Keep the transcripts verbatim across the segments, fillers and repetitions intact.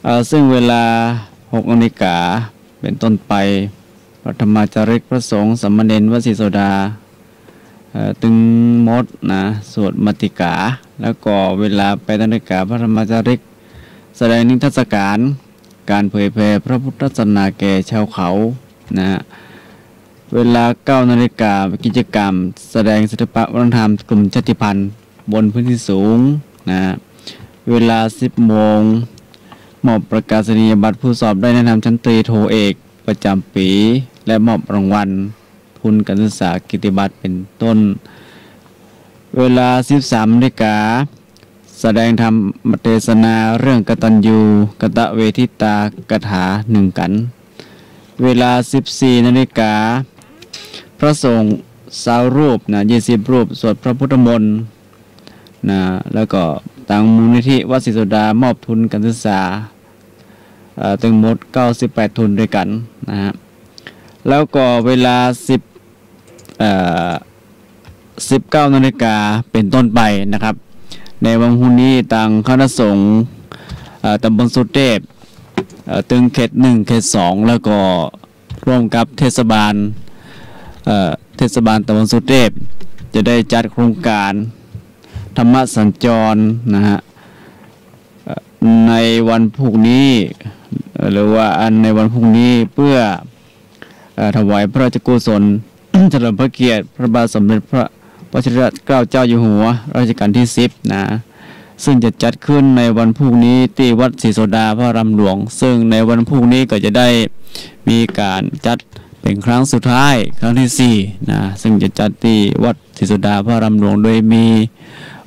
อ่า ซึ่งเวลาหกนาฬิกาเป็นต้นไป พระธรรมาจาริก พระสงฆ์สามเณรวัดศรีโสดา เอ่อ ตึงหมดนะ สวดมาติกา แล้วก็เวลาแปดนาฬิกา พระธรรมาจาริก แสดงนิทรรศการ การเผยแผ่พระพุทธศาสนาแก่ชาวเขานะฮะ เวลาเก้านาฬิกา กิจกรรมแสดงศิลปะวัฒนธรรมกลุ่มชาติพันธุ์บนพื้นที่สูงนะฮะ เวลาสิบโมง มอบประกาศนียบัตรผู้สอบได้แนะนำชั้นตรีโทเอกประจำปี และมอบรางวัลทุนการศึกษากิตติบัตรเป็นต้น เวลาสิบสามนาฬิกา แสดงธรรมเทศนาเรื่องกตัญญูกตเวทิตากถาหนึ่งกัณฑ์ เวลาสิบสี่นาฬิกา พระสงฆ์ซาวรูปนะ ยี่สิบรูป สวดพระพุทธมนต์นะ แล้วก็ตางมูลนิธิวัดศรีโสดามอบทุนการศึกษา เอ่อ ตึงหมดเก้าสิบแปดทุนด้วยกั๋นนะฮะ แล้วก็เวลาสิบ เอ่อ สิบเก้านาฬิกาเป็นต้นไปนะครับ ในวันพรุ่งนี้ตางคณะสงฆ์ เอ่อ ตำบลสุเทพ เอ่อ ตึงเขตหนึ่ง เขตสอง แล้วก็ร่วมกับเทศบาล เอ่อ เทศบาลตำบลสุเทพ จะได้จัดโครงการธรรมสัญจรนะฮะ เอ่อ ในวันพรุ่งนี้ เอ่อ หรือว่าอันในวันพรุ่งนี้เพื่อ เอ่อ ถวายพระราชกุศล เฉลิมพระเกียรติพระบาทสมเด็จพระวชิรเกล้าเจ้าอยู่หัวรัชกาลที่สิบนะ ซึ่งจะจัดขึ้นในวันพรุ่งนี้ตี้วัดศรีโสดาพระอารามหลวง ซึ่งในวันพรุ่งนี้ก็จะได้มีการจัดเป็นครั้งสุดท้าย ครั้งที่สี่นะ ซึ่งจะจัดตี้วัดศรีโสดาพระอารามหลวง โดยมี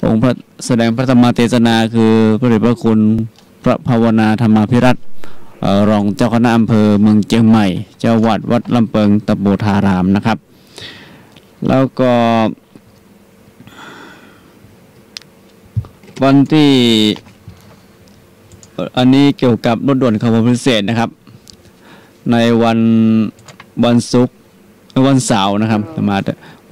องค์พระแสดงพระธรรมเทศนาคือพระเดชพระคุณ พระภาวนาธรรมาภิรัตน์ เอ่อ รองเจ้าคณะอำเภอเมืองเจียงใหม่ เจ้าอาวาสวัดลำเปิงตะโปธารามนะครับ แล้วก็ วันตี้ เอ่อ อันนี้เกี่ยวกับรถด่วนขบวนพิเศษนะครับ ในวัน วันศุกร์ เอ่อ วันเสาร์นะครับ มา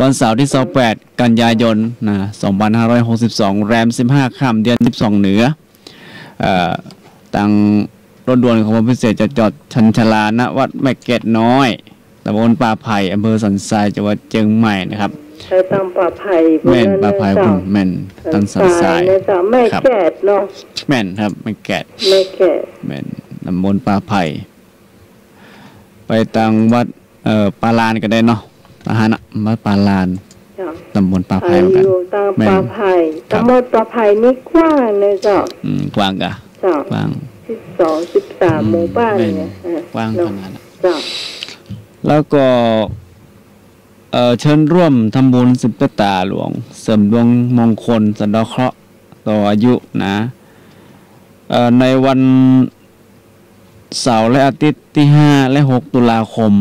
วันเสาร์ตี้ยี่สิบแปดกันยายนนะ สองพันห้าร้อยหกสิบสอง แรมสิบห้าค่ำ เดือนสิบสองเหนือ เอ่อ ตางรถด่วนขบวนพิเศษจะจอดชัญชาลา ณ วัดแม่แกดน้อย ตำบลป่าไผ่ อำเภอสันทราย จังหวัดเจียงใหม่นะครับ ไปตางป่าไผ่ แม่น ป่าไผ่ เจ้า พุ้น แม่น ตางสันทราย สันทรายนะเจ้า แม่แกดเนาะ แม่นครับ แม่แกด แม่แกด แม่น ตำบลป่าไผ่ ไปตางวัด เอ่อ ป่าลานก็ได้เนาะ ตาหานะ วัดป่าลาน เจ้า ตำบลป่าไผ่เหมือนกั๋น อยู่ตาง แม่น ป่าไผ่ ครับ ตำบลป่าไผ่นี่กว้างนะเจ้า อืม กว้างก่ะ เจ้า กว้าง สิบสอง สิบสาม อืม หมู่บ้าน แม่น เนี่ย เออ กว้าง เนาะ ขนาดนั้น เจ้า แล้วก็ เอ่อ เชิญร่วมทำบุญสืบชะตาหลวง เสริมดวงมงคล สะเดาะเคราะห์ต่ออายุนะ เอ่อ ในวันเสาร์และอาทิตย์ตี้ห้าและหกตุลาคม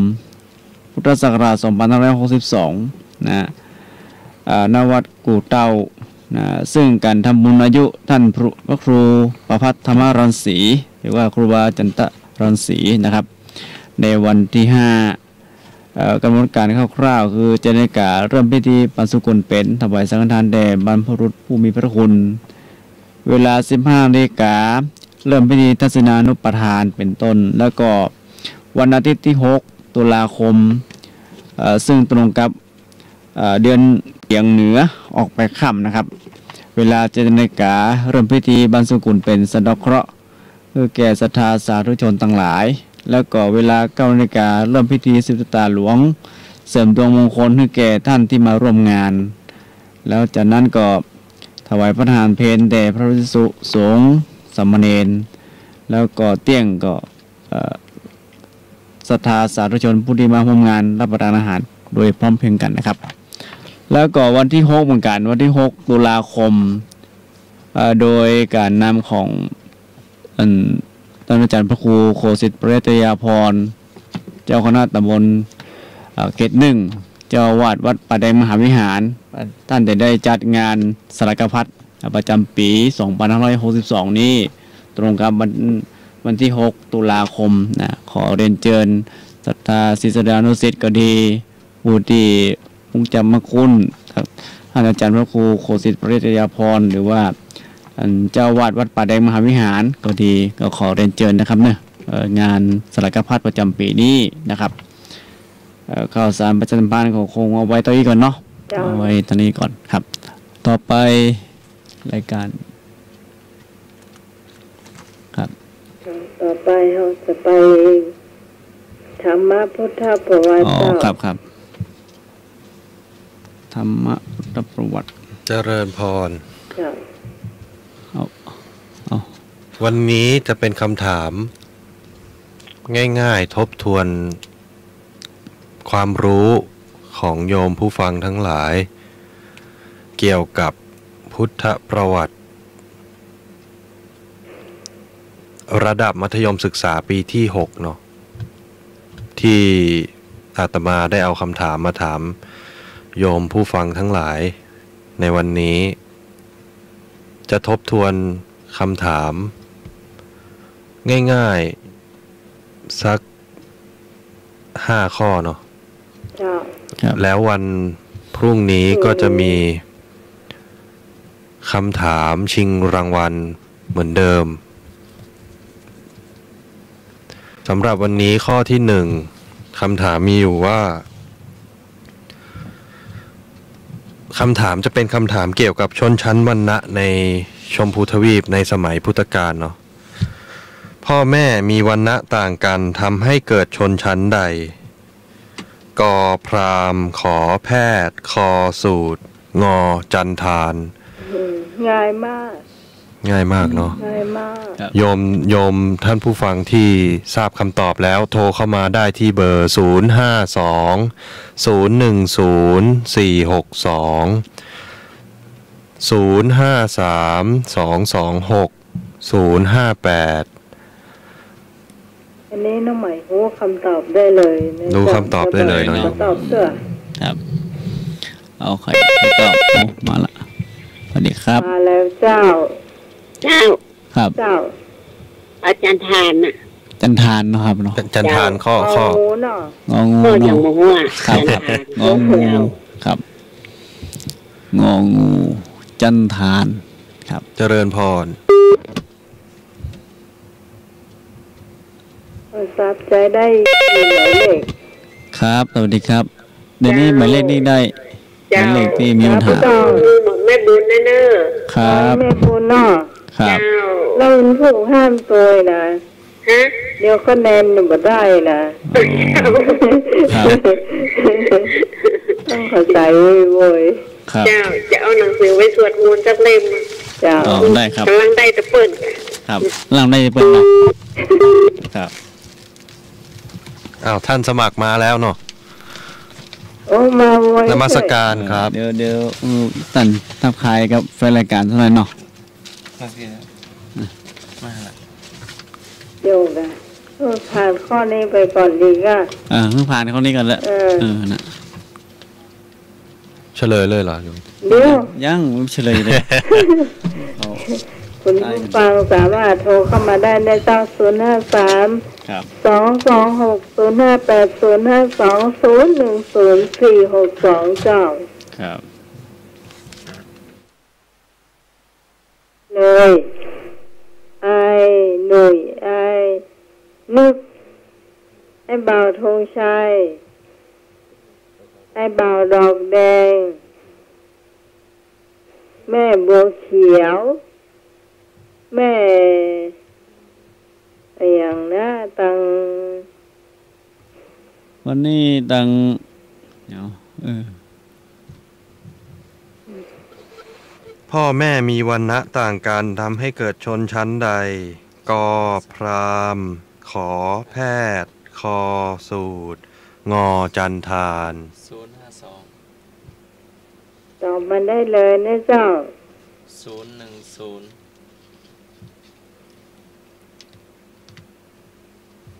พุทธศักราชสองพันห้าร้อยหกสิบสองนะ เอ่อ ณ วัดกู่เต้านะ ซึ่งก๋านทำบุญอายุต้านพระ พระครูประภัสธรรมรังสี หรือว่าครูบาจันตรังสีนะครับ ในวันตี้ห้า เอ่อ กำหนดก๋านคร่าวๆ คือ เจ็ดนาฬิกา เริ่มพิธีบันสุกุลเป๋น ถวายสังฆทานแด่บรรพบุรุษผู้มีพระคุณ เวลา สิบห้านาฬิกา เริ่มพิธีทักษิณานุปทาน เป๋นต้น แล้วก็วันอาทิตย์ตี้หกตุลาคม เอ่อ ซึ่งตรงกับ เอ่อ เดือนเฉียงเหนือออกไปค่ำนะครับ เวลา เจ็ดนาฬิกา เริ่มพิธีบันสุกุลเป๋น สะเดาะเคราะห์ หื้อแก่ศรัทธาสาธุชนตังหลาย แล้วก็เวลา เก้านาฬิกา เริ่มพิธีสืบชะตาหลวง เสริมดวงมงคลหื้อแก่ต้านตี้มาร่วมงาน แล้วจากนั้นก็ถวายพระทหารเพลแด่พระภิกษุสงฆ์สามเณร แล้วก็เตี้ยงก็ เอ่อ ศรัทธาสาธุชนผู้ตี้มาร่วมงานรับประทานอาหารโดยพร้อมเพรียงกั๋นนะครับ แล้วก็วันตี้หกเหมือนกั๋น วันตี้หกตุลาคม เอ่อ โดยก๋านนำของ อัน ต้านอาจ๋ารย์พระครูโคสิตปริยัตยาภรณ์ เจ้าคณะตำบล เอ่อ เขตหนึ่ง เจ้าอาวาสวัดป่าแดงมหาวิหาร ต้านจะได้จัดงานสลากพัด ประจ๋ำปี๋ สองพันห้าร้อยหกสิบสอง นี้ ตรงกับวัน วันตี้หกตุลาคมนะ ขอเรียนเจิญศรัทธาศิษยานุศิษย์ก็ดี ผู้ตี้ฮู้จักพระคุณต้านอาจ๋ารย์พระครูโคสิตปริยัตยาภรณ์ หรือว่า ท่านเจ้าอาวาสวัดป่าแดงมหาวิหารก็ดี ก็ขอเรียนเจิญนะครับเนาะ เอ่อ งานสลากพัดประจำปี๋นี้นะครับ เอ่อ ข่าวสารประชาสัมพันธ์ก็คงเอาไว้เต้าอี้ก่อนเนาะ เจ้า เอาไว้เต้าอี้ก่อนครับ ต่อไปรายการ ครับ ต่อไปเฮาจะไปธรรมพุทธประวัติ อ๋อ เจ้า ครับ ครับ ธรรมพุทธประวัติ เจริญพร เจ้า เอา เอา วันนี้จะเป็นคำถามง่ายๆ ทบทวนความรู้ของโยมผู้ฟังทั้งหลาย เกี่ยวกับพุทธประวัติ ระดับมัธยมศึกษาปีที่หกเนาะ ที่อาตมาได้เอาคำถามมาถามโยมผู้ฟังทั้งหลายในวันนี้ จะทบทวนคำถามง่ายๆ สักห้าข้อเนาะ เจ้า ครับ แล้ววันพรุ่งนี้ก็จะมีคำถามชิงรางวัลเหมือนเดิม สำหรับวันนี้ข้อที่หนึ่ง คำถามมีอยู่ว่า คำถามจะเป็นคำถามเกี่ยวกับชนชั้นวรรณะในชมพูทวีปในสมัยพุทธกาลเนาะ พ่อแม่มีวรรณะต่างกัน ทำให้เกิดชนชั้นใด กอพราหมณ์ ขอแพทย์ คอสูตร งอจันทาน อืม ง่ายมาก ง่ายมากเนาะ ง่ายมาก ครับ โยม โยมท่านผู้ฟังที่ทราบคำตอบแล้ว โทรเข้ามาได้ที่เบอร์ ศูนย์ห้าสอง ศูนย์หนึ่งศูนย์ สี่หกสอง ศูนย์ห้าสาม สองสองหก ศูนย์ห้าแปด อันนี้น้องใหม่ฮู้คำตอบได้เลยนะ ฮู้คำตอบได้เลยเนาะ ขอตอบเตื้อ ครับ เอาใคร ใครตอบ โอ้ มาละ สวัสดีครับ มาแล้วเจ้า เจ้า ครับ เจ้า อาจารย์ทานน่ะ จันทานเนาะครับเนาะ จัน จันทาน เจ้า ข้อ งอ ข้อ งูเนาะ งองู ก็ยัง เนาะ บ่ฮู้อะ ครับ ครับ จันทาน งองู เจ้า ครับ งองู จันทาน ครับ เจริญพร โทรศัพท์ใจ๊ได้กี่หมายเลข ครับ สวัสดีครับ เดี๋ยวนี้ เจ้า หมายเลขนี้ได้ เจ้า หมายเลขตี้มีปัญหา ครับ เจ้า แม่บุญเน่อ ครับ แม่บุญเนาะ ครับ เจ้า แล้วมันผู้ห้ามตัวนะ ฮะ เดี๋ยวคะแนนบ่ได้นะ อ๋อ ครับ ต้องเข้าใจ๋โว้ย ครับ เจ้า จะเอาหนังสือไปสวดมนต์สักเล่ม เจ้า อ๋อ ได้ครับ ก่ำลังได้แตะเปิ้น ครับ ก่ำลังได้แตะเปิ้นนะ ครับ อ้าว ท่านสมัครมาแล้วเนาะ โอ้ มาไว นมัสการครับ เดี๋ยว เดี๋ยว เอ่อ ตันทักทายกับแฟนรายการสักหน่อยเนาะ โอเค มาละ เดี๋ยวก่ะ เออ ผ่านข้อนี้ไปก่อนดีก่ะ อ่า เพิ่งผ่านข้อนี้ก่อนละ เออ เออ น่ะ เฉลยเลยเหรอ โยม เดี๋ยว ยัง ยังไม่เฉลยเลย เอา คุณผู้ฟังสามารถโทรเข้ามาได้ในเจ้า ศูนย์ห้าสาม ครับ สองสองหก ศูนย์ห้าแปด ศูนย์ห้าสอง ศูนย์หนึ่งศูนย์ สี่หกสอง เจ้า ครับ เลย อ้ายหนุ่ย อ้ายนึก อ้ายบ่าวธงชัย อ้ายบ่าวดอกแดง แม่บัวเขียว แม่ อะหยังนะ ตัง วันนี้ตัง เดี๋ยว เออ พ่อแม่มีวรรณะต่างกัน ทำให้เกิดชนชั้นใด กอพราหมณ์ ขอแพทย์ คอสูตร งอจันทาน ศูนย์ห้าสอง ตอบมาได้เลยนะเจ้า ศูนย์หนึ่งศูนย์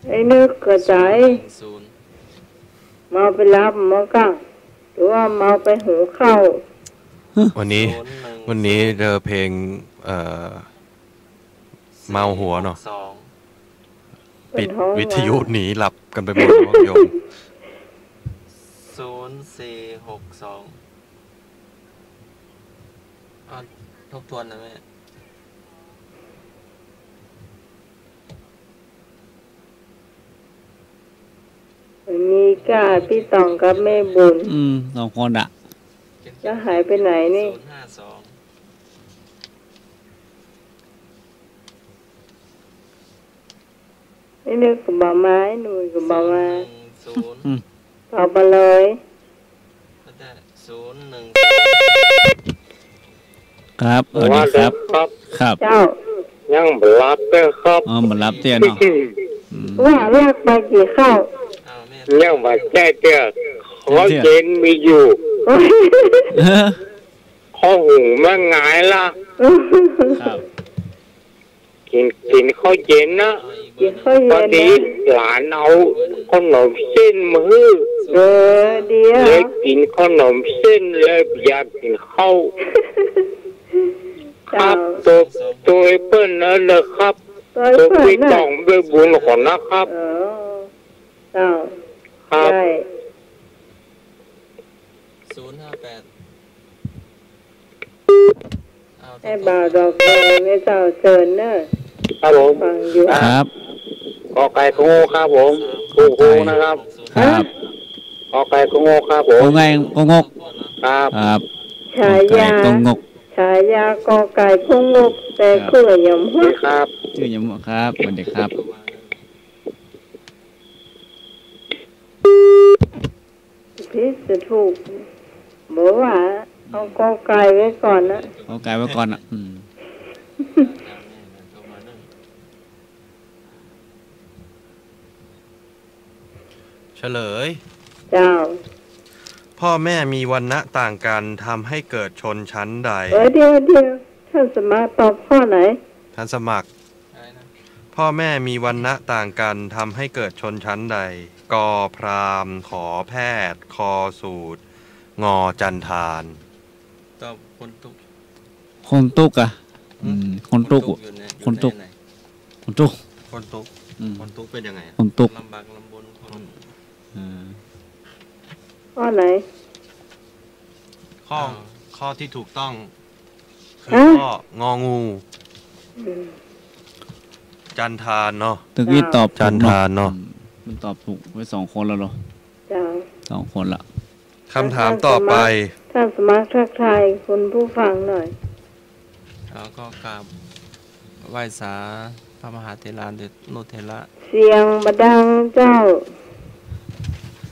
ไอ้นึกก็ใจ๋ ศูนย์หนึ่งศูนย์ เมาไปหลับเมาก้าง หรือว่าเมาไปหุงข้าว วันนี้ ศูนย์หนึ่งศูนย์ วันนี้เจอเพลง เอ่อ เมาหัวเนาะ สี่หกสอง ปิดวิทยุหนีหลับกันไปหมดแล้วโยม ศูนย์สี่หกสอง อ่ะ ทบทวนหน่อยแม่ มีก้า ปี้ต่องกับแม่บุญ อืม สองคนอะ แล้วหายไปไหนนี่ ไอ้นึกก็บ่มา ไอ้หนุ่ยก็บ่มา อืม ตอบมาเลย ครับ สวัสดีครับ ครับ เจ้า ยังบ่หลับเตื้อครับ อ๋อ บ่หลับเตื้อเนาะ อืม ว่าลากไปกี่ข้าว ยังบ่แจ้เตื้อ ข้าวเย็นมีอยู่ เออ ข้าวหุงมันหงายละ ครับ กิน กินข้าวเย็นนะ กินข้าวเย็นนะ พอดีหลานเอาขนมเส้นมาหื้อ เออ ดีอะ เลยกินขนมเส้นเลยอยากกินข้าว ครับ เจ้า ตัว ตัวเปิ้นนั่นนะครับ ตัวเปิ้นน่ะ ตัวปี้ต่องแม่บุญก่อนนะครับ เออ เจ้า ครับ ได้ ศูนย์ห้าแปด อ้าว ไอ้บ่าวดอกแดงเนี่ยเจ้า เชิญเนอะ ครับผม ฟังอยู่ ครับ กอไก่คงงกครับผม ครู ครูนะครับ ครับ กอไก่คงงกครับผม กอไก่คงงก ครับ ครับ ฉายา กอไก่คงงก ฉายากอไก่คงงก แต่ ครับ เกื้อหย่อมหัว ครับ เกื้อหย่อมหัวครับ สวัสดีครับ ผิดจะถูก บอกว่าเอากอไก่ไว้ก่อนนะ กอไก่ไว้ก่อนอะ อืม เฉลย เจ้า พ่อแม่มีวรรณะต่างกันทำให้เกิดชนชั้นใด เออ เดี๋ยว เดี๋ยว ท่านสมัครตอบข้อไหน ท่านสมัคร พ่อแม่มีวรรณะต่างกันทำให้เกิดชนชั้นใด กอพราหมณ์ ขอแพทย์ คอสูตร งอจันทาน ตอบคนตุ๊ก คนตุ๊กอะ อืม คนตุ๊ก คนตุ๊กอยู่ใน คนตุ๊ก อยู่ในไหน คนตุ๊ก คนตุ๊ก อืม คนตุ๊กเป็นยังไงอะ คนตุ๊ก ลำบากลำบน คน อืม เออ ข้อไหน ข้อ อ้าว ข้อที่ถูกต้อง คือ ฮะ ข้ององู อืม จันทานเนาะ ตะกี้ตอบถูกเนาะ จันทานเนาะ อืม มันตอบถูกไว้สองคนแล้วเหรอ เจ้า สองคนละ คำถามต่อไป ท่านสมัคร ท่านสมัครทักทายคุณผู้ฟังหน่อย แล้วก็กราบไหว้สาพระมหาเถรานุเถระ เสียงบ่ดังเจ้า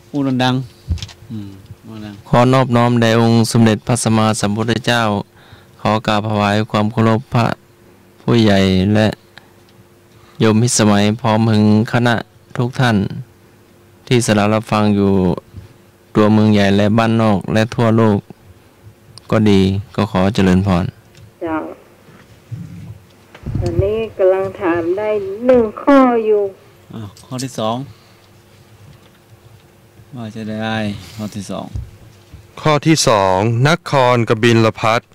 พูดดังๆ อืม พูดดัง ขอนอบน้อมแด่องค์สมเด็จพระสัมมาสัมพุทธเจ้า ขอกราบถวายความเคารพพระผู้ใหญ่และโยมมิตรสมัย พร้อมถึงคณะทุกท่าน ที่สดับรับฟังอยู่ตัวเมืองใหญ่และบ้านนอกและทั่วโลกก็ดี ก็ขอเจริญพร เจ้า ตอนนี้กำลังถามได้หนึ่งข้ออยู่ อ่ะ ข้อที่สอง ว่าจะได้ข้อที่สอง ข้อที่สอง นครกบิลพัสดุ์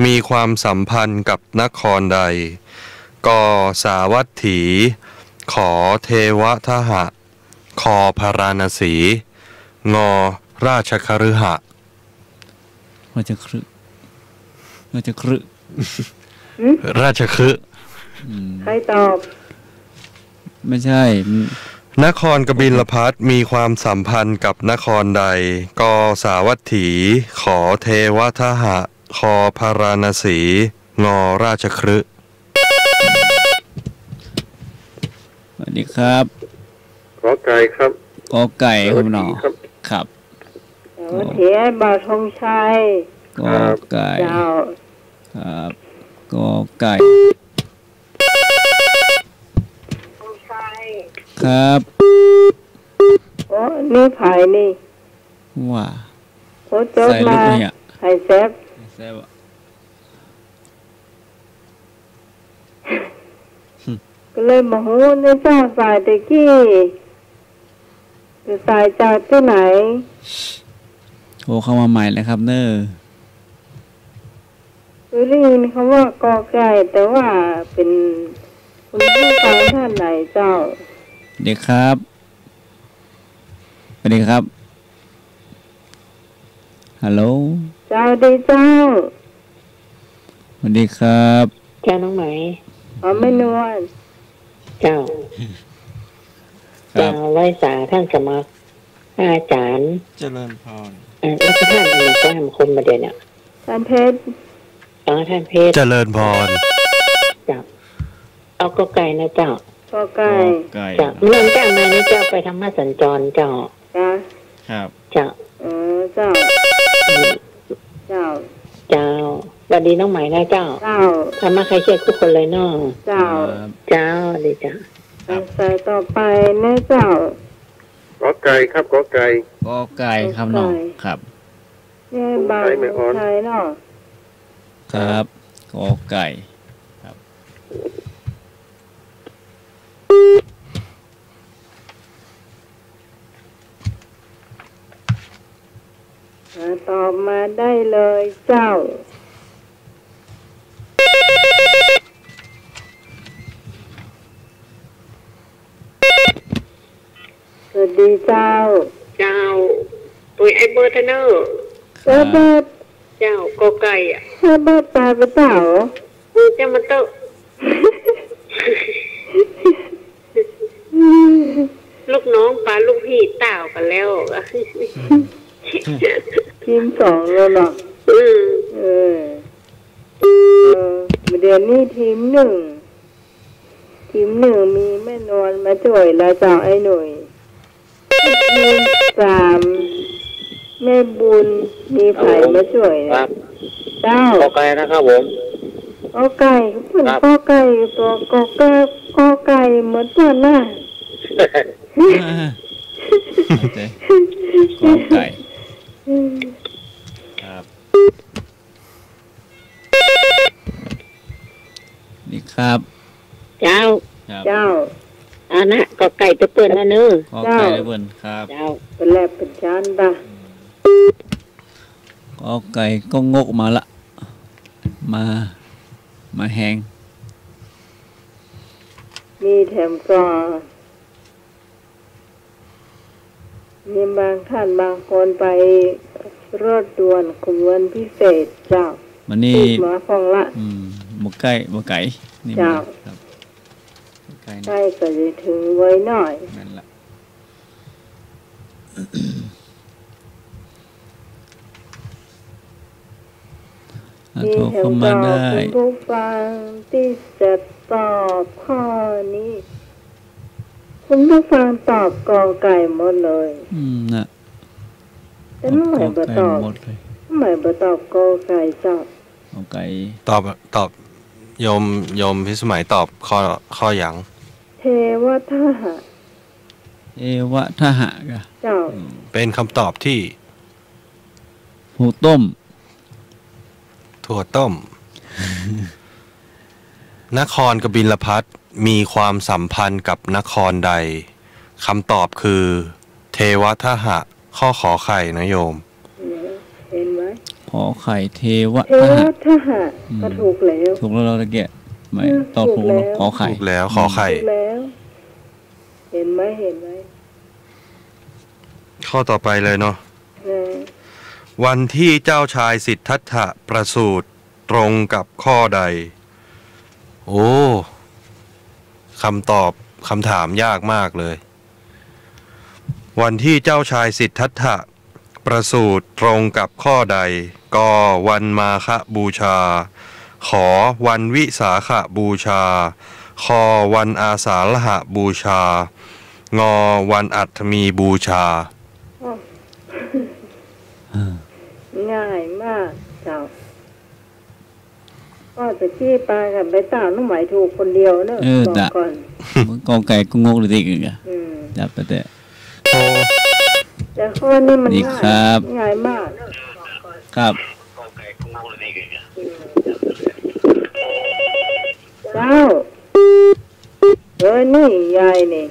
มีความสัมพันธ์กับนครใด ก สาวัตถี ข เทวทหะ ค พาราณสี ง ราชคฤหะ ราชคฤ ราชคฤ หืม ราชคฤ อืม ใครตอบ ไม่ใช่ นครกบิลพัสดุ์มีความสัมพันธ์กับนครใด ก สาวัตถี ข เทวทหะ ค พาราณสี ง ราชคฤ สวัสดีครับ กอไก่ครับ กอไก่ครับ สวัสดี เนาะ ครับ ครับ โอ้ เทียบบ่าวธงชัย กอไก่ เจ้า ครับ กอไก่ ครับ โอ้ นี่ไผนี่ ว่า โอ้ จบ ใส่ลูก มา เนี่ย ไผแซบ ไผแซบอะ ก็เลยบ่ฮู้ในเจ้าสายตะกี้ จะสายจากตี้ไหน โทรเข้ามาใหม่เลยครับเน้อ คือได้ยินคำว่ากอไก่ แต่ว่าเป็นคุณผู้ฟังท่านไหนเจ้า เดี๋ยวครับ สวัสดีครับ ฮัลโหล เจ้า ดีเจ้า สวัสดีครับ เจ้าน้องไหม อ๋อ แม่นวล เจ้า ครับ เจ้า ไหว้สาท่านสมัคร อาจ๋ารย์ เจริญพร เอ่อ แล้วก็ท่านอะไรก็ทำคนมาเดี๋ยวเนี่ย ท่านเพชร อ๋อ ท่านเพชร เจริญพร เจ้า เอากอไก่นะเจ้า กอไก่ กอไก่ เจ้า ครับ เมื่อเจ้ามานี่เจ้าไปธรรมสัญจรเจ้า จ้ะ ครับ เจ้า เออ เจ้า อืม เจ้า เจ้า สวัสดีน้องไหมนะเจ้า เจ้า ธรรมะใครเชื่อทุกคนเลยเนาะ เจ้า ครับ เจ้า ดีเจ้า ครับ สายต่อไปนะเจ้า กอไก่ครับ กอไก่ กอไก่ครับเนาะ กอไก่ ครับ แม่บาง แม่ออน ชัยเนาะ ครับ กอไก่ ครับ อ่า ตอบมาได้เลยเจ้า สวัสดีเจ้า เจ้า ปุ้ยไอ้เบิร์ดเนอะ เจ้าเบิร์ด เจ้า กอไก่อะ ไอ้เบิร์ดปาไปเจ้า เออ เจ้ามันเตอะ ลูกน้องปาลูกพี่ต่าวกันแล้ว ทีมสองแล้วเนาะ อืม เออ เออ เดี๋ยวนี้ทีมหนึ่ง ทีมหนึ่งมีแม่นวลมาช่วยแล้วเจ้าไอ้หนุ่ย ทีมสาม แม่บุญ มีใผมาช่วย ครับ เจ้า กอไก่นะครับผม กอไก่ เปิ้น ครับ กอไก่ ตัวกอไก่ กอไก่เหมือนกันนะ โอเค กอไก่ ครับ นี่ครับ เจ้า ครับ เจ้า อันนะ กอไก่ตะเปิ้นนะเนอะ กอไก่ตะเปิ้นครับ เจ้า เปิ้นแลบเปิ้นจานตะ กอไก่ก็งกมาละ มา มาแฮง มีแถมกอ มีบางท่านบางคนไปรถด่วนขบวนพิเศษเจ้า มันนี่ ติดมาพ่องละ อืม บ่ใก้ บ่ไก๋ นี่ เจ้า ครับ ใก้นะ ใก้ก็จะถึงไวหน่อย นั่นละ อ่ะ มี โทรเข้ามาได้ แถมกอคุณผู้ฟังที่จะตอบข้อนี้ คุณผู้ฟังตอบกอไก่หมดเลย อืม น่ะ แต่น้องใหม่บ่ตอบ กอไก่หมดเลย น้องใหม่บ่ตอบกอไก่เจ้า กอไก่ ตอบ ตอบ โยม โยมพิสมัยตอบข้อ ข้อหยัง เทวทหะ เทวทหะกะ เจ้า อืม เป็นคำตอบที่ ถั่วต้ม ถั่วต้ม นครกบิลพัสดุ์มีความสัมพันธ์กับนครใด คำตอบคือ เทวทหะ ข้อขอไข่นะโยม เห็นไหม ขอไข่ เทว เทวทหะ อืม ก็ถูกแล้ว ถูกแล้ว เราตะเกียะ ไม่ อืม ตอบถูกแล้ว ถูกแล้ว ขอไข่ ถูกแล้ว ขอไข่ ถูกแล้ว เห็นไหม เห็นไหม ข้อต่อไปเลยเนาะ เออ วันที่เจ้าชายสิทธัตถะประสูติตรงกับข้อใด โอ้ คำตอบ คำถามยากมากเลย วันที่เจ้าชายสิทธัตถะประสูติตรงกับข้อใด ก วันมาฆบูชา ข วันวิสาขบูชา ค วันอาสาฬหบูชา ง วันอัฐมีบูชา อ้าว ง่ายมากเจ้า ก็ตะกี้ปากับไปตามน้องไหมถูกคนเดียวเนอะ เออ บอกก่อน จ้ะ กอไก่ก็งกเลยทีเดียว อืม จับไปแต่ โอ้ แต่ข้อนี้มัน นี่ ง่าย ครับ ง่ายมาก ครับ เจ้า เออ นี่ยายนี่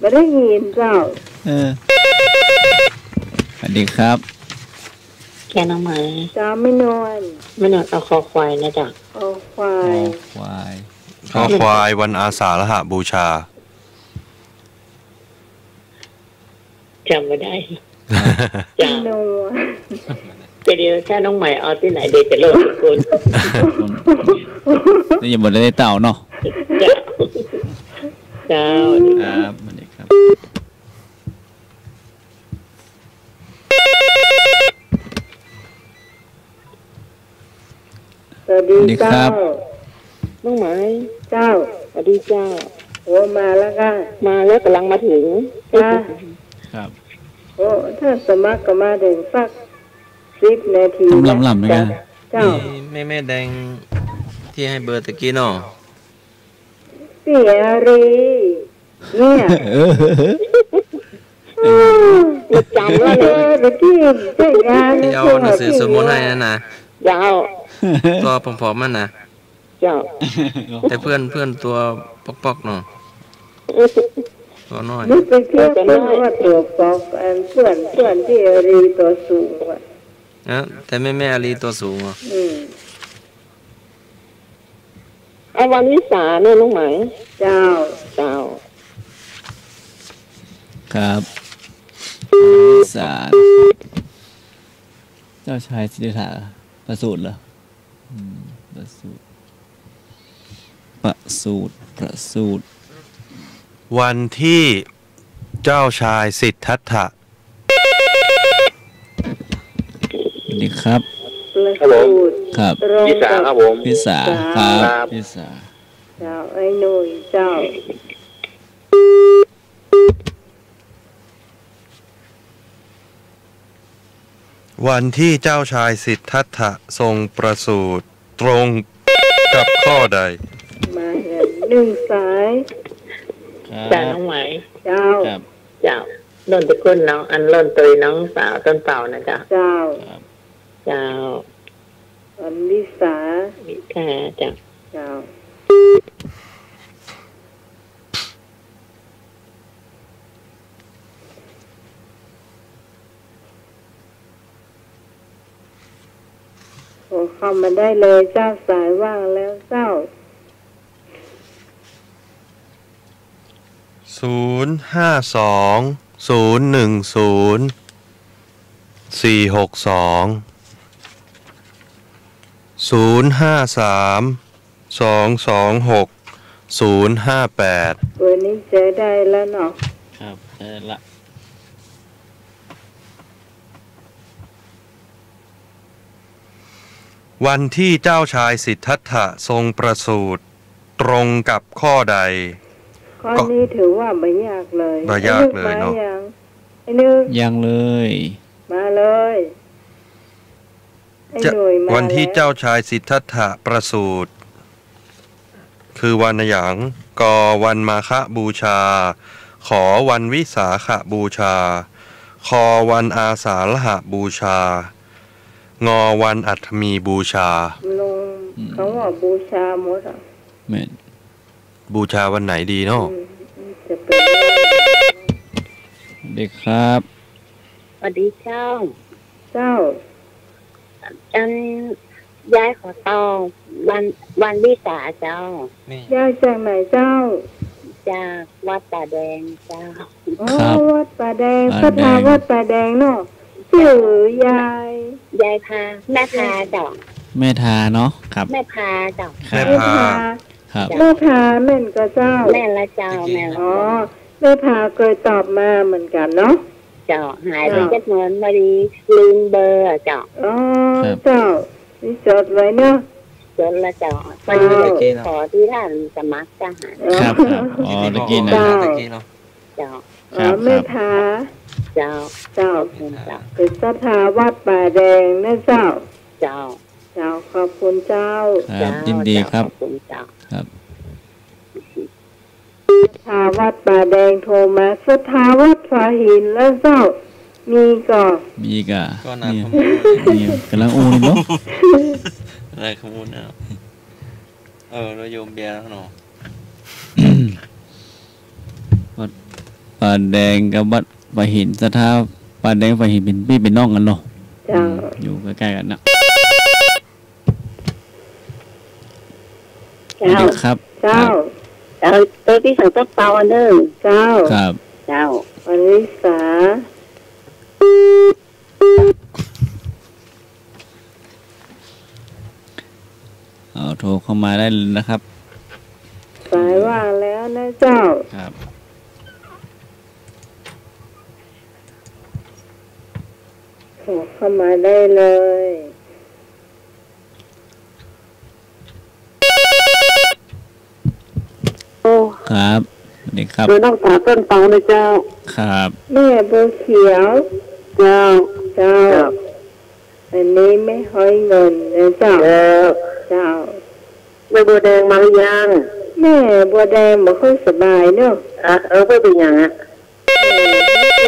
บ่ได้ยินเจ้า เออ สวัสดีครับ แกน้องไหม เจ้า แม่นวล แม่นวลเอาคอควายนะจ๊ะ คอควาย คอควาย คอควายวันอาสาฬหบูชา จ๋ำบ่ได้ จ๋ำ โน แต่เดี๋ยวถ้าน้องใหม่เอาตี้ไหนเดี๋ยวจะโลดอีกคน นี่ยังบ่ได้เต้าเนาะ เจ้า เจ้า ครับ สวัสดีครับ ดีครับ เจ้า น้องไหม เจ้า สวัสดีเจ้า โอ้ มาแล้วค่ะ มาแล้ว ก่ำลังมาเถิง จ้า ครับ โอ้ ถ้าสมัครก็มาเถิงสักสิบนาทีนะ ลำๆ นะ เจ้า เจ้า นี่แม่ แม่แดงตี้หื้อเบอร์ตะกี้เนาะ ปี้อารีย์ เนี่ย เออ เออ มาจ๋ำแล้วเนี่ย เออ ตะกี้ใจ๊งาน ตี้เอาหนังสือสวดมนต์หื้อหั้นนะ เจ้า ตั๋วผอมๆ หั้นนะ เจ้า แต่เปื้อน เปื้อนตั๋วปอกๆ เนาะ ตั๋วน้อย นึกไปเที่ยวเปื้อนว่าตั๋วปอก อันเปื้อน เปื้อนตี้อารีย์ตั๋วสูงอะ เออ แต่แม่ แม่อารีย์ตั๋วสูงอะ อืม ไอ้วันวิสาเนี่ย น้องไหม เจ้า เจ้า ครับ วิสา เจ้าชายสิทธัตถะประสูติเหรอ อืม ประสูติ ประสูติ ประสูติ วันตี้เจ้าชายสิทธัตถะ สวัสดีครับ ประสูติ ครับ ตรงกับ วิสาครับผม วิสา ครับ ครับ วิสา เจ้า ไอ้หนุ่ย เจ้า วันตี้เจ้าชายสิทธัตถะทรงประสูติตรงกับข้อใด มาเถิงนึ่งสาย ครับ เจ้า น้องไหม เจ้า ครับ เจ้า โล่นตะกุนเนาะ อันโล่นตวยน้องสาวต้นเป่านะเจ้า เจ้า ครับ เจ้า วันวิสา วิสา เจ้า เจ้า โอ้ เข้ามาได้เลยเจ้า สายว่างแล้วเจ้า ศูนย์ห้าสอง ศูนย์หนึ่งศูนย์ สี่หกสอง ศูนย์ห้าสาม สองสองหก ศูนย์ห้าแปด เบอร์นี้ใจ๊ได้แล้วเนาะ ครับ ใจ๊ละ วันตี้เจ้าชายสิทธัตถะทรงประสูติตรงกับข้อใด ข้อนี้ถือว่าบ่ยากเลย บ่ยากเลยเนาะ ไอ้นึกมายัง ไอ้นึก ยังเลย มาเลย ไอ้หนุ่ยมาแล้ว วันตี้เจ้าชายสิทธัตถะประสูติ คือวันอะหยัง ก วันมาฆบูชา ข วันวิสาขบูชา ค วันอาสาฬหบูชา ง วันอัฐมีบูชา ลง อืม เขาว่าบูชาหมดอะ แม่น บูชาวันไหนดีเนาะ อืม จะเป็น สวัสดีครับ สวัสดีเจ้า เจ้า อัน ยายขอตอบวัน วันวิสาเจ้า ยายจากไหนเจ้า จากวัดป่าแดงเจ้า อ๋อ ครับ วัดป่าแดง ป่าแดง ศรัทธาวัดป่าแดงเนาะ จื้อยาย ยายพา แม่พาเจ้า แม่ทาเนาะ ครับ แม่พาเจ้า ครับ แม่พา ครับ แม่พาแม่นก่อเจ้า แม่นละเจ้า แม่นละ อ๋อ แม่พาเกยตอบมาเหมือนกั๋นเนาะ เจ้า หายไป เจ้า จักเมิน พอดีลืมเบอร์อะเจ้า อ๋อ ครับ เจ้า นี่จดไว้เนาะ จดละเจ้า เจ้า พอดีขอตี้ต้านสมัครทหาร อ๋อ ครับ ครับ อ๋อ ตะกี้นะ เจ้า ตะกี้เนาะ เจ้า อ๋อ ครับ แม่พา เจ้า เจ้า ขอบคุณเจ้า เป็นศรัทธาวัดป่าแดงนะเจ้า เจ้า เจ้า ขอบคุณเจ้า ครับ เจ้า ยินดีครับ เจ้า ขอบคุณเจ้า ครับ ศรัทธาวัดป่าแดงโทรมา ศรัทธาวัดฝาหินแล้วเจ้า มีก่อ มีก่อ ก็นาย มี ขมูล มี ก่ำลังอู้นี่เนาะ นายขมูลเนาะ เออ แล้วโยมเบียร์เนาะ วัดป่าแดงกับวัดฝาหิน ศรัทธาป่าแดงฝาหินเป๋นปี้เป๋นน้องกั๋นเนาะ เจ้า อืม อยู่ใก้ๆ กั๋นนะ เจ้า สวัสดีครับ เจ้า ครับ เจ้า เปิ้นตี้สังต้นเปาอันเน่อ เจ้า ครับ เจ้า วันวิสา เอา โทรเข้ามาได้เลยนะครับ สายว่างแล้วนะเจ้า ครับ โทรเข้ามาได้เลย ส ครับ สวัสดีครับ เออ น้องสาวต้นเปานะเจ้า ครับ แม่บัวเขียว เจ้า เจ้า เจ้า อันนี้แม่ฮ้อยเงินนะเจ้า เจ้า เจ้า แม่บัวแดงมาหรือยัง แม่บัวแดงบ่ค่อยสบายเนาะ อ่ะ เออ บ่เป๋นหยังอะ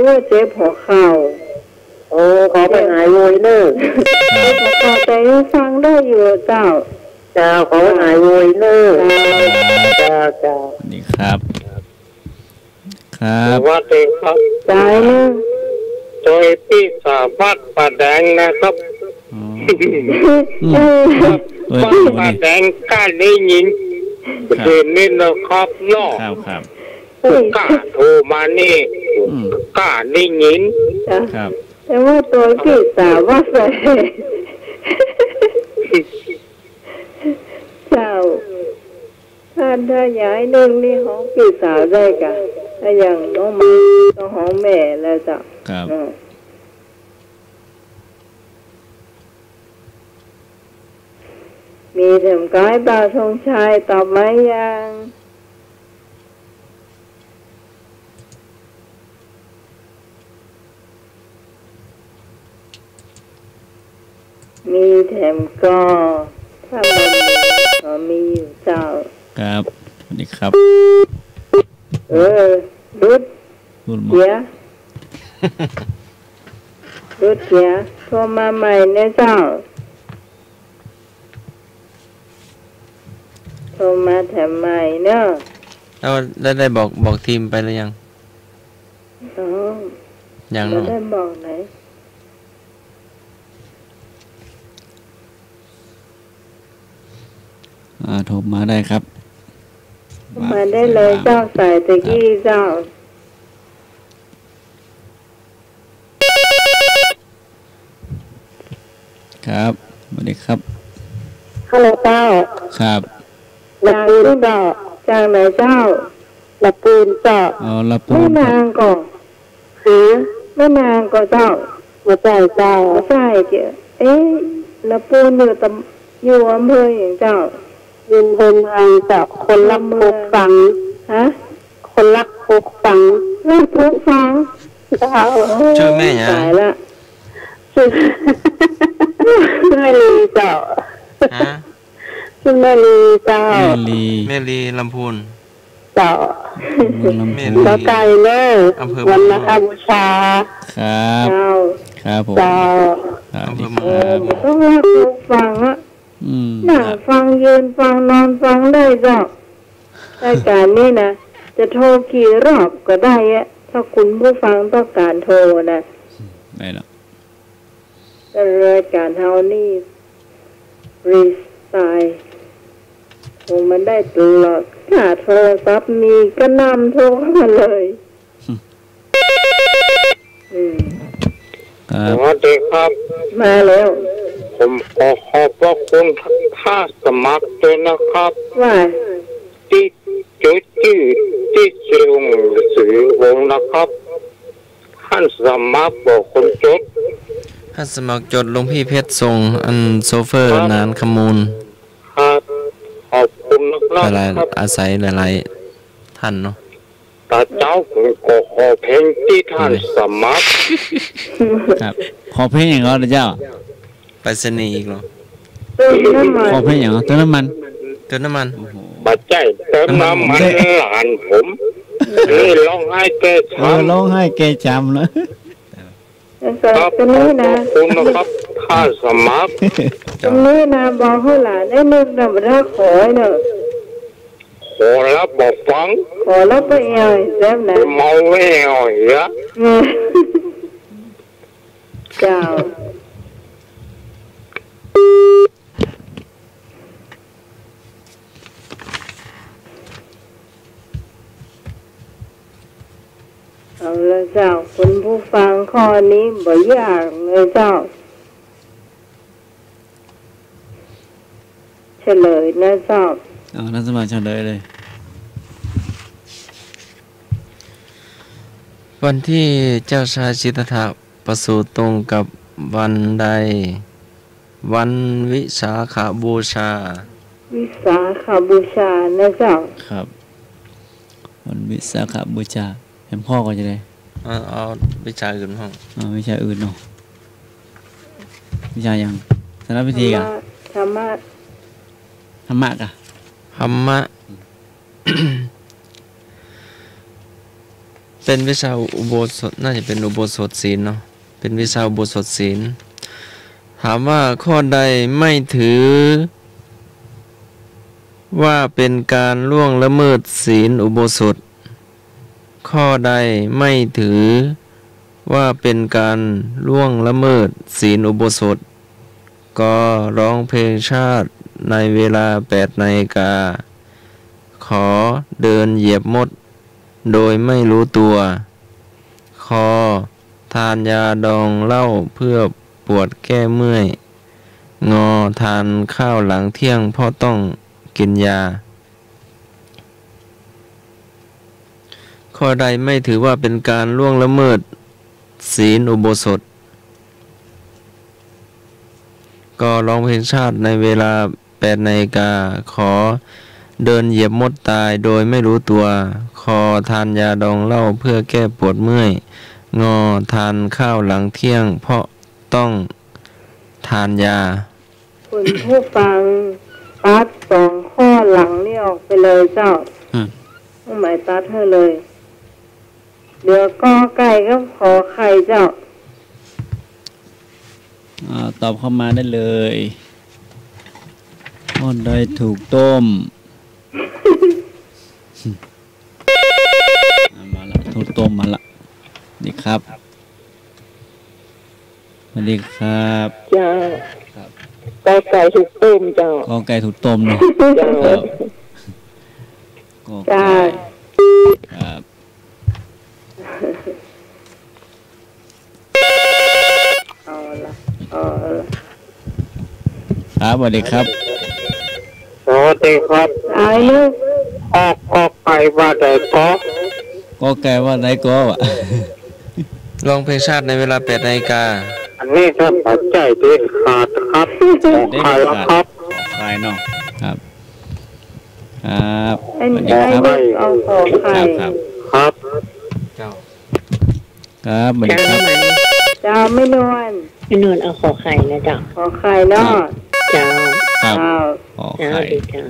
เออ เจ็บหัวเข่า โอ้ ขอเปิ้นหายไวเน่อ เจ็บหัวเข่า แต่ยังฟังได้อยู่เจ้า เจ้า ขอเปิ้นหายไวเน่อ เจ้า เจ้า เจ้า สวัสดีครับ ครับ สวัสดีครับ สายหนึ่ง โจยปี้สาววัดป่าแดงนะครับ อ๋อ อืม เออ วัดป่าแดงก้าได้ยิน ครับ เดี๋ยวนี้นะครับเนาะ ครับ ครับ ก้าโทรมานี่ อืม ก้าได้ยิน ครับ แต่ว่าโจยปี้สาววัดป่าแดง เจ้า ถ้า ถ้าย้ายนึ่งนี่ฮ้องปี้สาวได้ก่ะ ถ้าอย่างน้องไม้ก็ฮ้องแม่แล้วเจ้า ครับ เนาะ มีแถมก้า บ่าวธงชัยตอบมายัง มีแถมก้อ ถ้ามันมี อ๋อ มีอยู่เจ้า ครับ สวัสดีครับ เออ หลุด หลุดหมด เสีย หลุดเสีย โทรมาใหม่เน่อเจ้า โทรมาแถมใหม่เนาะ แล้วได้ ได้บอก บอกทีมไปหรือยัง อ๋อ ยังเนาะ บ่ได้บอกไหน อ่า โทรมาได้ครับ มาได้เลยเจ้า สายตะกี้เจ้า ครับ สวัสดีครับ ฮัลโหลเจ้า ครับ ละปูนเจ้า จากไหนเจ้า ละปูนเจ้า อ๋อ ละปูน แม่นางก่อ ฮะ แม่นางก่อเจ้า บ่ใจ้เจ้า บ่ใจ้เจ้า เอ๊ะ ละปูนอยู่ตำ อยู่อำเภอหยังเจ้า อยู่อำเภอเมืองเจ้า คนละโคกฟัง ฮะ คนละโคกฟัง ละโคกฟัง เจ้า จื้อแม่หยัง ต๋ายละ จื้อ จื้อแม่ลีเจ้า ฮะ จื้อแม่ลีเจ้า แม่ลี แม่ลีลำพูน เจ้า เมืองลำพูน แม่ลี บ่ไก๋เน่อ อำเภอ วันมาฆบูชา ครับ เจ้า ครับผม เจ้า สวัสดีครับ อำเภอเมือง โอ้ บ่ต้องละโคกฟังอะ อืม นั่งฟัง ยืนฟัง นอนฟังได้เจ้า รายก๋านนี้นะ จะโทรกี่รอบก็ได้อะ ถ้าคุณผู้ฟังต้องการโทรนะ ได้แล้ว รายก๋านเฮานี่ ฟรีสไตล์ โทรมาได้ตลอด ถ้าโทรศัพท์มีก็นำโทรเข้ามาเลย อืม อืม ครับ สวัสดีครับ มาแล้ว ผมขอขอบพระคุณค่าสมัครด้วยนะครับ ว่า ตี้จุดจื้อตี้เจลหนังสือผมนะครับ หันสมัครบ่คนจด หันสมัครจดหลวงพี่เพชรส่ง อันโชเฟอร์ ครับ หนานขมูล ครับ ขอบคุณนักๆ หลายๆ ครับ อาศัยหลายๆ ท่านเนาะ ต๋าเจ้า ผมก็ขอเพลงตี้หันสมัคร ครับ ขอเพลงหยังก่อเจ้า ไปรษณีย์อีกเหรอ เติมน้ำมัน ขอเพลงหยัง เติมน้ำมัน เติมน้ำมัน โอ้โห บ่ใจ้ เติมน้ำมัน น้ำมัน หลานผม นี่ร้องไห้แก้ช้ำ เออ ร้องไห้แก้ช้ำนะ ครับ ตัวนี้นะ ขอบคุณนะครับ ค่าสมัคร ตัวนี้นะ บอกหื้อหลานได้นึกนะ บ่ได้ขอเนาะ ขอแล้วบ่ฟัง ขอแล้วบ่แอ่วแซ่บนะ เมาแอ่วเหีย อืม เจ้า เอาละเจ้า คุณผู้ฟัง ข้อนี้บ่ยากเลยเจ้า เฉลยนะเจ้า เอา ท่านสมาชิกเฉลยเลย วันที่เจ้าชายสิทธัตถะประสูติตรงกับวันใด วันวิสาขบูชา วิสาขบูชานะเจ้า ครับ วันวิสาขบูชา แหมพ่อก็จะได้ เอา เอาวิชาอื่นพ่อง เอาวิชาอื่นเนาะ วิชาหยัง สารพิธีกะ ธรรมะ ธรรมะ ธรรมะกะ ธรรมะ เป๋นวิชาอุโบสถ น่าจะเป๋นอุโบสถศีลเนาะ เป๋นวิชาอุโบสถศีล ถามว่าข้อใดไม่ถือว่าเป๋นก๋านล่วงละเมิดศีลอุโบสถ ข้อใดไม่ถือว่าเป๋นก๋านล่วงละเมิดศีลอุโบสถ ก ร้องเพลงชาติในเวลาแปดนาฬิกา ข เดินเหยียบมดโดยไม่รู้ตัว ค ทานยาดองเหล้าเพื่อปวดแก้เมื่อย ง ทานข้าวหลังเที่ยงเพราะต้องกินยา ข้อใดไม่ถือว่าเป๋นก๋านล่วงละเมิดศีลอุโบสถ ก ร้องเพลงชาติในเวลาแปดนาฬิกา ข เดินเหยียบมดตายโดยไม่รู้ตัว ค ทานยาดองเหล้าเพื่อแก้ปวดเมื่อย ง ทานข้าวหลังเที่ยงเพราะต้องทานยา คุณผู้ฟัง ตัดสองข้อหลังนี่ออกไปเลยเจ้า อืม ต้องหมายตัดให้เลย เหลือกอไก่กับขอไข่เจ้า อ่า ตอบเข้ามาได้เลย ข้อใดถูกต้ม อ่า มาละ ถูกต้มมาละ นี่ครับ สวัสดีครับ เจ้า ครับ กอไก่ถูกต้มเจ้า กอไก่ถูกต้มเนาะ เจ้า ครับ กอไก่ เจ้า ครับ เอาละ เอาละ ครับ สวัสดีครับ สวัสดีครับ ไอ้ลูก กอ กอไก่ว่าใดกอ กอไก่ว่าใดกอวะ ร้องเพลงชาติในเวลาแปดนาฬิกา อันนี้ครับ บ่ใจ้เด็ดขาดครับ ขอไข่ครับ ขอไข่เนาะ ครับ ครับ อัน สวัสดีครับ ไอ้ลูกเอาขอไข่ ครับ ครับ ครับ เจ้า ครับ สวัสดีครับ เจ้า แม่นวล แม่นวลเอาขอไข่นะเจ้า ขอไข่เนาะ ครับ เจ้า ครับ เจ้า ขอไข่ เจ้า ดีเจ้า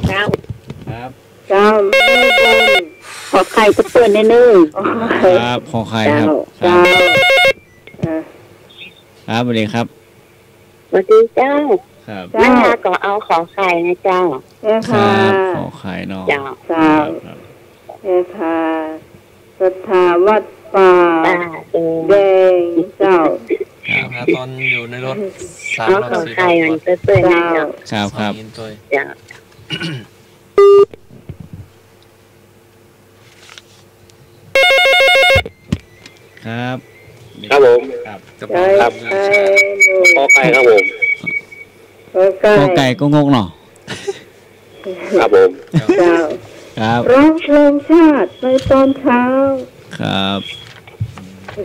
ครับ เจ้า ครับ เจ้า แม่นวล ขอไข่จะเปิ้นนิดนึง ขอไข่ ครับ ขอไข่ครับ เจ้า ครับ เจ้า อ่ะ ครับ สวัสดีครับ สวัสดีเจ้า ครับ เจ้า แม่ดาก็เอาขอไข่นะเจ้า เจ้าค่ะ ครับ ขอไข่เนาะ เจ้า เจ้า ครับ เจ้าค่ะ ศรัทธาวัดป่า ป่าแดง แดงเจ้า ครับ ครับ ตอนอยู่ในรถ สามรอบ เอาขอไข่ สี่รอบ มันเปื้อนๆนะเจ้า เจ้า ครับ ครับ สองอินตัวย เจ้า ครับ ครับผม ครับ เจ้าของ ครับ ไข่หนู กอไก่ครับผม กอไก่ กอไก่ก็งกเนาะ ครับผม เจ้า ครับ ร้องเพลงชาติในตอนเช้า ครับ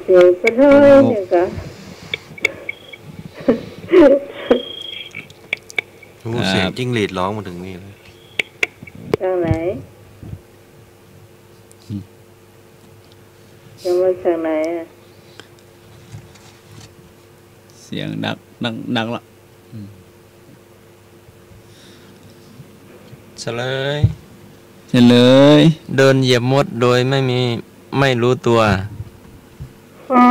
เสียงสะท้อนอย่างกะ โอ้ ครับ เสียงจิ้งหรีดร้องมาถึงนี่เลย ทางไหน อืม เสียงมาจากไหนอะ เสียงดัง ดัง ดังละ อืม เฉลย เฉลย เดินเหยียบมดโดยไม่มี ไม่รู้ตัว ข้อ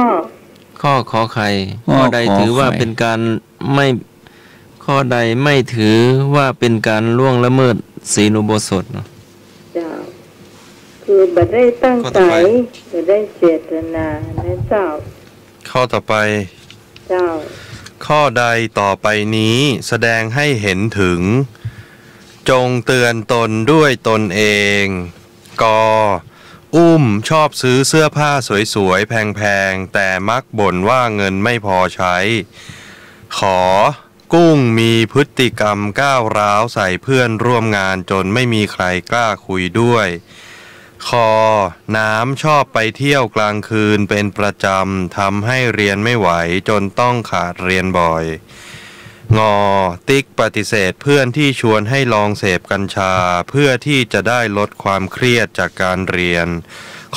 ข้อขอไข่ ข้อ ข้อใด ขอไข่ ถือว่าเป๋นก๋านไม่ ข้อใดไม่ถือว่าเป๋นก๋านล่วงละเมิดศีลอุโบสถเนาะ เจ้า คือบ่ได้ตั้งใจ๋ ข้อต่อไป บ่ได้เจตนานะเจ้า ข้อต่อไป เจ้า ข้อใดต่อไปนี้แสดงให้เห็นถึง จงเตือนตนด้วยตนเอง ก อุ้มชอบซื้อเสื้อผ้าสวยๆ แพงๆ แต่มักบ่นว่าเงินไม่พอใช้ ข กุ้งมีพฤติกรรมก้าวร้าวใส่เพื่อนร่วมงานจนไม่มีใครกล้าคุยด้วย ค น้ำชอบไปเที่ยวกลางคืนเป็นประจำ ทำให้เรียนไม่ไหวจนต้องขาดเรียนบ่อย งอ ติ๊กปฏิเสธเพื่อนที่ชวนให้ลองเสพกัญชา เพื่อที่จะได้ลดความเครียดจากการเรียน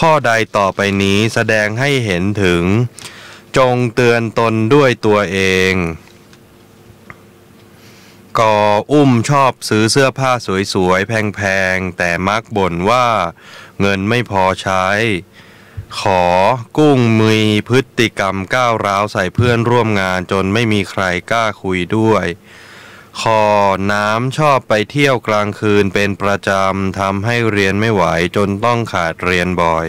ข้อใดต่อไปนี้แสดงให้เห็นถึง จงเตือนตนด้วยตัวเอง ก อุ้มชอบซื้อเสื้อผ้าสวยๆ แพงๆ แต่มักบ่นว่าเงินไม่พอใช้ ข กุ้งมีพฤติกรรมก้าวร้าวใส่เพื่อนร่วมงานจนไม่มีใครกล้าคุยด้วย ค น้ำชอบไปเที่ยวกลางคืนเป็นประจำ ทำให้เรียนไม่ไหวจนต้องขาดเรียนบ่อย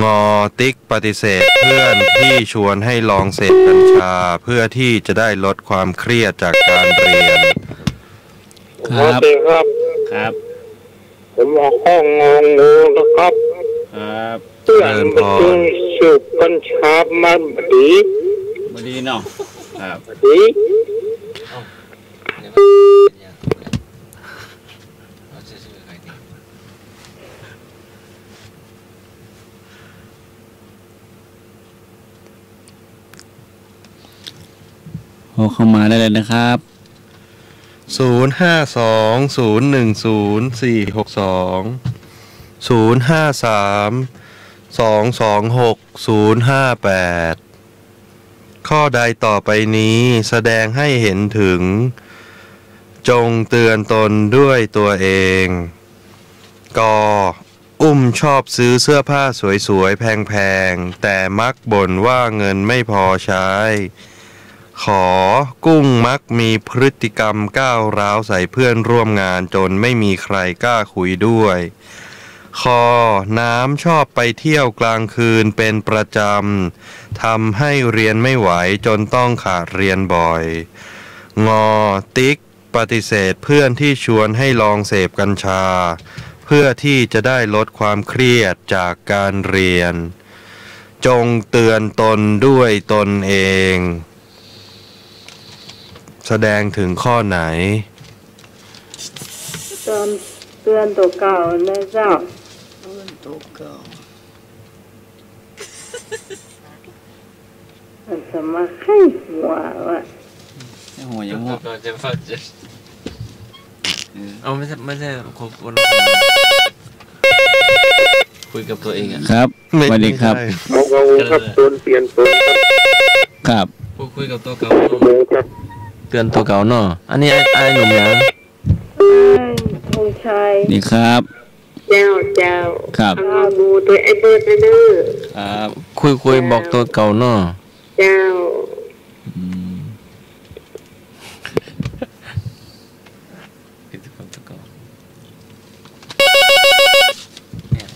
งอ ติ๊กปฏิเสธเพื่อนที่ชวนให้ลองเสพกัญชา เพื่อที่จะได้ลดความเครียดจากการเรียน ครับ สวัสดีครับ ครับ ผมออกห้องงองูนะครับ ครับ เปื้อน เจริญพร ไปเจอสูบกัญชามาบ่ดี บ่ดีเนาะ ครับ บ่ดี โทรเข้ามาได้เลยนะครับ ศูนย์ห้าสอง ศูนย์หนึ่งศูนย์ สี่หกสอง ศูนย์ห้าสาม สองสองหก ศูนย์ห้าแปด ข้อใดต่อไปนี้แสดงให้เห็นถึง จงเตือนตนด้วยตัวเอง ก อุ้มชอบซื้อเสื้อผ้าสวยๆ แพงๆ แต่มักบ่นว่าเงินไม่พอใช้ ข กุ้งมักมีพฤติกรรมก้าวร้าวใส่เพื่อนร่วมงานจนไม่มีใครกล้าคุยด้วย ค น้ำชอบไปเที่ยวกลางคืนเป็นประจำ ทำให้เรียนไม่ไหวจนต้องขาดเรียนบ่อย งอ ติ๊ก ปฏิเสธเพื่อนที่ชวนให้ลองเสพกัญชา เพื่อที่จะได้ลดความเครียดจากการเรียน จงเตือนตนด้วยตนเอง แสดงถึงข้อไหน เตือน เตือนตั๋วเก่านะเจ้า เตือนตั๋วเก่า มันจะมาให้หัววะ ไอ้หัวยังหัว เราจะฟังจะ เออ เอาไม่ใช่ ไม่ใช่คน คน คุยกับตัวเองอะ ครับ ไม่ สวัสดีครับ ไม่ใช่ เอา เอา ครับ เตือน เตือนตนครับ ครับ พูดคุยกับตั๋วเก่า ครับ เตือนตั๋วเก่าเนาะ อันนี้ไอ้ ไอ้หนุ่มหยัง เอ้ย ธงชัย นี่ครับ เจ้า เจ้า ครับ เอาหมูตัวไอ้เบิร์ดมาเด้อ ครับ คุย คุย เจ้า บอกตั๋วเก่าเนาะ เจ้า อืม คือตั๋วเก่า เนี่ย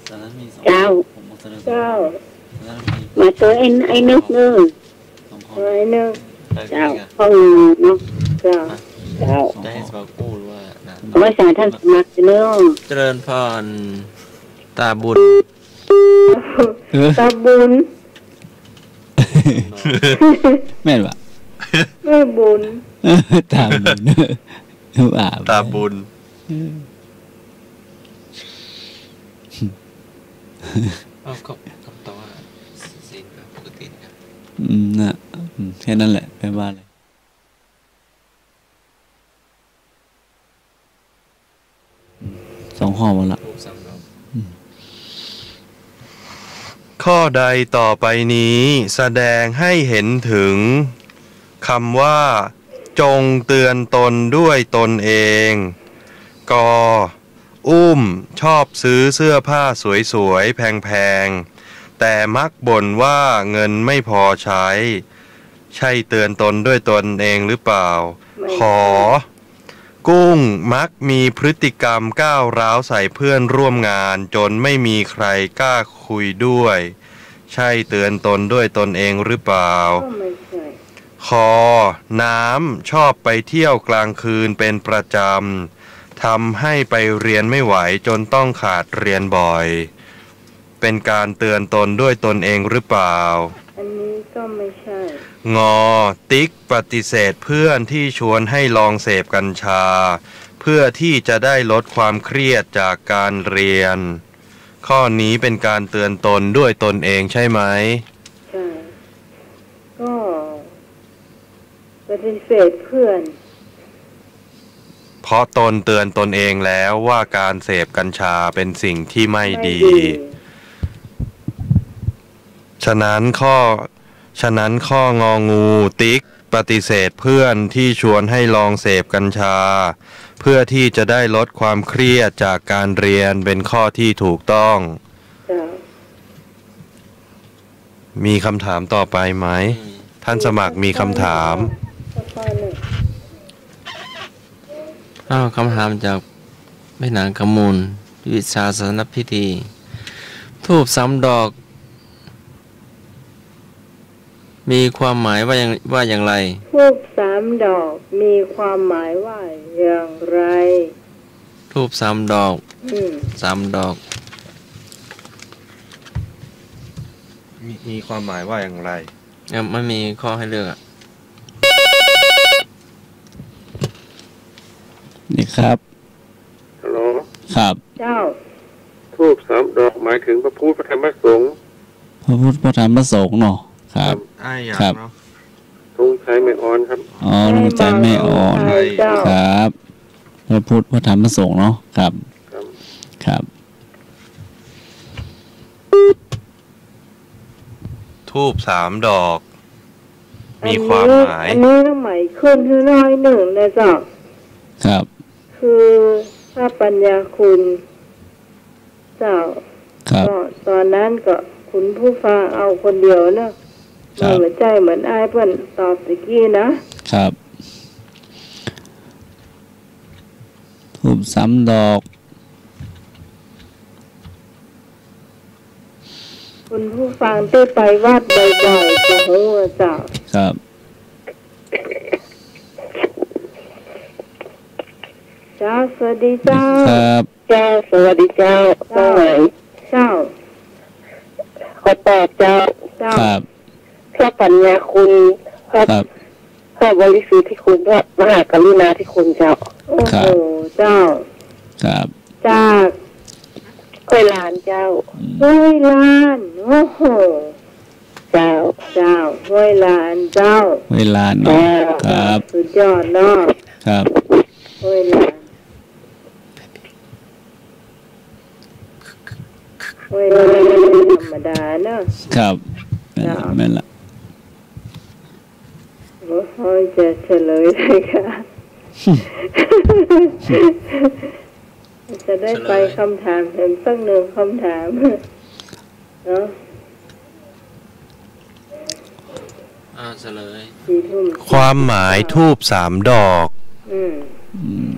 ตอนนั้นมีสอง เจ้า ผมบอกตั๋วเก่า เจ้า ตอนนั้นมี มาตั๋วไอ้ ไอ้นึกเนอะ สองคน ไอ้นึก เจ้า ห้องนอนเนาะ เจ้า ฮะ เจ้า จะให้สมัครกู้หรือว่านะ เอาไว้สายท่านสมัครเนอะ เจริญพร ตาบุญ เออ ตาบุญ แม่นวะ แม่บุญ ตาบุญ ว่าไป ตาบุญ เออ เอ้า ก็ ก็ตอบว่าศีลแบบปกตินะครับ อืม น่ะ อืม แค่นั้นแหละ แปลว่าอะไร สองข้อหมดละ ถูกสามรอบ อืม ข้อใดต่อไปนี้แสดงให้เห็นถึงคำว่า จงเตือนตนด้วยตนเอง ก อุ้มชอบซื้อเสื้อผ้าสวยๆ แพงๆ แต่มักบ่นว่าเงินไม่พอใช้ ใช่เตือนตนด้วยตนเองหรือเปล่า ไม่ ข กุ้งมักมีพฤติกรรมก้าวร้าวใส่เพื่อนร่วมงานจนไม่มีใครกล้าคุยด้วย ใช่เตือนตนด้วยตนเองหรือเปล่า ก็ไม่ใช่ ข น้ำชอบไปเที่ยวกลางคืนเป็นประจำ ทำให้ไปเรียนไม่ไหวจนต้องขาดเรียนบ่อย เป็นการเตือนตนด้วยตนเองหรือเปล่า อันนี้ก็ไม่ใช่ ง ติ๊กปฏิเสธเพื่อนที่ชวนให้ลองเสพกัญชา เพื่อที่จะได้ลดความเครียดจากการเรียน ข้อนี้เป็นการเตือนตนด้วยตนเองใช่ไหม ใช่ ก็ ฏิเสธเพื่อน เพราะตนเตือนตนเองแล้วว่าการเสพกัญชาเป็นสิ่งที่ไม่ดี ไม่ดี ฉะนั้นข้อ ฉะนั้นข้ององูติ๊กปฏิเสธเพื่อนที่ชวนให้ลองเสพกัญชา เพื่อที่จะได้ลดความเครียดจากการเรียนเป็นข้อที่ถูกต้อง เจ้า มีคำถามต่อไปไหม อืม ท่านสมัครมีคำถาม สักข้อหนึ่ง อ้าว คำถามจากแม่นางกำมูล วิชาศาสนพิธี ธูปสามดอก มีความหมายว่าอย่าง ว่าอย่างไร ธูปสามดอกมีความหมายว่าอย่างไร ธูปสามดอก อืม สามดอก มี มีความหมายว่าอย่างไร เอ่อ มันมีข้อให้เลือกอะ นี่ครับ ฮัลโหล ครับ เจ้า ธูปสามดอกหมายถึงพระพุทธพระธรรมพระสงฆ์ พระพุทธพระธรรมพระสงฆ์เนาะ ครับ ครับ อ้ายหยัง ครับ เนาะ ธงชัยแม่อ่อนครับ อ๋อ ธงชัยแม่อ่อน เจ้า ครับ พระพุทธพระธรรมพระสงฆ์เนาะ ครับ ครับ ครับ ธูปสามดอก มีความหมาย อันนี้ อันนี้ก็หมายขึ้นให้น้อยหนึ่งนะเจ้า ครับ คือพระปัญญาคุณ เจ้า ครับ ก็ตอนนั้นก็คุณผู้ฟังเอาคนเดียวเนอะ ครับ มันบ่ใจ้เหมือนอ้ายเปิ้นตอบตะกี้นะ ครับ ธูปสามดอก คุณผู้ฟังตี้ไปวัดบ่อยๆ จะฮู้อะเจ้า ครับ เจ้า สวัสดีเจ้า ครับ เจ้า สวัสดีเจ้า เจ้า เจ้า ขอตอบเจ้า เจ้า ครับ พระปัญญาคุณ พระ ครับ พระบริสุทธิคุณ พระมหากรุณาธิคุณเจ้า โอ้โห ครับ เจ้า ครับ จาก ห้วยลานเจ้า อืม ห้วยลาน โอ้โห เจ้า เจ้า ห้วยลาน เจ้า ห้วยลานเนาะ เจ้า ครับ สุดยอดเนาะ ครับ ห้วยลาน ห้วยลานธรรมดาเนาะ ครับ แม่นละ เจ้า แม่นละ โอ้ย จะเฉลยเลยค่ะ จะได้ไป เฉลย คำถามแถมสักหนึ่งคำถาม เนาะ อ่า เฉลย สี่ทุ่ม ความหมายธูปสามดอก อืม อืม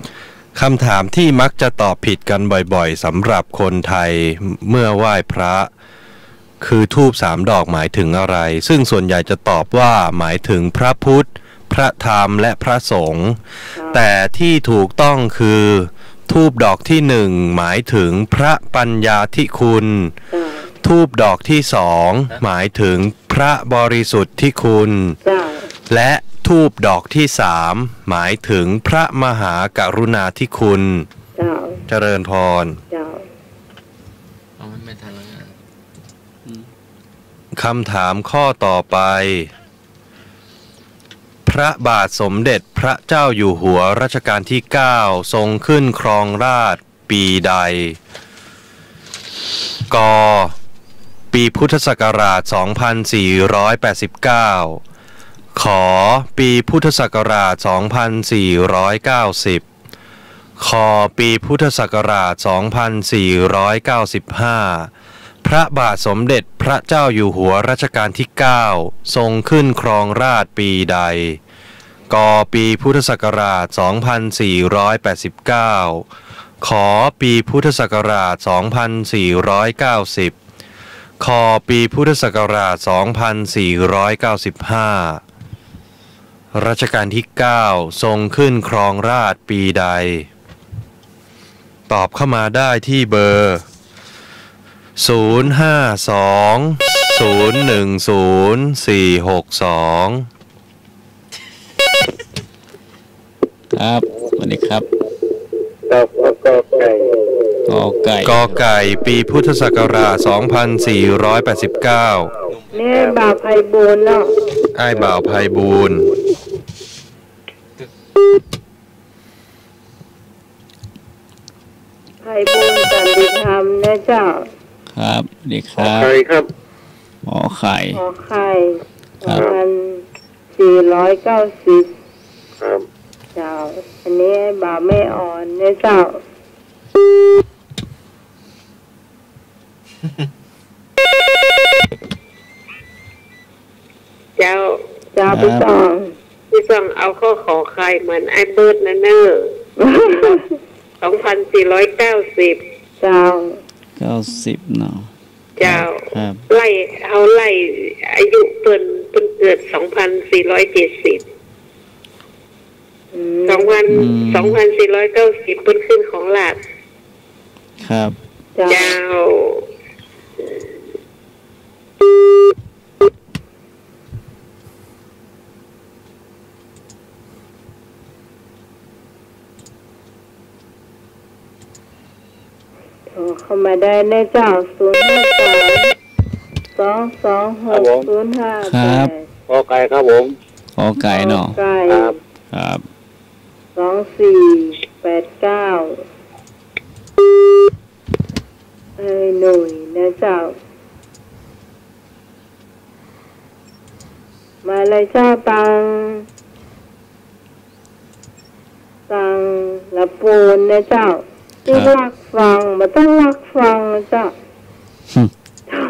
คำถามที่มักจะตอบผิดกันบ่อยๆ สำหรับคนไทยเมื่อไหว้พระ คือธูปสามดอกหมายถึงอะไร ซึ่งส่วนใหญ่จะตอบว่าหมายถึงพระพุทธ พระธรรม และพระสงฆ์ ครับ แต่ที่ถูกต้องคือ ธูปดอกที่หนึ่งหมายถึงพระปัญญาธิคุณ ครับ ธูปดอกที่สองหมายถึงพระบริสุทธิคุณ ครับ และธูปดอกที่สามหมายถึงพระมหากรุณาธิคุณ เจ้า เจริญพร เจ้า เอาไม่ทันแล้วไง อืม คำถามข้อต่อไป พระบาทสมเด็จพระเจ้าอยู่หัวรัชกาลที่เก้าทรงขึ้นครองราชย์ปีใด ก ปีพุทธศักราช สองพันสี่ร้อยแปดสิบเก้า ข ปีพุทธศักราช สองพันสี่ร้อยเก้าสิบ ค ปีพุทธศักราช สองพันสี่ร้อยเก้าสิบห้า พระบาทสมเด็จพระเจ้าอยู่หัวรัชกาลที่เก้าทรงขึ้นครองราชย์ปีใด ก ปีพุทธศักราช สองพันสี่ร้อยแปดสิบเก้า ข ปีพุทธศักราช สองพันสี่ร้อยเก้าสิบ ค ปีพุทธศักราช สองพันสี่ร้อยเก้าสิบห้า รัชกาลที่เก้าทรงขึ้นครองราชย์ปีใด ตอบเข้ามาได้ที่เบอร์ ศูนย์ห้าสอง ศูนย์หนึ่งศูนย์ สี่หกสอง ครับ สวัสดีครับ ครับ ก ก ไก่ ก ไก่ ก ไก่ ปีพุทธศักราช สองพันสี่ร้อยแปดสิบเก้า แม่บ่าวไพบูลย์เนาะ อ้ายบ่าวไพบูลย์ ไพบูลย์ สันติธรรมนะเจ้า ครับ สวัสดีครับ ขอไข่ครับ ขอไข่ ขอไข่ ครับ สองพันสี่ร้อยเก้าสิบ ครับ เจ้า อันนี้บ่าวแม่อ่อนนะเจ้า เจ้า เจ้า ครับ ปี้ส่อง ปี้ส่องเอาข้อขอไข่เหมือนไอ้เบิร์ดนะเน่อ สองพันสี่ร้อยเก้าสิบ เจ้า เก้าสิบเนาะ เจ้า ครับ ไล่ เอาไล่อายุเปิ้น เปิ้นเกิดสองพันสี่ร้อยเจ็ดสิบ อืม สองพัน อืม สองพันสี่ร้อยเก้าสิบ เปิ้นขึ้นครองราชย์ ครับ เจ้า เจ้า โทรเข้ามาได้นะเจ้า ศูนย์ห้าสาม สองสองหก ศูนย์ห้าแปด ครับผม ก.ไก่ครับผม ก.ไก่เนาะ ก.ไก่ ครับ ครับ สองสี่แปดเก้า เอ้ย หนุ่ยนะเจ้า มาเลยเจ้า ตัง ตังละปูนนะเจ้า ครับ ตี้ลักฟัง บ่ต้องลักฟังนะเจ้า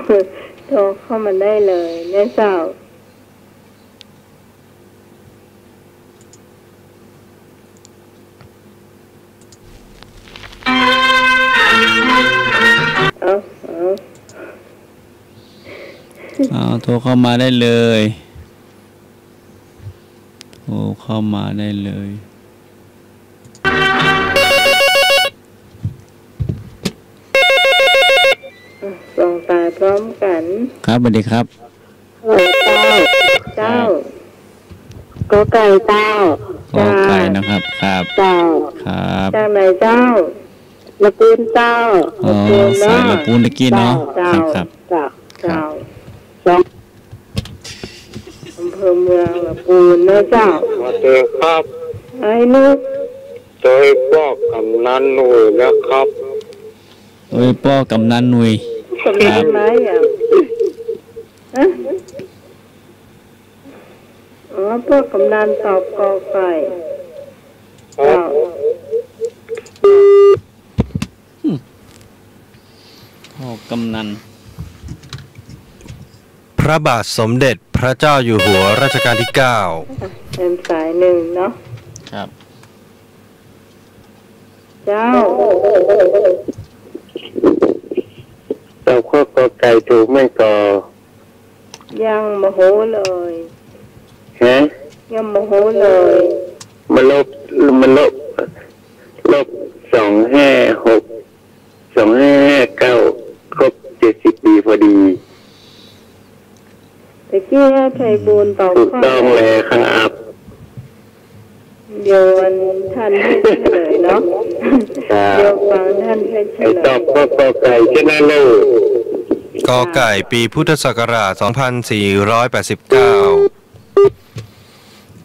หึ โทรเข้ามาได้เลยนะเจ้า เอา เอา เอา โทรเข้ามาได้เลย โทรเข้ามาได้เลย ส่งสายพร้อมกัน ครับ สวัสดีครับ ฮัลโหลเจ้า เจ้า ครับ ก.ไก่เจ้า ก.ไก่นะครับ ครับ เจ้า ครับ จากไหนเจ้า ละปูนเจ้า อ๋อ ละปูนเนาะ สายละปูนตะกี้เนาะ เจ้า ครับ ครับ เจ้า เจ้า ครับ สอง อำเภอเมืองละปูนนะเจ้า สวัสดีครับ ไอ้นุก โตยป้อกำนันหนุ่ยนะครับ โตยป้อกำนันหนุ่ย กำนัน ครับ ไหมอ่ะ ฮะ อ๋อ ป้อกำนันตอบ ก.ไก่ ครับ เจ้า อืม ป้อกำนัน พระบาทสมเด็จพระเจ้าอยู่หัวรัชกาลที่เก้า เป็นสายหนึ่งเนาะ ครับ เจ้า ตอบข้อ ก.ไก่ ถูกไหมก่อ ยังบ่ฮู้เลย ฮะ ยังบ่ฮู้เลย มาลบ มาลบ ลบสองห้าหก สองห้าห้าเก้า ครบเจ็ดสิบปีพอดี ตะกี้ให้ไพบูลย์ตอบ ถูกต้องแล้วครับ เดี๋ยวท่านให้เฉลยเนาะ ครับ เดี๋ยวฟังท่านให้เฉลย ไอ้ตอบข้อ ก.ไก่ ชนะเลิศ ก.ไก่ ปีพุทธศักราช สองพันสี่ร้อยแปดสิบเก้า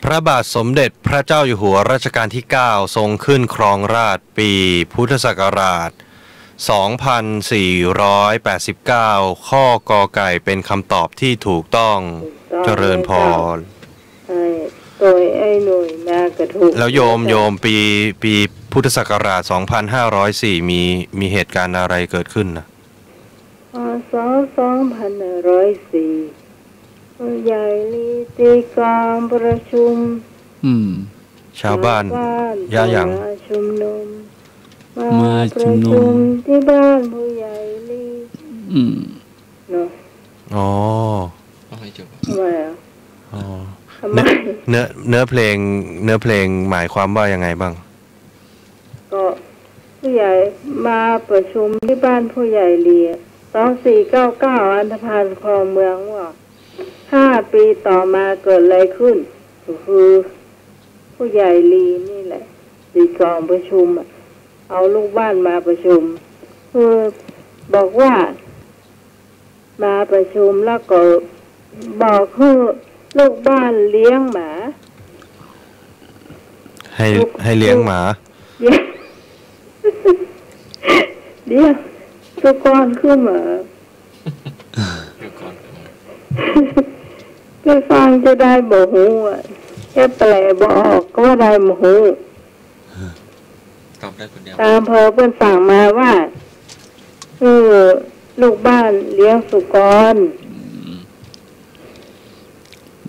พระบาทสมเด็จพระเจ้าอยู่หัวรัชกาลที่เก้า ทรงขึ้นครองราชย์ปีพุทธศักราช สองพันสี่ร้อยแปดสิบเก้า ข้อ ก.ไก่ เป็นคำตอบที่ถูกต้อง ถูกต้อง เจริญพร เจ้า ใช่ โตยไอ้หนุ่ยมากระถูก แล้วโยม เจ้า โยม ปี ปีพุทธศักราช สองพันห้าร้อยสี่ มี มีเหตุการณ์อะไรเกิดขึ้นนะ พ.ศ. สองพันห้าร้อยสี่ ผู้ใหญ่ลีตีกลองประชุม อืม ชาวบ้าน ชาวบ้าน ย้ายหยัง มาชุมนุม มา มาชุมนุม ประชุมที่บ้านผู้ใหญ่ลี อืม เนาะ อ๋อ เอาให้จบ ทำไมอ่ะ อ๋อ ทำไม เนื้อ เนื้อ เนื้อเพลง เนื้อเพลงหมายความว่ายังไงบ้าง ก็ผู้ใหญ่มาประชุมที่บ้านผู้ใหญ่ลี สองสี่เก้าเก้า อันธพาลครองเมือง ว่าห้าปีต่อมาเกิดอะไรขึ้น ก็คือผู้ใหญ่ลีนี่แหละ ตีกลองประชุมอะ เอาลูกบ้านมาประชุม คือบอกว่า มาประชุมแล้วก็บอกหื้อลูกบ้านเลี้ยงหมา ให้ ลูก ให้เลี้ยงหมา ลูก เลี้ยง เดี๋ยว สุกรขึ้นมา สุกร ไปฟังจะได้บ่ฮู้อะ จะแปลบ่ออกก็ว่าได้บ่ฮู้ ตอบได้คนเดียว ตามอำเภอเปิ้นสั่งมาว่า เออ ลูกบ้านเลี้ยงสุกร อืม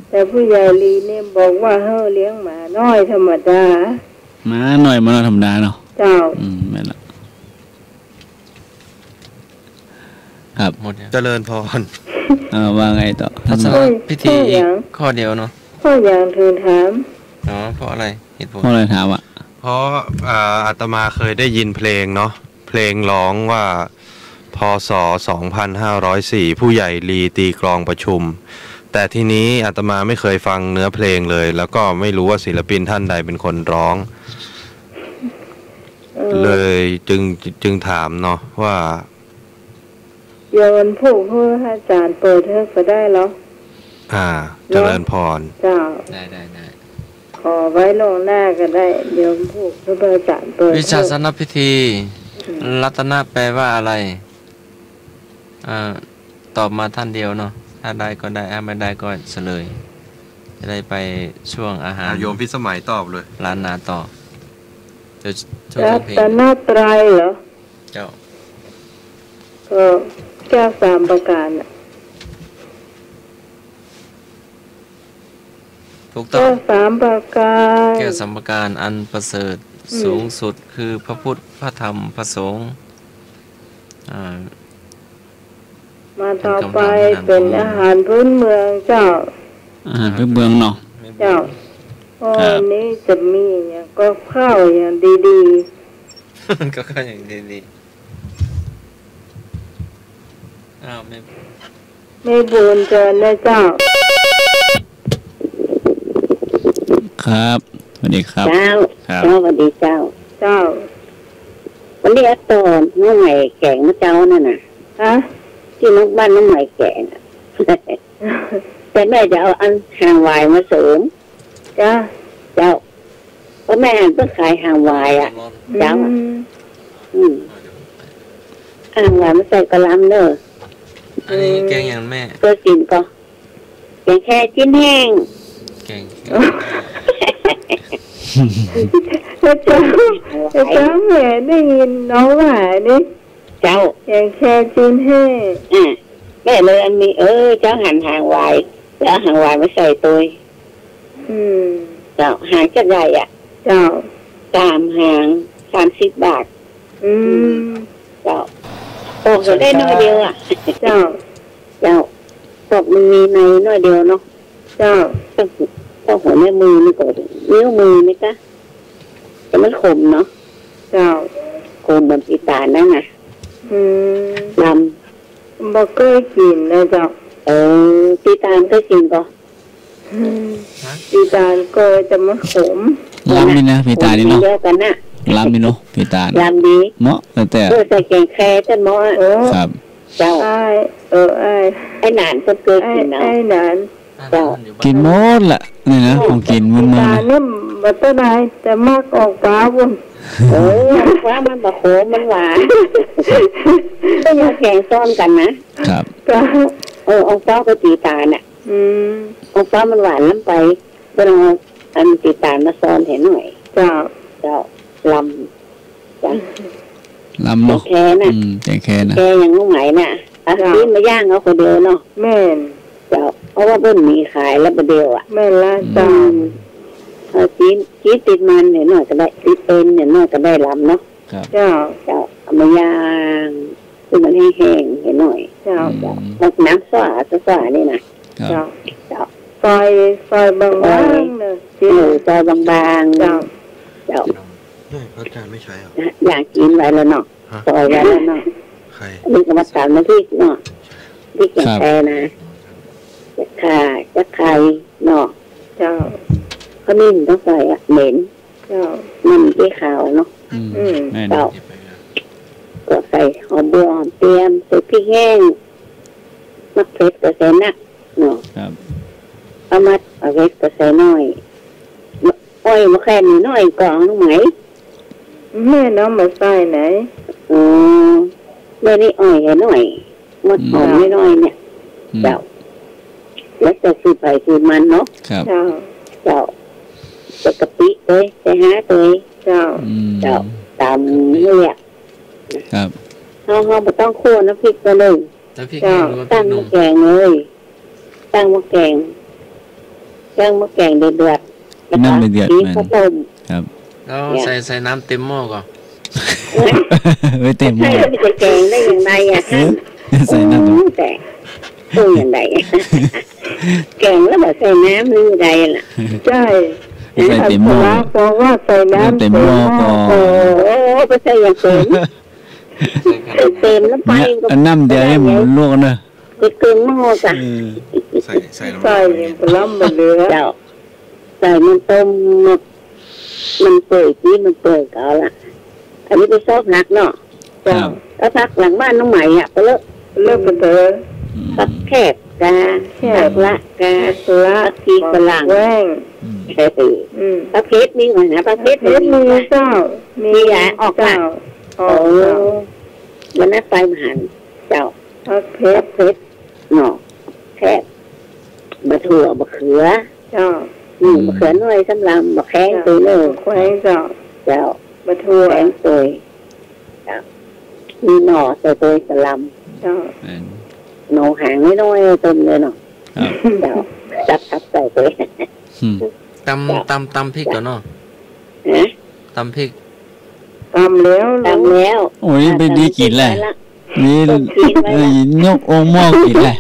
แต่ผู้ใหญ่ลีเนี่ยบอกว่าให้เลี้ยงหมาน้อยธรรมดา หมาน้อย หมาน้อยธรรมดาเนาะ เจ้า อืม แม่นละ ครับ หมดยัง เจริญพร เออ ว่าไงต่อ ทัศนพิธี ข้อหยัง อีกข้อเดียวเนาะ ข้อหยังเถิงถาม อ๋อ เพราะอะไร เหตุผล เพราะอะไรถามอะ เพราะ อ่า อาตมาเคยได้ยินเพลงเนาะ เพลงร้องว่า พ.ศ. สองพันห้าร้อยสี่ ผู้ใหญ่ลีตีกลองประชุม แต่ทีนี้อาตมาไม่เคยฟังเนื้อเพลงเลย แล้วก็ไม่รู้ว่าศิลปินท่านใดเป็นคนร้อง เออ เลยจึง จึงถามเนาะว่า โยมพูดเพื่อให้อาจารย์เปิดเทอมก็ได้เหรอ อ่า เนาะ เจริญพร เจ้า ได้ ได้ ได้ ขอไว้ล่วงหน้าก็ได้ โยมพูดเพื่อให้อาจารย์เปิดเทอม วิชาสนพิธี อืม รัตนะแปลว่าอะไร อ่า ตอบมาท่านเดียวเนาะ ถ้าได้ก็ได้ ถ้าไม่ได้ก็เฉลย จะได้ไปช่วงอาหาร อ่ะ โยมพิสมัยตอบเลย ล้านนาต่อ จะช่วง รัตนตรัยเหรอ เจ้า ก็แก้วสามประการน่ะ ถูกต้อง แก้วสามประการ แก้วสามประการอันประเสริฐ อืม สูงสุดคือพระพุทธ พระธรรม พระสงฆ์ อ่า มาต่อไป เป็นคำถาม เป็นอาหารพื้นเมืองเจ้า อาหารพื้นเมืองเนาะ เจ้า ครับ วันนี้จะมีอย่างกับข้าวอย่างดีๆ กับข้าวอย่างดีๆ อ้าว แม่ แม่บุญเจิญนะเจ้า ครับ สวัสดีครับ เจ้า ครับ เจ้า สวัสดีเจ้า เจ้า วันนี้อาต๋อมน้องใหม่แก๋งเมื่อเจ๊านั่นน่ะ ฮะ ตี้น้องบ้านน้องใหม่แก๋งน่ะ แต่แม่จะเอาอันหางหวายมาเสริม จ้ะ เจ้า เพราะแม่หันเปิ้นขายหางหวายอะ เจ้า อืม อืม หางหวายมาใส่กะลำเน่อ อันนี้แกงหยังแม่ เปิ้นกิ๋นก่อ แกงแคจิ้นแห้ง แกง แล้วเจ้า แล้วเจ้าแม่ได้ยินน้องว่านี่ เจ้า แกงแคจิ้นแห้ง อ่ะ แม่เลยอันนี้ เออ เจ้าหันหางหวาย แล้วเอาหางหวายมาใส่ตวย อืม เจ้า หางจักใหญ่อะ เจ้า สามหาง สามสิบบาท อืม เจ้า ปอกก็ได้น้อยเดียวอะ เจ้า เจ้า ปอกมันมีในน้อยเดียวเนาะ เจ้า เจ้าหัวแม่มือนี่ก็ นิ้วมือนี่กะ แต่มันขมเนาะ เจ้า ขมเหมือนปีตาลนั่นน่ะ อืม ลำ บ่เกยกิ๋นนะเจ้า เออ ปีตาลเกยกิ๋นก่อ อืม ปีตาลก็จะมาขม ลำนี่นะ ปีตาลนี่เนาะ ขมเดียวกันน่ะ ลำนี่เนาะ ปีตาล ลำดี เหมาะ แต่ เออ ใส่แก๋งแคจะเหมาะอะ โอ้ ครับ เจ้า อ้าย เออ อ้าย ไอ้หนานก็เกยกิ๋นเนาะ ไอ้ ไอ้หนาน เจ้า กิ๋นหมดละ นี่นะ ของกิ๋นมัน ปีตาลนี่บ่เต้าใด แต่มักอ่องป๊าวปุ้น เออ อ่องป๊าวมันบ่ขม มันหวาน ก็ยังแก๋งซ้อนกั๋นนะ ครับ เจ้า เออ อ่องป๊าวกับปีตาลน่ะ อืม อ่องป๊าวมันหวานล้ำไป ก็ลองเอาอันปีตาลมาซ้อนหื้อหน่อย เจ้า เจ้า ลำ จ้ะ ลำเนาะ แกงแคน่ะ อืม แกงแคน่ะ แกงอย่างลูกไหนน่ะ เอา เจ้า ซี้นมาย่างเอาคนเดียวเนาะ แม่น เจ้า เพราะว่าเปิ้นมีขายแล้วประเดี๋ยวอะ แม่นละ อืม เจ้า เอาซี้น ซี้นติดมันหื้อหน่อยก็ได้ ติดเอ็นหื้อหน่อยก็ได้ ลำเนาะ ครับ เจ้า เจ้า เอามาย่าง คือมันแห้งๆ หื้อหน่อย เจ้า อืม เจ้า เอาน้ำส้า ส้านี่นะ ครับ เจ้า เจ้า ซอย ซอยบางๆ เนาะ เออ ซอยบางๆ เจ้า เจ้า เฮ้ย พระอาจารย์ไม่ใช้เหรอ อย่างกิ๋นไว้แล้วเนาะ ฮะ ซอยไว้แล้วเนาะ ใคร อันนี้ก็มาตำน้ำพริกเนาะ พริกแกงแคนะ จะข่า จะไคร้เนาะ เจ้า ขมิ้นต้องใส่อะ เหม็น เจ้า มันจะขาวเนาะ อืม อืม แม่น เจ้า ก็ใส่หอมบัว หอมเตียม ใส่พริกแห้ง มักเผ็ดก็ใส่นักเนาะ ครับ เอามัด เอาเผ็ดก็ใส่น้อย อ้อยมะแขวนน้อยกองลูกไหม แม่นเอามาใส่ไหน อ๋อ แม่นี่อ้อยหน่อย หมดหอม อืม น้อยๆ เนี่ย อืม เจ้า แล้วแต่สูตรใผสูตรมันเนาะ ครับ เจ้า เจ้า ใส่กะปิเอ้ย ใส่ฮากเอ้ย เจ้า อืม เจ้า ตำให้เรียบ ครับ เฮา เฮาบ่ต้องคั่วน้ำพริกก็เลย น้ำพริก เจ้า นี่หรือว่าพริกหนุ่ม ตั้งหม้อแกงเลย ตั้งหม้อแกง ตั้งหม้อแกงเดือดๆ แล้วก็ น้ำเดือดๆ ตี มัน ข้าวต้ม ครับ แล้ว เนี่ย ใส่ ใส่น้ำเต็มหม้อก่อน ไว้เต็มหม้อ ใส่ จะแกงได้อย่างไรอะ เออ ท่าน ใส่น้ำ โอ้ แต่ โอ้ อย่างไร แกงแล้วบ่ใส่น้ำนี่ได้ล่ะ ใช่ ใส่เต็มหม้อ พระบอกว่าใส่น้ำ น้ำเต็มหม้อก่อน เต็มหม้อก่อน โอ้ ก็ใส่อย่างเต็ม ใส่ขนาดนั้น เต็มแล้วไป เนี่ย ก็ อันน้ำเดียวนี่มันลวกนะ เกินหม้อจ้ะ เออ ใส่ ใส่น้ำ ใส่ มัน ปะล้ำหมดเลยนะ เจ้า ใส่มันต้ม มัน มันเปื่อย ตี้มันเปื่อยก็เอาละ อันนี้ไปซอกผักเนาะ เจ้า ครับ แล้วผักหลังบ้านน้องใหม่อะ ไปเลอะ เลอะไปเถอะ อืม ผักแคบกา แคบ ผักละกา ผักละ ผักชีฝรั่ง แว้ง อืม เออ อืม ผักเผ็ดมีไหมนะ ผักเผ็ด ผักเผ็ด มี มี ไหม เจ้า มี มีหลายออก เจ้า มา ออก โอ้ เจ้า วันนั้นไปมาหัน เจ้า ผักเผ็ด ผักเผ็ด เนาะ แคบ บ่าถั่ว บ่าเขือ เจ้า อืม อืม บ่าเขือน้อยสำลำ บ่าแข้ง เจ้า ตัวเนอะ บ่าแข้ง เจ้า เจ้า บ่าถั่ว แข้งตัว เจ้า มีหน่อใส่ตัวสำลำ เจ้า แม่น หน่อหางน้อยๆ ต้มเลยเนาะ ครับ เจ้า สับๆ ใส่ตัว อืม ตำ เจ้า ตำ ตำพริกก่อนเนาะ ฮะ ตำพริก ตำแล้ว ตำแล้ว โอ้ย อ่ะ ไปดีกิ๋นแหละ ตำพริกไว้ละ นี่ ต้มกิ๋นไว้ละ เอ้ย ยกองค์หม้อกิ๋นแหละ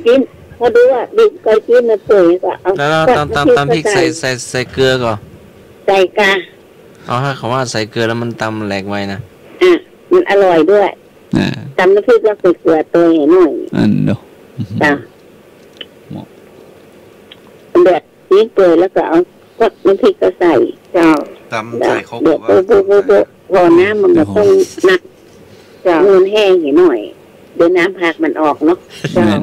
กิ๋น พอดูว่าดิบก็กิ๋น มันเปื่อยก็เอา แล้ว แล้ว ก็ ตำ ตำ ตำพริก ก็ใส่ ใส่ ใส่ ใส่เกลือก่อน ใส่กา เอา ถ้าเขาว่าใส่เกลือแล้วมันตำแหลกไวนะ อ่ะ มันอร่อยด้วย อ่า ตำน้ำพริกแล้วใส่เกลือตัวหน่อย อันเดียว จ้ะ เหมาะ เดือด พริกเปื่อยแล้วก็เอาพวกน้ำพริกก็ใส่ เจ้า ตำใส่ครก เดี๋ยว หรือว่า โป๊ะๆๆๆ พอน้ำมันก็ต้องหนัก เจ้า มันแห้งหน่อย เดี๋ยวน้ำผักมันออกเนาะ เจ้า แม่น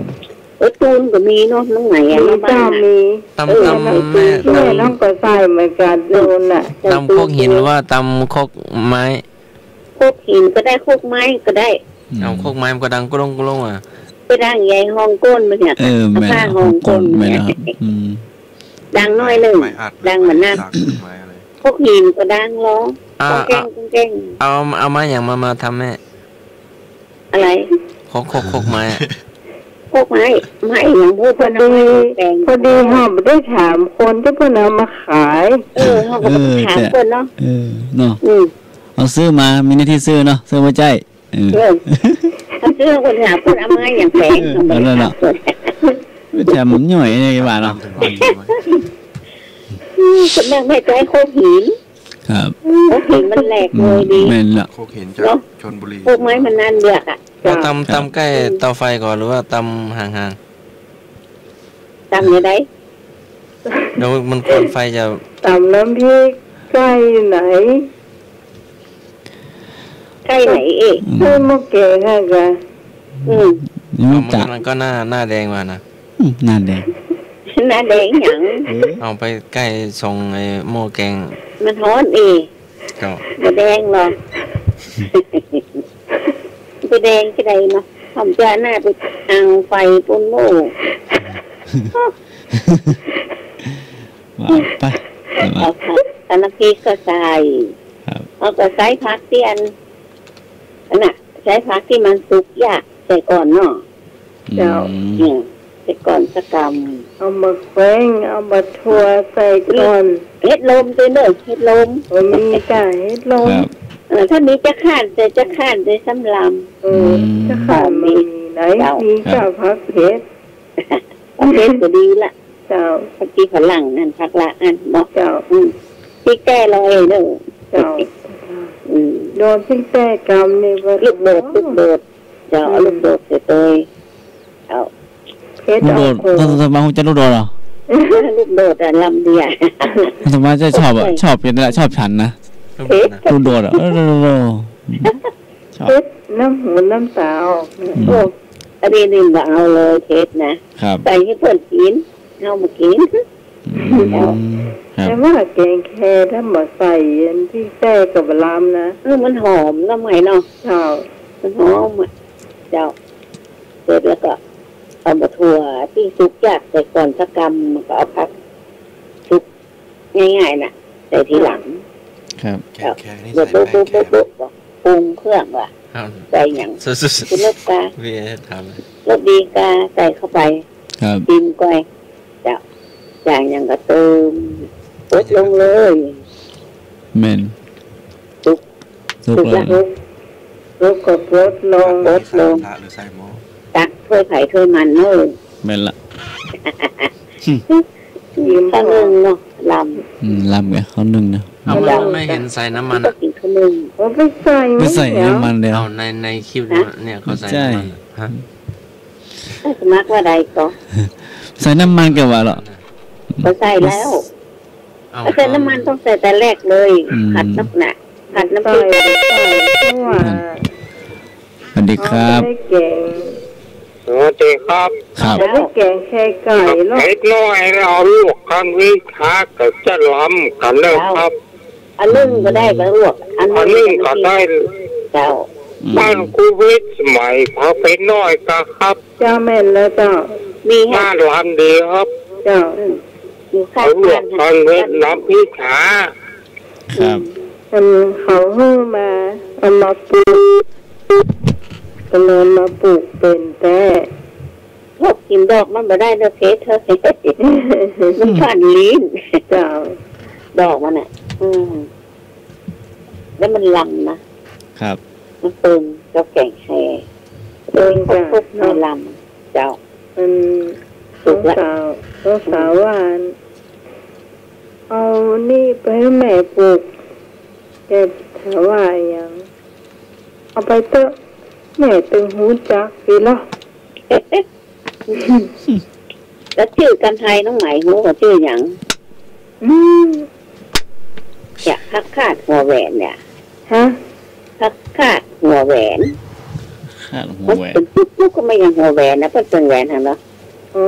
เออ ตูนก็มีเนาะ น้องไหนอะ มี เจ้า บ้านอะ มี ตำ เออ ตำ ตำ แม่ แม่ ตำ น้องก็ใส่เหมือนกัน ตูนน่ะ ตำครกหินหรือว่าตำครกไม้ ครกหินก็ได้ ครกไม้ก็ได้ อืม เอาครกไม้มันก็ดังกะลงกะลงอะ ไปดังใหญ่ห้องก้นมันเนี่ย เออ แม่น เอาผ้าห้องก้น แม่น เนี่ย ครับ อืม ดังน้อยหนึ่ง ไม้อัด ดังเหมือนน้ำ ไม้อัด ไม้อะไร ครกหินก็ดังร้อง อ่า ก้องแก้ง อ่ะ ก้องแก้ง เอา เอาไม้อย่างมา มาทำแม่ อะไร ครก ครก ครกไม้อะ ครกไม้ ไม้อย่างพวก พอดี เปิ้นเอาไม้แปลง พอดีเฮาบ่ได้ถามคนตี้เปิ้นเอามาขาย เออ เฮาก็บ่ได้ถามเปิ้นเนาะ เออ เนาะ อืม เอาซื้อมา มีหน้าตี้ซื้อเนาะ ซื้อบ่ใจ้ เออ เออ เอาซื้อคนถามเปิ้นเอามาอย่างแปลง เออ เอามา เอาแล้วเนาะ ถามเปิ้น ไปแถมหย่อยนี่ว่าเนาะ อืม ส่วนมากแม่ใจ๊ครกหิน ครับ ครกหินมันแหลกเลยดี แม่นละ ครกหินจาก เนาะ ชลบุรี ครกไม้มันนั่นเลือกอะ แล้วตำ ครับ ตำใก้เตาไฟก่อนหรือว่าตำห่างๆ ตำยังไง แล้วมันควันไฟจะ ตำน้ำพริกใก้ไหน ใก้ไหนเอ๊ะ อืม ใก้หม้อแกงอะกะ อืม นี่มันจะ มันก็หน้า หน้าแดงว่ะนะ อืม หน้าแดง หน้าแดงหยัง เออ เอาไปใก้ส่องไอ้หม้อแกง มันฮ้อนเอ๊ะ เจ้า บ่แดงหรอก บ่แดงจะใดเนาะ ผมจะหน้าไปอังไฟปุ้นโม่ ว่าไป เอาผัก เอาน้ำพริกก็ใส่ ครับ เอาก็ใส่ผักตี้อัน อันน่ะ ใส่ผักตี้มันสุกยากใส่ก่อนเนาะ เจ้า อืม อืม ใส่ก่อนสักกำ เอาหมากแข้ง เอาหมากถั่วใส่ก่อน เห็ดลมตวยเน่อ เห็ดลม เออ มีจ้ะ เห็ดลม ครับ เออ ถ้ามีจะข้าน แต่จะข้านแต่สำลำ เออ อืม จะข้านมันมีไหน เจ้า มีจ้ะ ครับ ผักเผ็ด ผักเผ็ดก็ดีละ เจ้า ผักชีฝรั่งนั่น ผักละอันเนาะ เจ้า อืม พริกแก้ร้อยเน่อ เจ้า อืม โดนพริกแก้กำนี่ว่า ลูกโดด ลูกโดด เจ้า เอา อืม ลูกโดดใส่ตวย เจ้า เผ็ด ลูกโดด ออกโขม ท่านสมาคมจะลูกโดดเหรอ ลูกโดดอะ ลำเดียว ท่านสมาคมจะชอบอะ ชอบกินละ ชอบฉันนะ เผ็ด ลูกโดดอะ เออ โดด โดด โดด ชอบ เผ็ด น้ำหูน้ำตาออก อืม โอ้ อันนี้นี่บ่เอาเลย เผ็ดนะ ครับ ใส่หื้อเปิ้นกิ๋น เฮาบ่กิ๋น อืม อืม ครับ แต่ว่าแกงแคถ้าบ่ใส่อันพริกแต้ก็บ่ลำนะ เออ มันหอมเนาะไหมเนาะ เจ้า มันหอมอะ เจ้า เสร็จแล้วก็เอาบ่าถั่วตี้สุกยากใส่ก่อนสักกำ มันก็เอาผักสุกง่ายๆ น่ะ ใส่ทีหลัง ครับ แกงแคนี่ เดี๋ยว ใส่แป้งแค ปุ๊บปุ๊บปุ๊บปุ๊บ ปรุงเครื่องว่ะ ครับ ใส่หยัง สุดๆ ชูรสกา เวียถามเลย รสดีกาใส่เข้าไป ครับ ชิมก่อย เจ้า อย่างหยังก็เติม ปดลงเลย แม่น สุก สุก สุก แล้ แล้ว ว สุก สุกก็ปดลง ปดลง ใส่กระทะหรือใส่หม้อ ตักถ้วยไผถ้วยมันเนาะ แม่นละ ข้าวนึ่งเนาะ ลำ อืม ลำไง ข้าวนึ่งนะ เอา มัน ลำ ไม่เห็นใส่น้ำมันอะ ก็กินข้าวนึ่ง โอ้ ไปใส่ ไปใส่ ไม่เดี๋ยว น้ำมันเดียว เอาใน ในคลิปเนี่ย ฮะ เนี่ยเขาใส่ ใช่ น้ำมันอะ ฮะ สมัครว่าใดก็ ใส่น้ำมันก็ว่าเหรอ ก็ใส่แล้ว เอา ก็ใส่น้ำมัน ต้องใส่แต่แรกเลย อืม ผัดนักหนา ผัดน้ำพริก ใส่ ใส่ เพราะว่า สวัสดีครับ เอาไปแกง สวัสดีครับ ครับ จะได้แกงแคไก่เนาะ เล็กน้อยเอาลวกกันไว้ ถ้าก็จะลำกันแล้วครับ อันนึ่งก็ได้ก็ลวก อันนึ่ง อันนึ่งก็ได้ เจ้า อืม บ้านกูเวทสมัยเขาเป็นน้อยก็ครับ เจ้า แม่นแล้วเจ้า มีฮะ บ้านหลานดีครับ เจ้า อืม อยู่ข้างบ้าน เอาลวกกันไว้ น้ำพริกขา ครับ อืม อันเขาหื้อมา เอามาปลูก ก็เลยมาปลูกเป็นแต๊ พวกกิ๋นดอกมันบ่ได้เด้อเพชรเฮ้ย มันคันลิ้น เจ้า ดอกมันน่ะ อืม แล้วมันลำนะ ครับ มันเปิงกับแกงแค เปิงกับ เปิงกับ พวก เนาะ ลำ เจ้า มัน สุกละ น้องสาว น้องสาวว่า เอานี่ไปหื้อแม่ปลูก แกถามว่าหยัง เอาไปเต๊อะ แม่ตึงฮู้จักสิเนาะ แล้วจื้อกันไทยน้องไหมฮู้ว่าจื้อหยัง อืม เนี่ย ผักคาดหัวแหวนเนี่ย ฮะ ผักคาดหัวแหวน คาดหัวแหวน มันเป๋นปุ๊กๆ ก็ไม่ยังหัวแหวนนะ เปิ้นเป๋นแหวนหั่นเนาะ อ๋อ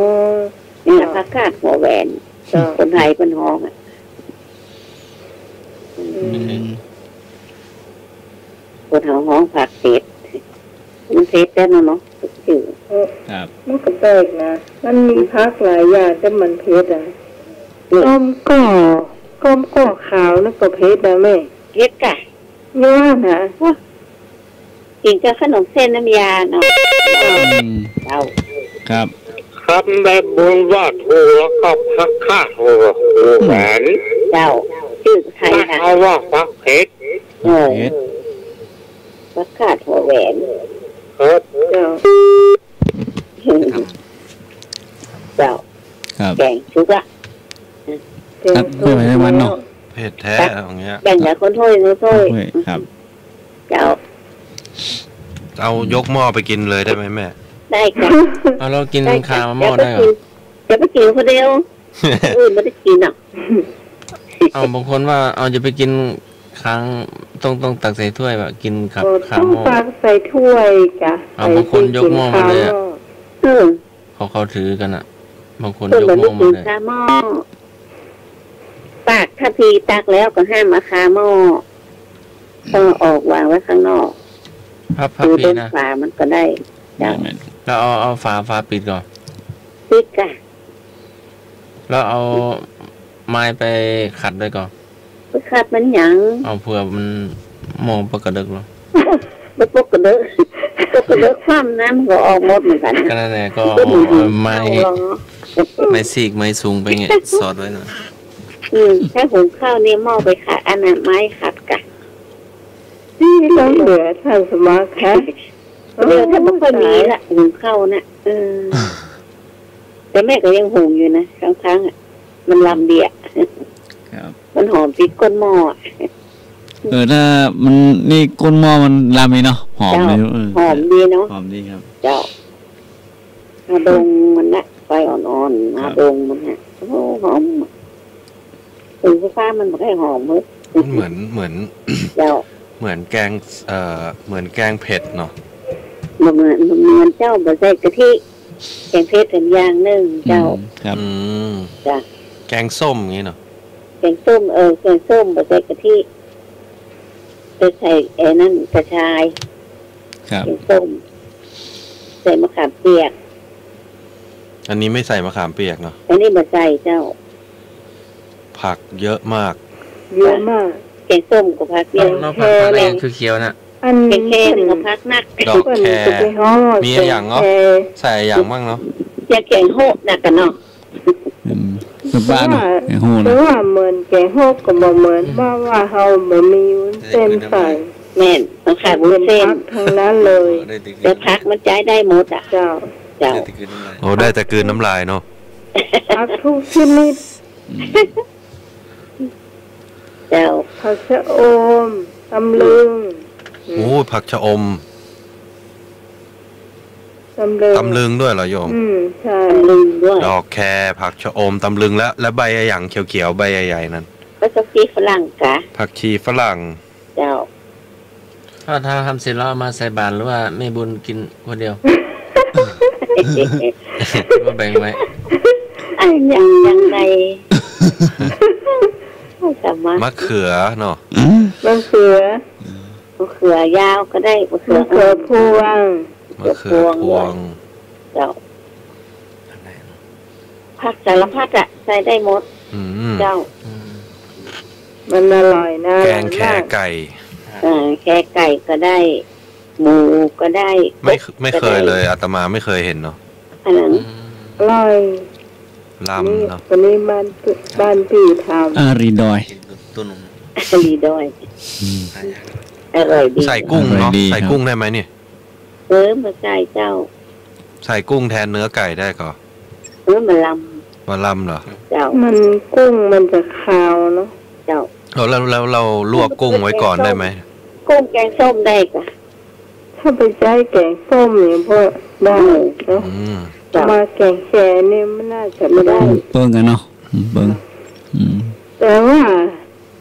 เนี่ย เจ้า ผักคาดหัวแหวน เจ้า คนไทยเปิ้นฮ้องอะ อืม อืม คนเฮาฮ้องผักเผ็ด มันเผ็ดแต๊เนาะ จื้อ เออ ครับ มันก็แปลกนะ มันมีผักหลายอย่างแต่มันเผ็ดอะ อืม ก้อมก้อ ก้อมก้อขาวนั่นก็เผ็ดนะแม่ เผ็ดกะ ย้อนนะ โอ้ กิ๋นกับขนมเส้นน้ำยาเนาะ อืม เจ้า ครับ คำแบบบุญว่าถูกแล้วก็ผักคาดหัว หัวแหวน เจ้า จื้อไทยนะ ถ้าเขาว่าผักเผ็ด เออ ผักเผ็ด ผักคาดหัวแหวน ครับ เจ้า ครับ เจ้า ครับ แกงสุกละ แกงสุก ครับ ไม่ไหวแล้วมันเนาะ เผ็ดแต๊อย่างเงี้ย แบ่งกับคนถ้วย คนถ้วย โอ้ย ครับ เจ้า เอายกหม้อไปกิ๋นเลยได้ไหมแม่ ได้ค่ะ เอา แล้วกิ๋น ได้ค่ะ คาหม้อได้เหรอ เดี๋ยวไปกิ๋น เดี๋ยวไปกิ๋นคนเดียว อื่นไม่ได้กิ๋นหรอก เอา บางคนว่า เอา จะไปกิ๋นค้าง ต้อง ต้องตักใส่ถ้วยว่ะ กิ๋นกับ โอ้ คาหม้อ ต้องตักใส่ถ้วยจ้ะ เอา บางคนยกหม้อมาเลยอะ ใส่ถ้วยกิ๋นคาหม้อ เออ เขา เขาถือกั๋นอะ บางคน เออ ยกหม้อมาเลย เหมือนไม่กิ๋นคาหม้อ ตัก ถ้าพี่ตักแล้วก็ห้ามเอาคาหม้อ ต้องออกวางไว้ข้างนอก พับ พับ ถือ พี่ บน นะ ฝามันก็ได้ จ้ะ แม่นๆ แล้วเอา เอาฝา ฝาปิดก่อน ปิดจ้ะ แล้วเอาไม้ไปขัดด้วยก่อน ไปขัดมันหยัง เอาเผื่อมันหม้อปกกระเดิกเหรอ มันปกกระเดิก ปกกระเดิกคว่ำนะ มันก็ออกหมดเหมือนกั๋นนะ ก็นั่นแหละ ก็เอา มันก็หมุน ไม้ เข้าหรอ ไม้สีก ไม้สูงไปไง สอดไว้หน่อย อืม ถ้าหุงข้าวนี่หม้อไปขัด อันนั้นไม้ขัดกะ นี่ต้องเหลือท่านสมัครคะ เดี๋ยวถ้าบ่ค่อยมีละ หุงข้าวน่ะ เออ แต่แม่ก็ยังหุงอยู่นะ ครั้งๆ อะ มันลำดีอะ ครับ มันหอมติดก้นหม้ออะ เออ ถ้ามันนี่ก้นหม้อมันลำดีเนาะ หอมดี เจ้า เออ หอมดีเนาะ หอมดีครับ เจ้า หาดงมันนะ ไฟอ่อนๆ หาดงมันฮะ ครับ โอ้ หอม ถึงไฟฟ้ามันบ่ค่อยหอมเฮ้ย มันเหมือน เหมือน เจ้า เหมือนแกง เอ่อ เหมือนแกงเผ็ดเนาะ บ่เหมือน บ่เหมือนเจ้า บ่ใส่กะทิ แกงเผ็ดเป็นอย่างนึ่งเจ้า อืม ครับ อืม จ้ะ แกงส้มอย่างงี้เนาะ แกงส้ม เออ แกงส้มบ่ใส่กะทิ แต่ใส่ไอ้นั่นกระชาย ครับ แกงส้ม ใส่มะขามเปียก อันนี้ไม่ใส่มะขามเปียกเนาะ อันนี้บ่ใส่เจ้า ผักเยอะมาก เยอะมาก แกงส้มก็ผักเยอะ นอกผักอะไรเขียวๆ น่ะ อันแกงแคก็ผักนัก ดอกแค เปิ้นจะไปฮ้อ มีอะหยังเนาะ แกงแค ใส่อะหยังมั่งเนาะ จะแกงโฮะนักกันเนาะ อืม สบายเนาะ แต่ว่า แกงโฮะนะ แต่ว่าเหมือนแกงโฮะก็บ่เหมือน อืม ว่า ว่าเฮาบ่มีวุ้นเส้นใส่ แม่น ต้องใส่วุ้นเส้น เป็นผักทั้งนั้นเลย แต่ผักมันใจ๊ได้หมดอะ เจ้า เจ้า โอ้ ได้แต่กลืนน้ำลายเนาะ ผักทุกชนิด อืม เจ้า ผักชะอม ตำลึง อืม โอ้ ผักชะอม ตำลึง ตำลึงด้วยเหรอโยม อืม ใช่ ตำลึงด้วย ดอกแค ผักชะอม ตำลึง และ และใบอะหยังเขียวๆ ใบใหญ่ๆ นั่น ก็ผักชีฝรั่งกะ ผักชีฝรั่ง เจ้า ถ้า ถ้าทำเสร็จแล้วเอามาใส่บาตรหรือว่าแม่บุญกินคนเดียว หรือว่าแบ่งไว้ อะหยัง ยังไง สามารถ มะเขือเนาะ มะเขือ มะเขือยาวก็ได้ มะเขือ มะเขือพวง มะเขือพวง เจ้า ผักสารพัดอะ ใส่ได้หมด อืม เจ้า อืม มันอร่อยนะ แกงแคไก่ เออ แคไก่ก็ได้ หมูก็ได้ ไม่ กบก็ได้ ไม่เคยเลย อาตมาไม่เคยเห็นเนาะ อันนั้น อืม อร่อย ลำเนาะ นี่ วันนี้บ้าน บ้านพี่ทำ อาหลีดอย อาหลีดอย อืม อร่อยดี ใส่กุ้งเนาะ อร่อยดีครับ ใส่กุ้งได้ไหมเนี่ย เออ บ่ใส่เจ้า ใส่กุ้งแทนเนื้อไก่ได้ก่อ เออ บ่ลำ บ่ลำเหรอ เจ้า มันกุ้งมันจะคาวเนาะ เจ้า เอา แล้ว แล้วเราลวกกุ้งไว้ก่อนได้ไหม กุ้งแกงส้มได้กะ ถ้าไปใจ๊แกงส้มเนี่ยพอได้เนาะ อืม เจ้า มาแกงแคนี่มันน่าจะไม่ได้ เปิ้งกันเนาะ เปิ้ง อืม แต่ว่า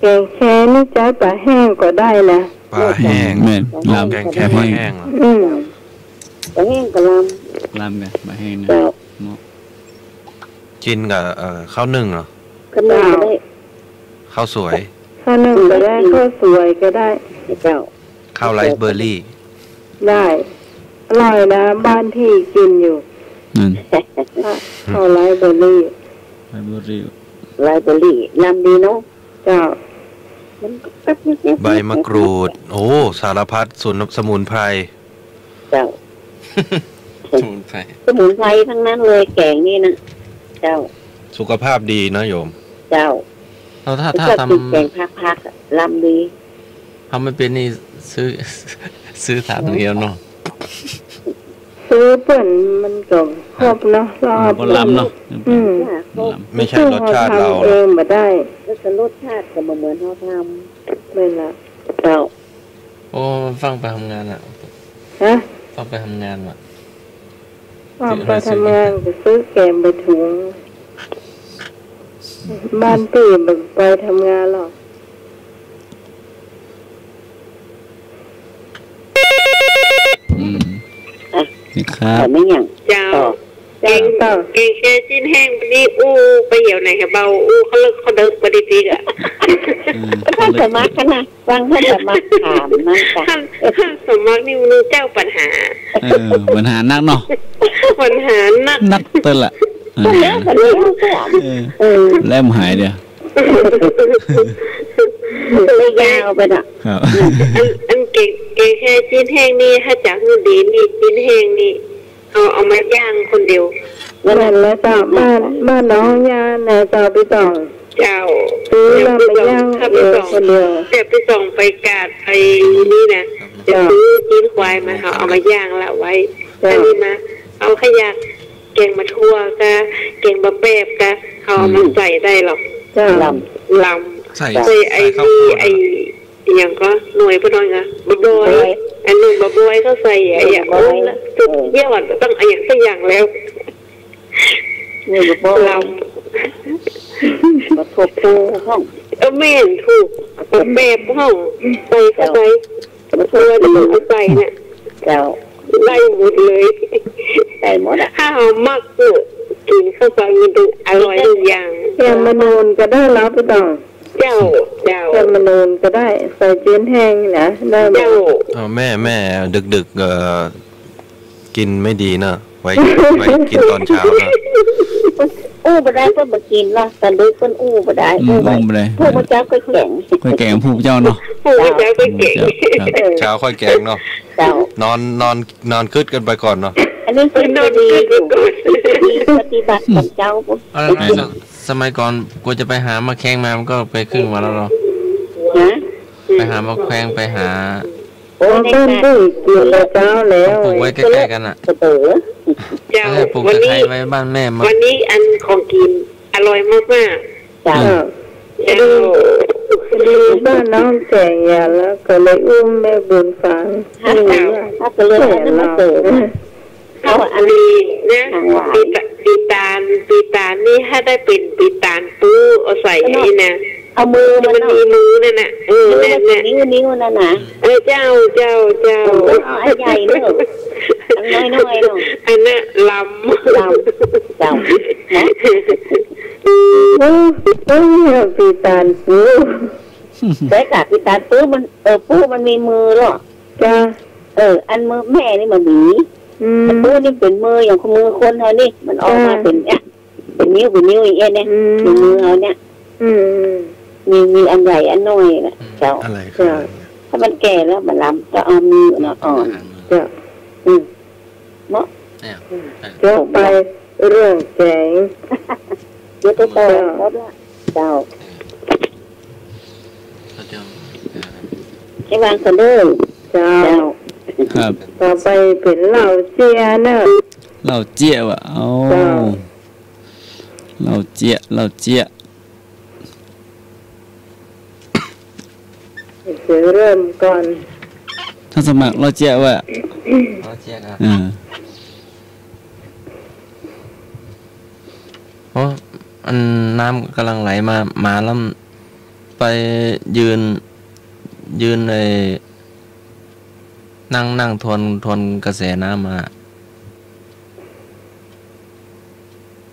แกงแคนี่ใจ๊ปลาแห้งก็ได้นะ ปลาแห้ง แม่น ลำ แกงแคปลาแห้งเหรอ อืม ปลาแห้งก็ลำ ลำกัน ปลาแห้งนะ เจ้า เหมาะ กินกับ เอ่อ ข้าวนึ่งเหรอ ข้าวนึ่งก็ได้ ข้าวสวย ข้าวนึ่งก็ได้ ข้าวสวยก็ได้ เจ้า ข้าวไรซ์เบอร์รี่ ได้ อร่อยนะ บ้านพี่กินอยู่ นั่น ข้าวไรซ์เบอร์รี่ ไรซ์เบอร์รี่ ไรซ์เบอร์รี่ ลำดีเนาะ เจ้า มันก็แป๊บนิดๆ ใบมะกรูด โอ้ สารพัด สมุน สมุนไพร เจ้า สมุนไพร สมุนไพรทั้งนั้นเลย แกงนี่นะ เจ้า สุขภาพดีนะโยม เจ้า แล้วถ้า ถ้า ถ้าทำ กินแกงผักๆ อะ ลำดี ทำไม่เป็นนี่ซื้อ ซื้อถาดเดียวเนาะ ซื้อเปิ้นมันก็ครบเนาะ รอบ อ่า บ่ลำเนาะ อืม ลำ ไม่ใช่รสชาติเรา ทำเองบ่ได้ แล้วก็รสชาติก็บ่เหมือนเฮาทำ แม่นละ เจ้า โอ้ ฟังไปทำงานอะ ฮะ ฟังไปทำงานอะ ออกไปทำงานก็ซื้อแกมไปถุง บ้านตี้บ่ไปทำงานหรอก อืม อ่ะ นี่ครับ แต่ไม่หยัง เจ้า ต่อ เจ้า แกง ต่อ แกงแคชิ้นแห้งวันนี้อู้ไปเหี่ยวไหนครับเบา อู้เขาเลิกเขาเดิกบ่ดีๆ อะ อืม ก็ท่านสมัครกันนะ ฟังท่านสมัครถามนะจ๊ะ ท่าน ท่านสมัครนี่มันเจ้าปัญหา เออ ปัญหานักเนาะ ปัญหานัก นักเตินละ เออ ปัญหานัก เออ เออ แล้วมันหายเดียว เลยยาวไปน่ะ ครับ อัน อันแกง แกงแคชิ้นแห้งนี่ ถ้าจะหื้อดีนี่ ชิ้นแห้งนี่ เอา เอามาย่างคนเดียว นั่นแหละเจ้า บ้าน บ้านน้องย่านะเจ้า พี่สอง เจ้า ซื้อแล้วมาย่างเองคนเดียว แต่พี่สองไปกาดไปนี่นะ จะ เจ้า ซื้อตีนควายมา เขาเอามาย่างละไว้ เจ้า อันนี้มา เอาขยะ แกงบ่าถั่วกะ แกงบ่าแปบกะ เขาเอามา อืม ใส่ได้หรอก เจ้า ลำ ลำ ใส่ ใส่ไอ้ ใส่ข้าวคั่ว นี่ ไอ้ อีหยังก็หน่วยปะน้อยนะ บ่าบอย บ่าบอย อันหนึ่งบ่าบอยเขาใส่อะ เออ อย่าง บ่าบอย โอ้ยนะ สุดยอด เออ ต้องอะหยังสักอย่างแล้ว หน่วยบ่าบอย ลำ บ่าถั่วพูห้อง เออ แม่น ถูก บ่าแปบห้อง ใส่เข้าไป เจ้า บ่าถั่วนี่ต้องเอาใส่น่ะ เจ้า ได้หมดเลย ได้หมดอะ ถ้าเฮามักเนอะ แก กิ๋นข้าวซอยมันต้องอร่อยทุกอย่าง แกงมะนูนก็ได้แล้วพี่ต๋อง เจ้า เจ้า แกงมะนูนก็ได้ ใส่จื๊นแห้งนะ ได้หมด เจ้า เออ แม่ แม่ ดึกๆ เอ่อ กิ๋นไม่ดีเนาะ ไว้ ไว้กิ๋นต๋อนเช้าเนาะ อู้บ่ได้ เปิ้นบ่กิ๋นละ ต๋อนดึกเปิ้นอู้บ่ได้ อืม อู้บ่ได้ พวกเจ้าก็แกง ค่อยแกงพวกเจ้าเนาะ พวกเจ้าก็แกง ครับ เช้าค่อยแกงเนาะ เจ้า นอน นอน นอนกึ๊ดกั๋นไปก่อนเนาะ อันนี้คือ นอนกึ๊ดกั๋นไปก่อน ดี ปฏิบัติกับเจ้า อะไรนะ ส- สมัยก่อนกว่าจะไปหาหมากแข้งมามันก็ไปครึ่งวันแล้วเนาะ ฮะ ไปหาหมากแข้ง ไปหา โอ้ ในบ้านก็กิ๋นกับเจ้าแล้ว ปลูกไว้ใก้ๆ กั๋นน่ะ เจ้า ปลูกตะไคร้ไว้บ้านแม่มา วันนี้อันของกิ๋นอร่อยมากๆ เจ้า เจ้า พอดีบ้านน้องแจ๋งยาแล้วก็เลยอุ้มแม่บุญฟัง เจ้า ก็เลยเอามาเสิร์ฟ เอาอันนี้นะ ของหวาน ปีตะ- ปีตาล ปีตาลนี่ถ้าได้เป๋นปีตาลปู๊เอาใส่ไอ้นี่นะ เอามือมัน มันมีมือนั่นน่ะ เออ มือมัน นั่นน่ะ เป็นนิ้วๆ นั่นน่ะ เออ เจ้า เจ้า เจ้า เออ เอาอันใหญ่เนอะ อันน้อยๆ เนอะ อันน่ะลำ ลำ เจ้า นะ โอ้ โอ้ ปีตาลปู๊ ใช่ค่ะ ปีตาลปู๊มัน เออ ปู๊มันมีมือเหรอ จ้ะ เออ อันมือแม่นี่มันมี อืม แต่ปู๊นี่เป๋นมืออย่างมือคนเฮานี่ มันออกมา จ้ะ เป๋นเนี่ย เป๋นนิ้ว เป๋นนิ้วอย่างเงี้ยเนี่ย อืม ในมือเฮาเนี่ย อืม มี มีอันใหญ่อันน้อยน่ะ อืม เจ้า อะไร เจ้า ครับ ถ้ามันแก่แล้วมันลำ ก็เอามืออ่อนๆ เจ้า อืม เนาะ เนี่ย อืม เออ เจ้าไปเรื่องแจ๋ง เดี๋ยวไปต่อ เจ้า ครับละ เจ้า เขาจะ ให้วางก่อนเด้อ เจ้า เจ้า ครับ ต่อไปเป๋นเหล้าเจี้ยเนอะ เหล้าเจี้ยว่ะ เอา เจ้า เหล้าเจี้ย เหล้าเจี้ย เสือเริ่มก่อน ท่านสมัครเหล้าเจี้ยว่ะ เหล้าเจี้ยครับ อ่า โอ้ อันน้ำก่ำลังไหลมา มาแล้วไปยืน ยืนไอ้ นั่ง นั่งทวน ทวนกระแสน้ำมา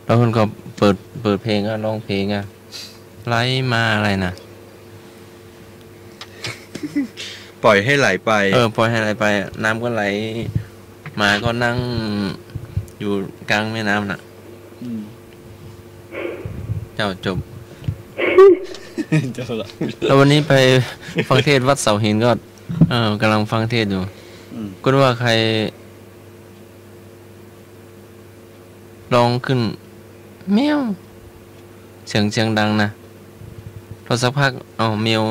แล้วเปิ้นก็เปิด เปิดเพลงอะ ร้องเพลงอะ ไหลมาอะไรนะ ปล่อยให้ไหลไป เออ ปล่อยให้ไหลไป น้ำก็ไหล หมาก็นั่งอยู่กลางแม่น้ำน่ะ อืม เจ้าจบ จบละ แล้ววันนี้ไปฟังเทศน์วัดเสาหินก็ เออ ก่ำลังฟังเทศน์อยู่ อืม ก็ว่าใคร ร้องขึ้น แมว เสียง เสียงดังนะ พอสักพัก เอ้า แมว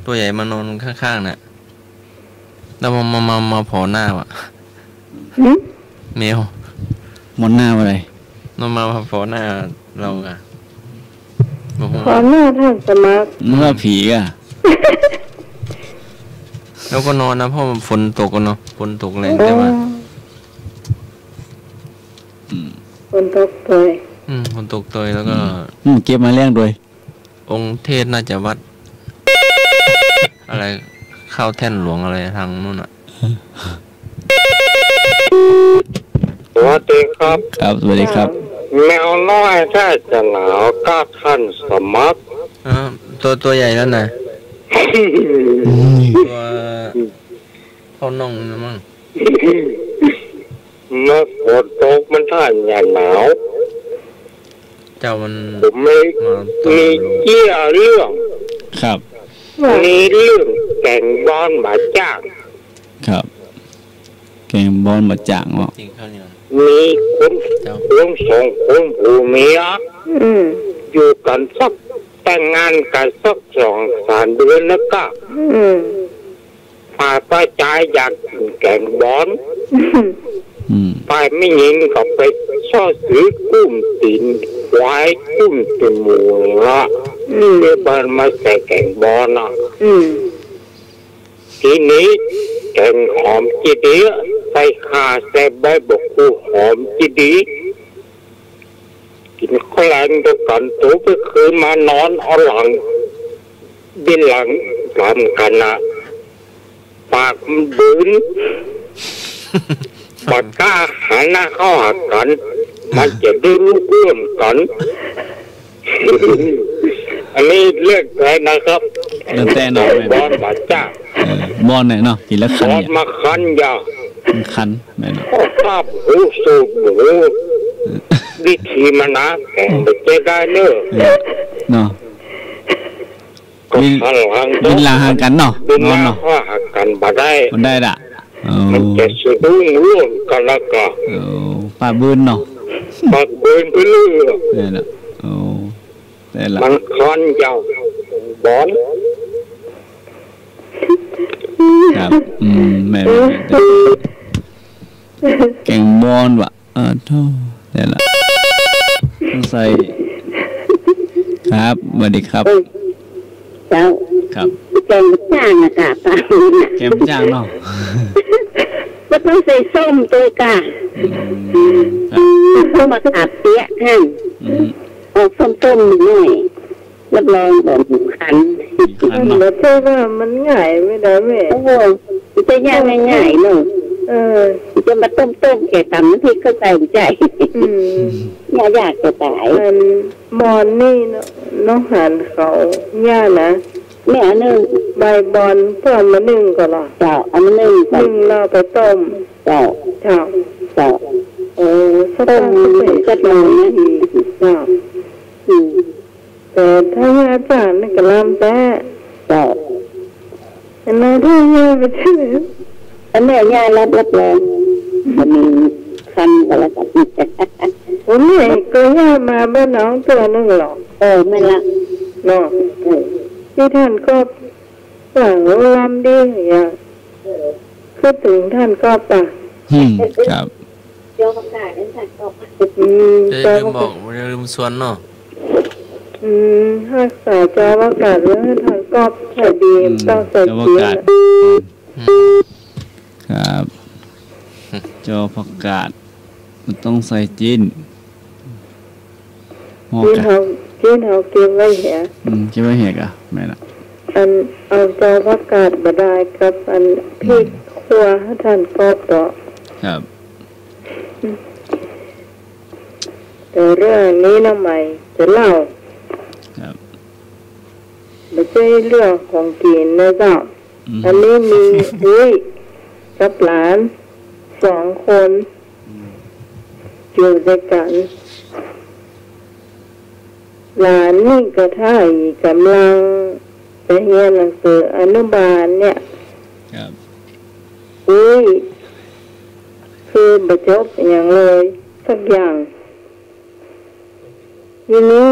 ตั๋วใหญ่มานอนข้างๆ น่ะ แล้วมา มา มา มาผ่อหน้าว่ะ หึ แมว มองหน้าว่าอะไร มันมาผ่อหน้าเฮาอะ บอกว่า ผ่อหน้าท่านสมัคร มันว่าผีอะ แล้วก็นอนนะ เพราะมันฝนตกอะเนาะ ฝนตกแรง อ๋อ ใช่ไหม อืม ฝนตกตวย อืม ฝนตกตวย แล้วก็ อืม อืม เก็บมาเลี้ยงตวย องค์เทศน์น่าจะวัด อะไร ข้าวแท่นหลวงอะไรทางนู้นอะ สวัสดีครับ ครับ สวัสดีครับ แมวน้อยถ้าจะหนาวก็ท่านสมัคร อ่า ตั๋ว ตั๋วใหญ่แล้วนะ ตั๋วเท่าน่องนะมั้ง เมื่อฝนตกมันถ้าจะหนาว เจ้ามัน ผมมี มาตอบ มีเจี้ยเรื่อง ครับ มีเรื่องแก่งบอนหมาจ้าง ครับ แก่งบอนหมาจ้างเหรอ จริงข้าวเหนียว มีคน เจ้า คนสองคนผัวเมีย อืม อยู่กั๋นสัก แต่งงานกั๋นสักสองสามเดือนแล้วก็ อืม ฝ่ายป้อจายอยากกิ๋นแก่งบอน อืม ฝ่ายแม่ญิงก็ไปเซาะซื้อกุ้มตี๋นควาย กุ้มตี๋นหมูละ อืม ตี้เปิ้นมาใส่แก่งบอนน่ะ อืม ทีนี้แก่งหอมจิดี ใส่ข่า ใส่ใบบักกูดหอมจิดี กิ๋นข้าวแลงตวยกั๋น ตั๋วไปคืนมานอนเอาหลัง เบียดหลังกั๋นน่ะ ปากมันบืน บ่กล้าหันหน้าเข้าหากั๋น มันจะได้รู้ร่วมกั๋น อันนี้เรื่องแต๊นะครับ เรื่องแต๊เนาะ แม่น บอนบ่าจ๊ะ เออ บอนเนี่ยเนาะ กี่ละคัน บอน เนี่ย มาคันยา มันคัน แม่นเนาะ ก็ภาพหูสูบหู เออ วิธีมันนะ แต่จะได้เนอะ เออ เนาะ ก็ บิน หันหลัง บินหลังหากั๋นเนาะ บินหลัง นอนเนาะ หากั๋นบ่ได้ บ่ได้ละ โอ้ มันจะสะดุ้งร่วงกั๋นแล้วก็ โอ้ ป้าบึ้นเนาะ ปากเบินไปเรื่อย เนี่ยนะ โอ้ แต่ละ มันคันยาว บอน ครับ อืม แม่นๆ แก่งบอนวะ เออ โธ่ แต่ละ ต้องใส่ ครับ สวัสดีครับ เออ เจ้า ครับ แกงจ้างอะกะ ปลาน่ะ แกงจ้างเนาะ บ่ต้องใส่ส้มตวยกะ อืม ครับ ส้มมะขามเปียกหั่น อืม ออกส้มๆ หน่อย รับรองบ่คัน คันเนาะ บ่ใจ้ว่ามันง่ายไม่ได้แม่ โอ้โห มันจะยากง่ายๆ เนาะ เออ จะมาต้มๆ แกะต๋ำน้ำพริกเข้าใส่บ่ใจ้ อืม ยากๆ จะต๋าย อัน บอนนี่เนาะ น้องหานเขาย่านะ แม่เอานึ่ง ใบบอนเปิ้นเอามานึ่งก่อนเหรอ เจ้า เอามานึ่งก่อน นึ่งแล้วไปต้ม เจ้า เจ้า เจ้า โอ้ สัก ต้ม สัก สักหน่อยนะ นาที เจ้า อืม แต่ถ้าย่าจ้างนี่ก็ลำแต๊ เจ้า อันนั้นถ้าย่าไปที่ไหน อันนี้ย่ารับ รับรอง มันมีคันก็แล้วกัน โอ้ นี่ก็ย่ามาบ้านน้องเตื้อนึ่งเหรอ เออ แม่นละ เนาะ เออ ตี้ต้านก๊อบ ว่าโอ้ลำดีอย่าง เออ คือตึงต้านก๊อบอะ อืม ครับ จอผักกาดนั่นต้านก๊อบ อืม เอ้ย จอ ลืมบอก ผักกาด ลืมสวนเนาะ อืม ฮักษาจอผักกาดไว้หื้อต้านก๊อบ ใส่ดี อืม ต้องใส่ จอผักกาด เกลือ อืม ครับ จอผักกาด มันต้องใส่จิ๊น หม้อ จิ๊น กะ เฮา จิ๊นเฮาเก็บไว้แหะ อืม เก็บไว้แหะกะ แม่นละ อัน เอาจอผักกาดบ่ดายกับอัน อืม พริกขั่วหื้อต้านก๊อบเปาะ ครับ แต่เรื่องนี้น้องใหม่จะเล่า ครับ บ่ใจ้เรื่องของกิ๋นนะเจ้า อืม อันนี้มีอุ๊ยกับหลานสองคน อืม อยู่ตวยกั๋น หลานนี่ก็ถ้าอี้ก่ำลังจะเฮียนหนังสืออนุบาลเนี่ย ครับ อุ๊ย คือบ่จบอะหยังเลยสักอย่าง ทีนี้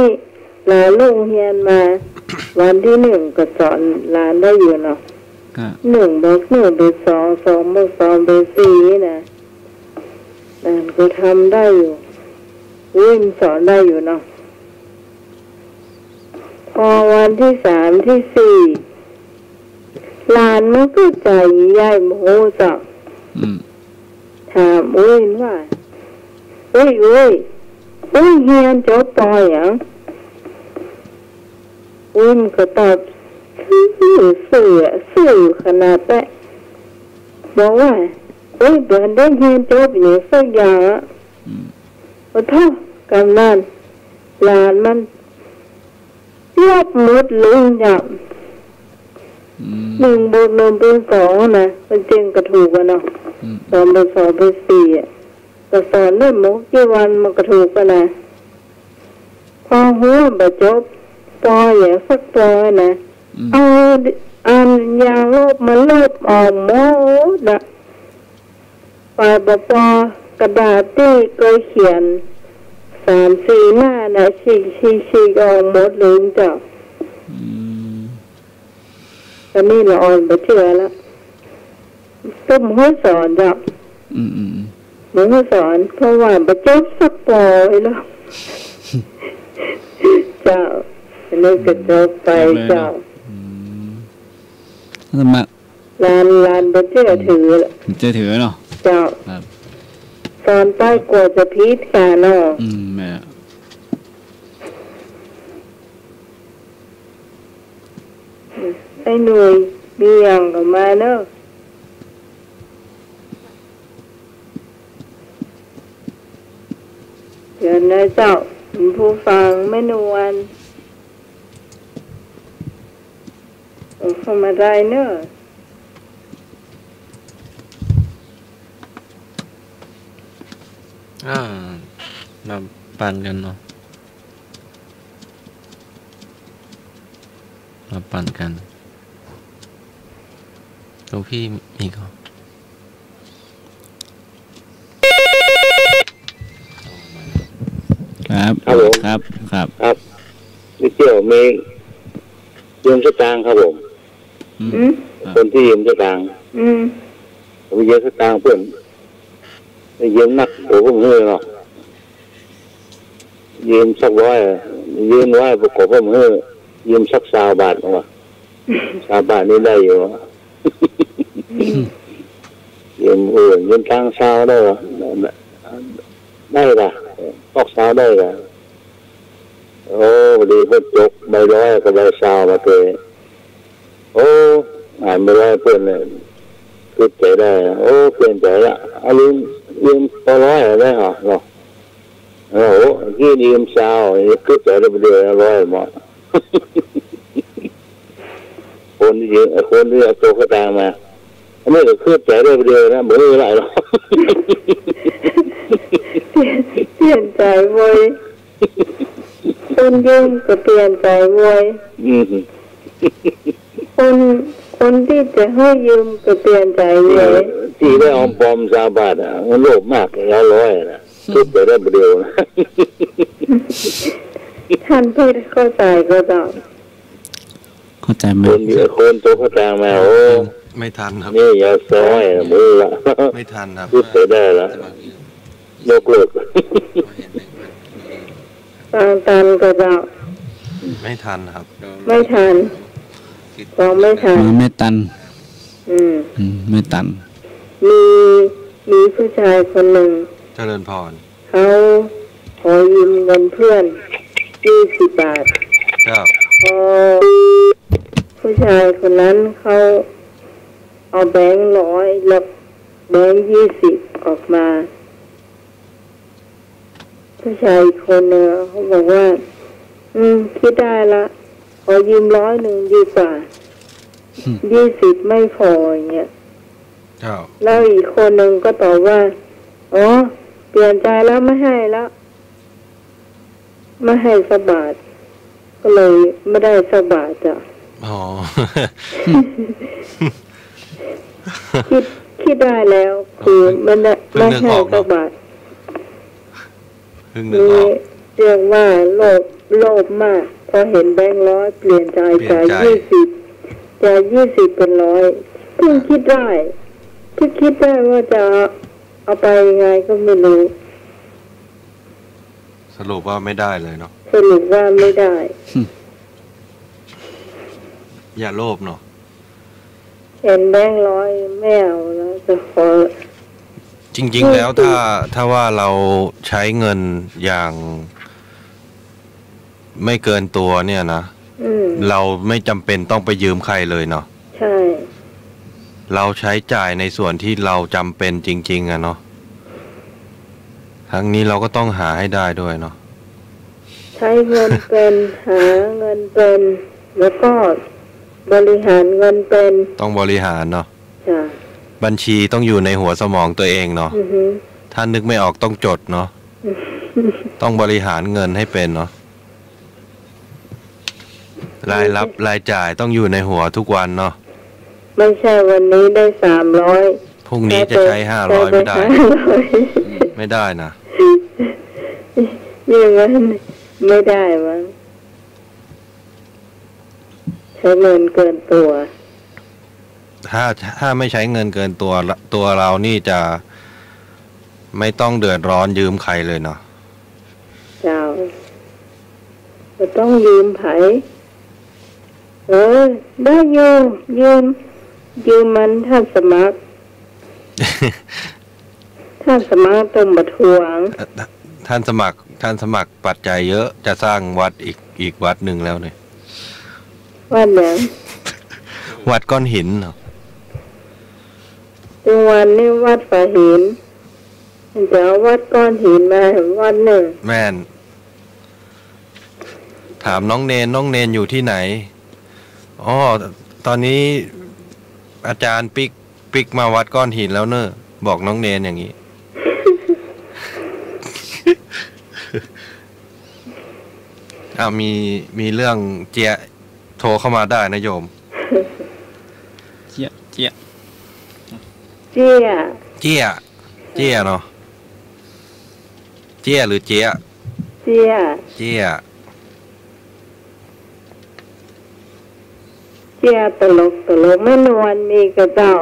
หลานลงเฮียนมา วันตี้นึ่งก็สอนหลานได้อยู่เนาะ ครับ นึ่งบวกนึ่งเป๋นสอง สองบวกสองเป๋นสี่นี่นะ หลานก็ทำได้อยู่ อุ๊ย มันสอนได้อยู่เนาะ พอวันตี้สามตี้สี่ หลานมันก็ใจ๋ใหญ่บ่ฮู้เจ้า อืม ถามอุ๊ยว่า อุ๊ย อุ๊ย อุ๊ย เฮียนจบ ปอ หยัง อุ๊ยมันก็ตอบซื่อๆ ซื่อขนาดแต๊ บอกว่า อุ๊ย บ่ได้เฮียนจบหยังสักอย่างอะ อืม โอ้โธ่ กำนั้น หลานมัน ลบหมดเลยเจ้า อืม นึ่งบวกนึ่งเป๋นสองนะ มันจึงกะถูกอะเนาะ อืม สองบวกสองเป๋นสี่อะ ก็สอนได้บ่กี่วันมันกะถูกอะนะ ปอ ฮู้บ่จบ ปอ หยังสักปอนะ อืม เอาอันยาลบมาลบออกหมดอะ ฝ่ายปอ ปอ กระดาษตี้เกยเขียนสามสี่หน้านะ ฉีก ฉีก ฉีกออกหมดเลยเจ้า อืม ต๋อนนี้ละอ่อนบ่เจื้อละ ตุ้มหื้อสอนเจ้า อืม อืม อืม บ่หื้อสอน เพราะว่าบ่จบสักปอเลยเนาะ เจ้า อันนี้ก็จบไป จบเลยเนาะ เจ้า อืม สมัคร หลาน หลานบ่เจื้อถือ บ่เจื้อถือเนาะ เจ้า ครับ สอนไปกลัวจะผิดกาเนาะ อืม แม่น ไอ้หนุ่ย มีหยังก็มาเนาะ เดี๋ยวนะเจ้า ผู้ฟังแม่นวล โอ้ เข้ามาได้เนอะ อ่า มาปันกั๋นเนาะ มาปันกั๋น หลวงพี่มีก่อ ครับ ครับผม ครับ ครับ ครับ ตี้เตี้ยวมียืมสตางค์ครับผม อืม อืม ครับ คนตี้ยืมสตางค์ อืม ผมยืมสตางค์เปิ้น ยืมนัก โอ้ ผมหื้อเนาะ ยืมสักร้อย ยืมร้อย บ่กบผมหื้อ ยืมสักซาวบาท ผมว่า ซาวบาทนี่ได้อยู่ ยืม โอ้ ยืมตังค์ซาวได้วะ ได้ก่ะ ปอกซาวได้ก่ะ โอ้ พอดีเปิ้นจกใบร้อยกับใบซาวมาเตย โอ้ อ่านใบร้อยเปิ้นเนี่ย กึ๊ดใจ๋ได้ โอ้ เปลี่ยนใจ๋ละ เอายืม ยืมปอร้อยได้เหรอ เนาะ โอ้ กี้ยืมซาว กึ๊ดใจ๋ได้ประเดี๋ยวร้อยหมด คนตี้ยืม คนตี้เอาตั๋วสตางค์มา อันนี้ก็กึ๊ดใจ๋ได้ประเดี๋ยวนะ บ่หื้อหลายหรอก เปลี่ยน เปลี่ยนใจ๋บ่อย คนยืมก็เปลี่ยนใจ๋บ่อย อืม คน คนตี้จะหื้อยืมก็เปลี่ยนใจ๋บ่อย ตี้ได้ออมปอมซาวบาทอะ มันโลภมาก แล้วร้อยนะ กึ๊ดใจ๋ได้ประเดี๋ยวนะ ท่านเพชรเข้าใจ๋ก่อเจ้า เข้าใจ๋ไหม คน คนตั๋วสตางค์มา โอ้ ไม่ทันครับ นี่อย่าซ้อยนะ มือละ ไม่ทันครับ กึ๊ดใจ๋ได้ละ ยกเลิก ฟังตันก่อเจ้า ไม่ทันครับ ไม่ทัน ฟังไม่ทัน ฟังไม่ตัน อืม อืม ไม่ตัน มี มีผู้ชายคนหนึ่ง เจริญพร เขาขอยืมเงินเพื่อนยี่สิบบาท ครับ พอผู้ชายคนนั้นเขาเอาแบงค์ร้อยและแบงค์ยี่สิบออกมา ผู้ชายอีกคนหนึ่งเขาบอกว่า อืม คิดได้ละ ขอยืมร้อยหนึ่งดีกว่า อืม ยี่สิบไม่พอ อย่างเงี้ย ครับ แล้วอีกคนหนึ่งก็ตอบว่า อ๋อ เปลี่ยนใจ๋แล้ว ไม่ให้แล้ว ไม่ให้สักบาท ก็เลยไม่ได้สักบาทจ้ะ อ๋อ คิด คิดได้แล้ว คือ อ๋อ ไม่ได้ เพิ่ง ไม่ให้สักบาท เพิ่งนึกออกเนาะ เพิ่งนึกออก นี่เรียกว่าโลภ โลภมาก พอเห็นแบงค์ร้อยเปลี่ยนใจ๋ เปลี่ยนใจ๋ จากยี่สิบ จากยี่สิบเป็นร้อย เพิ่งคิดได้ เพิ่งคิดได้ว่าจะเอาไปยังไงก็ไม่รู้ สรุปว่าไม่ได้เลยเนาะ สรุปว่าไม่ได้ อย่าโลภเนาะ เห็นแบงค์ร้อยไม่เอาแล้ว จะขอ จริงๆ แล้ว ถ้า ถ้าว่าเราใช้เงินอย่างไม่เกินตัวเนี่ยนะ อืม เราไม่จำเป็นต้องไปยืมใครเลยเนาะ ใช่ เราใช้จ่ายในส่วนที่เราจำเป็นจริงๆ อะเนาะ ทั้งนี้เราก็ต้องหาให้ได้ด้วยเนาะ ใช้เงินเป็น หาเงินเป็น แล้วก็บริหารเงินเป็น ต้องบริหารเนาะ จ้ะ บัญชีต้องอยู่ในหัวสมองตัวเองเนาะ อือฮึ ถ้านึกไม่ออกต้องจดเนาะ ต้องบริหารเงินให้เป็นเนาะ รายรับรายจ่ายต้องอยู่ในหัวทุกวันเนาะ ไม่ใช่วันนี้ได้สามร้อย พรุ่งนี้จะใช้ห้าร้อย ใช้ไป ไม่ได้ ห้าร้อย ไม่ได้นะ อย่างนั้นไม่ได้มั้ง ใช้เงินเกินตัว ถ้า ถ้าไม่ใช้เงินเกินตัว ตัวเรานี่จะไม่ต้องเดือดร้อนยืมใครเลยเนาะ เจ้า บ่ต้องยืมใผ เออ ได้อยู่ ยืม ยืมมัน ถ้าสมัคร ถ้าสมัครต้องบ่ทวง เอ่อ ท่านสมัคร ท่านสมัครปัจจัยเยอะ จะสร้างวัดอีก อีกวัดหนึ่งแล้วเนี่ย วัดไหน วัดก้อนหินเหรอ ปัจจุบันนี้วัดฝาหิน จะเอาวัดก้อนหินมาวัดนึ่ง แม่น ถามน้องเณร น้องเณรอยู่ที่ไหน อ๋อ ตอนนี้อาจารย์ปิ๊ก ปิ๊กมาวัดก้อนหินแล้วเน่อ บอกน้องเณรอย่างนี้ อ่ะ มี มีเรื่องเจียะ โทรเข้ามาได้นะโยม เจียะ เจียะ เจียะ เจียะ เจียะเนาะ เจียะหรือเจียะ เจียะ เจียะ เจียะตลก ตลก แม่นวล มีกะเจ้า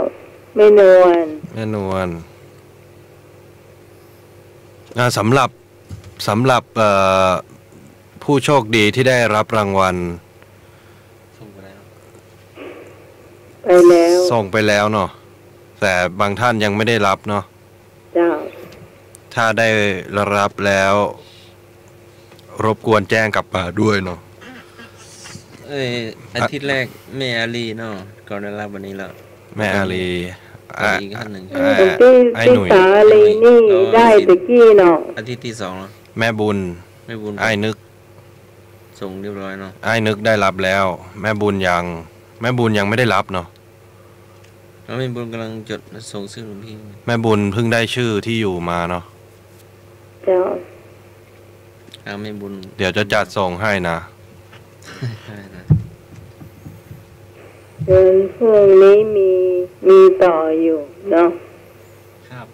แม่นวล แม่นวล อ่า สำหรับ สำหรับ เอ่อ ผู้โชคดีที่ได้รับรางวัล ส่งไปแล้ว ไปแล้ว ส่งไปแล้วเนาะ แต่บางท่านยังไม่ได้รับเนาะ เจ้า ถ้าได้รับแล้ว รบกวนแจ้งกลับมาด้วยเนาะ เอ้ย อาทิตย์แรกแม่อาลีเนาะ ก็ได้รับวันนี้แล้ว แม่อาลี ก็อีกท่านหนึ่ง อ่า ตี้ ไอ้หนุ่ย ตี้สาวอาลีนี่ อ๋อ ได้ตะกี้เนาะ อาทิตย์ที่สองแล้ว แม่บุญ แม่บุญ อ้ายนึก ส่งเรียบร้อยเนาะ อ้ายนึกได้รับแล้ว แม่บุญยัง แม่บุญยังไม่ได้รับเนาะ แล้วแม่บุญกำลังจดส่งชื่อหลวงพี่ แม่บุญเพิ่งได้ชื่อที่อยู่มาเนาะ เจ้า อ่า แม่บุญ เดี๋ยวจะจัดส่งให้นะ ใช่นะ เดือนพรุ่งนี้มี มีต่ออยู่เนาะ ครับ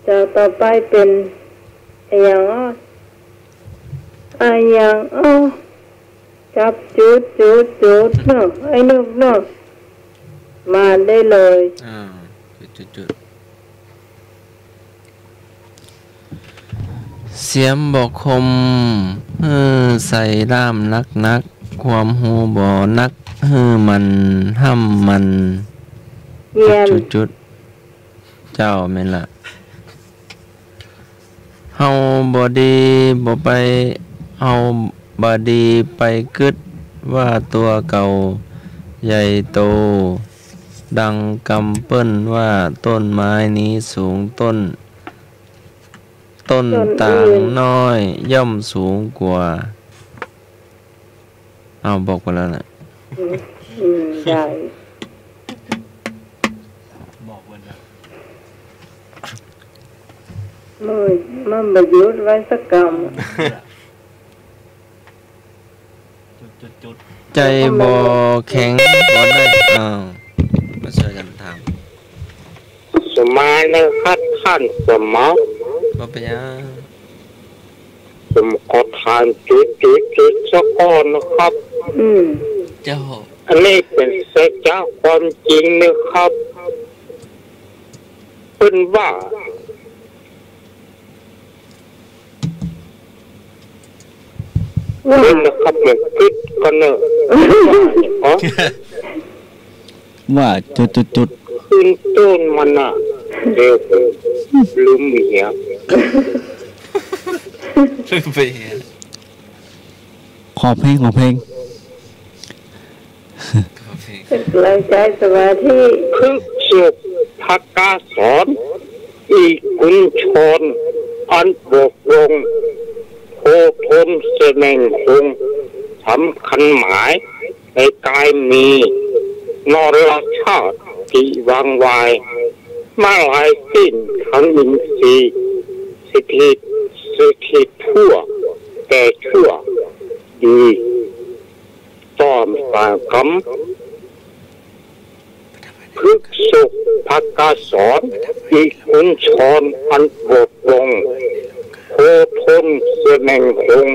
เจ้า ต่อไปเป๋นอะหยังอ้อ อะหยังอ้อ จับจุด จุด จุดเนาะ ไอ้นึกเนาะ มาได้เลย อ่า จุด จุด จุด เสียมบ่คม หื้อใส่ด้ามหนักๆ ความฮู้บ่หนัก หื้อมันห้ำมัน เยี่ยม จุด จุด จุด เจ้าแม่นละ เฮาบ่ดีบ่ไป เฮาบ่ดีไปกึ๊ดว่าตั๋วเก่าใหญ่โต ดังกำเปิ้นว่าต้นไม้นี้สูงต้น ต้น ต้น ต่าง อื่น น้อยย่อมสูงกว่า เอา บอกไปแล้วน่ะ อืม อืม ได้ บอกวันนะ มัน มันบ่หยุดไว้สักกำ จุด จุด จุด ใจบ่แข็งบ่ได้ อ้าว มาช่วยกันถาม สมัยนะครับท่านสมอ บ่เป๋นหยัง ผมขอถามจุดจุดจุดสักข้อนะครับ อืม เจ้า อันนี้เป๋นสัจจะความจริงนะครับ เปิ้นว่า ว่า เปิ้นนะครับ มันกึ๊ดกันเนอะ อ๋อ ว่าจุดจุดจุด ขึ้นต้นมันน่ะ เดี๋ยวผมลืมเหีย ลืมไปเหีย ขอเพลง ขอเพลง ขอเพลง กำลังใจ๊สมาธิ พฤกษก ภกสร อีกขุนชร อันบกพร่อง โคตนแสดงคง สำคัญหมาย ในกายมี นรชาติวางวาย มาหลายสิ้นทั้งอินทรีย์ สถิต สถิตทั่ว แต่ชั่วดี ต้อมสร้างกรรม พฤกษก ภกสร อีกขุนชร อันบกพร่อง โคตนแสดงคง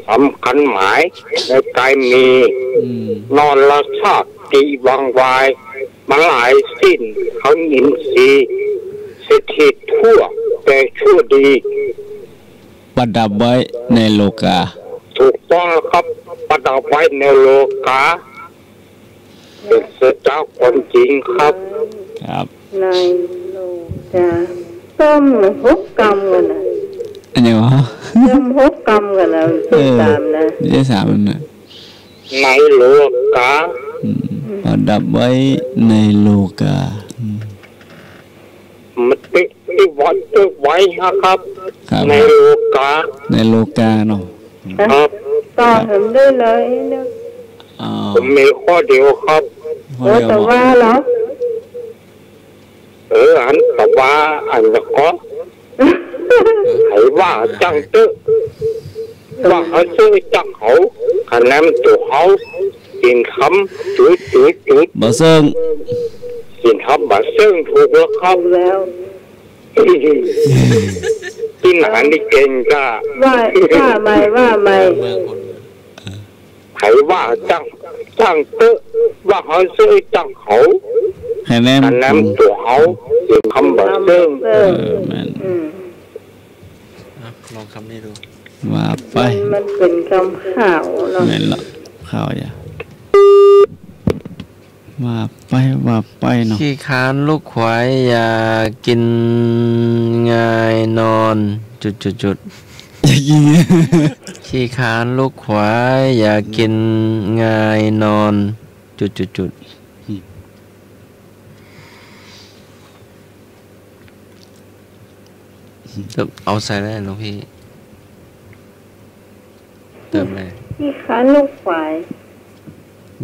สำคัญหมาย ในกายมี อืม นรชาติวางวาย มาหลายสิ้นทั้งอินทรีย์ สถิตทั่ว แต่ชั่วดี ประดับไว้ในโลกา ถูกต้องแล้วครับ ประดับไว้ในโลกา เป๋นสัจจะความจริงครับ ครับ ในโลกา ส้มหกกำกั๋นนะ อันนี้วะ ส้มหกกำกั๋นนะ เออ ส้มสามนะ ไม่ใช่สามนะ ในโลกา อืม ประดับไว้ในโลกา อืม มาติดตี้วัดเจ้าไว้นะครับ ครับ ในโลกา ในโลกาเนาะ ครับ ต่อแหมได้เลยเนาะ อ๋อ ผมมีข้อเดียวครับ ข้อเดียว โอ้ แต่ว่าเหรอ เออ อันแต่ว่า อันละก็ ใผว่าจ้างเต๊อะ ว่าเฮาเซิ่งจ้างเขา คะแนนตั๋วเฮา กิ๋นคำ จุดจุดจุด บ่เซิ่ง กิ๋นคำบ่เซิ่ง ถูกแล้วครับ ถูกแล้ว ตี้หนานี่เก่งก้า ว่า ว่าใหม่ ว่าใหม่ ใผว่าจ้าง จ้างเต๊อะ ว่าเฮาเซิ่งจ้างเขา คะแนน คะแนนตั๋วเฮา กิ๋นคำบ่เซิ่ง เออ แม่น อืม อ่ะ ลองคำนี้ดู ว่าไป มันเป๋นกำขาวเนาะ แม่นละ ขาวอย่า ว่าไป ว่าไปเนาะ ขี้คร้านลูกขวาย อย่ากิ๋นงายนอน จุดจุดจุด อย่ากิ๋น ขี้คร้านลูกขวาย อย่ากิ๋นงายนอน จุดจุดจุด อืม เอาใส่ได้หลวงพี่ เติมเลย ขี้คร้านลูกขวาย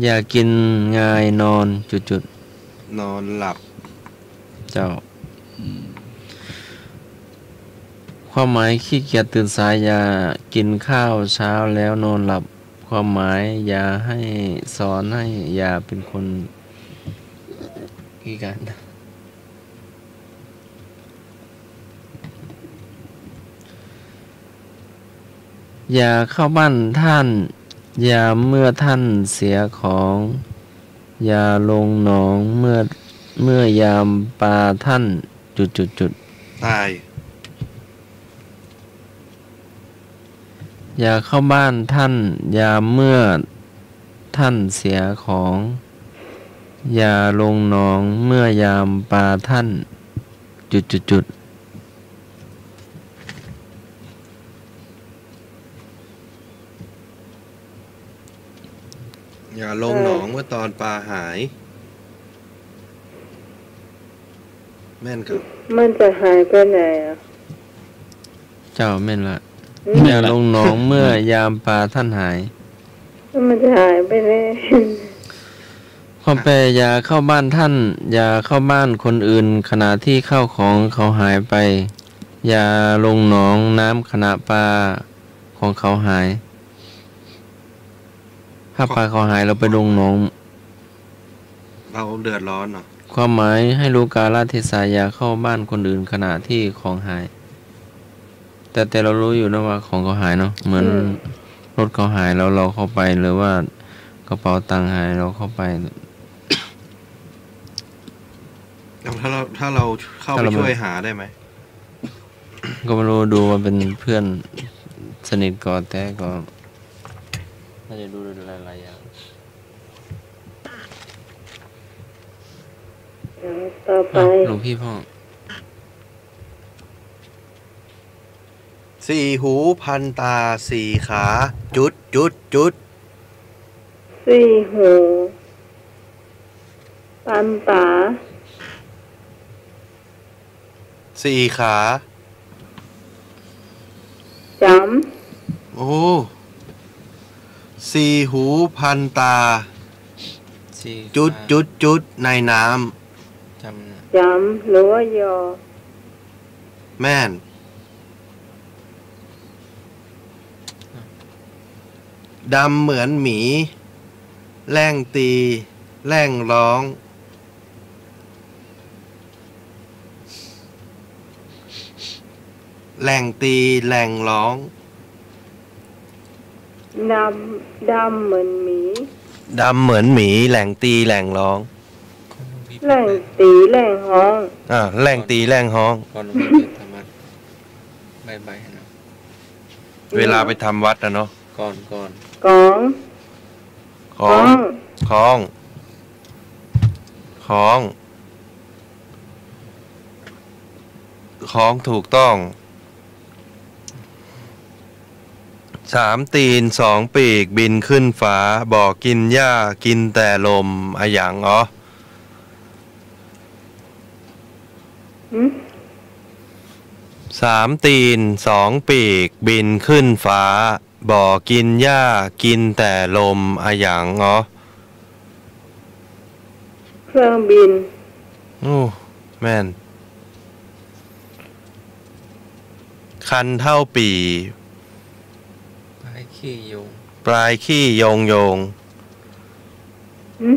อย่ากิ๋นงายนอน จุดจุด นอนหลับ เจ้า ความหมาย ขี้เกียจตื่นสาย อย่ากิ๋นข้าวเช้าแล้วนอนหลับ ความหมาย อย่าให้ สอนให้อย่าเป๋นคนขี้คร้าน อย่าเข้าบ้านท่าน ยามเมื่อท่านเสียของ อย่าลงหนองเมื่อ เมื่อยามปาท่าน จุดจุดจุด ตาย อย่าเข้าบ้านท่าน ยามเมื่อท่านเสียของ อย่าลงหนองเมื่อยามปาท่าน จุดจุดจุด อย่าลงหนองเมื่อตอนปาหาย แม่นครับ มันจะหายไปไหนอะ เจ้าแม่นละ อืม อย่าลงหนองเมื่อยามปาท่านหาย มันจะหายไปไหน ความแปล อย่าเข้าบ้านท่าน อย่าเข้าบ้านคนอื่น ขณะที่ข้าวของเขาหายไป อย่าลงหนองน้ำขณะปาของเขาหาย ถ้าปาเขาหาย เราไปลงหนอง เราเดือดร้อนเนาะ ความหมาย ให้รู้กาลเทศะ อย่าเข้าบ้านคนอื่นขณะที่ของหาย แต่ แต่เรารู้อยู่นะว่าของเขาหายเนาะ เหมือน อืม รถเขาหาย แล้วเราเข้าไป หรือว่ากระเป๋าตังค์หาย เราเข้าไป เอา ถ้าเรา ถ้าเราเข้าไป ถ้าเรา ช่วยหาได้ไหม ก็ไม่รู้ ดูว่าเป๋นเพื่อนสนิทก่อ แต่ก็น่าจะดูหลายๆ อย่าง เอา ต่อไป อ่ะ หลวงพี่พ่อ สี่หูพันต๋า สี่ขา จุดจุดจุด สี่หูพันต๋า สี่ขา จ๋ำ โอ้ สี่หูพันต๋า สี่ขา จุดจุดจุด ในน้ำ จ๋ำนะ จ๋ำ หรือว่ายอ แม่น ดำเหมือนหมี แล่งตี แล่งฮ้อง แล่งตี แล่งฮ้อง ดำ ดำเหมือนหมี ดำเหมือนหมี แล่งตี แล่งฮ้อง แล่งตี แล่งฮ้อง อ่า แล่งตี แล่งฮ้อง ก่อนหลวงพี่จะทำวัด บ่ายๆ นะ เวลาไปทำวัดนะเนาะ ก่อน ก่อน ของ ของ ของ ของ ของ ของถูกต้อง สามตีน สองปีก บินขึ้นฟ้า บ่กินหญ้า กินแต่ลม อะหยัง อ๋อ หืม สามตี๋นสองปีกบินขึ้นฟ้า บ่กิ๋นหญ้ากิ๋นแต่ลม อะหยังอ๋อ เครื่องบิน โอ้ แม่น คันเท่าปี่ ปลายขี้โยง ปลายขี้โยงโยง หืม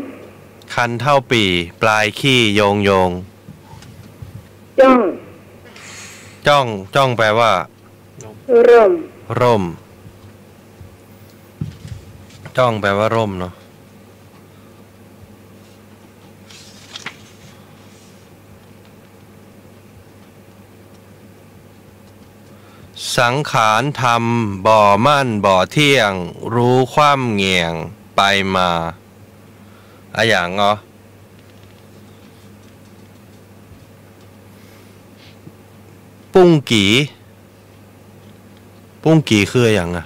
คันเท่าปี่ ปลายขี้โยงโยง จ้อง จ้อง จ้องแปลว่า ร่ม ร่ม จ้องแปลว่าร่มเนาะ สังขารธรรมบ่มั่นบ่เที่ยง รู้คว่ำแหง่งไปมา อะหยังอ๋อ ปุ้งกี่ ปุ้งกี่คืออะหยังอะ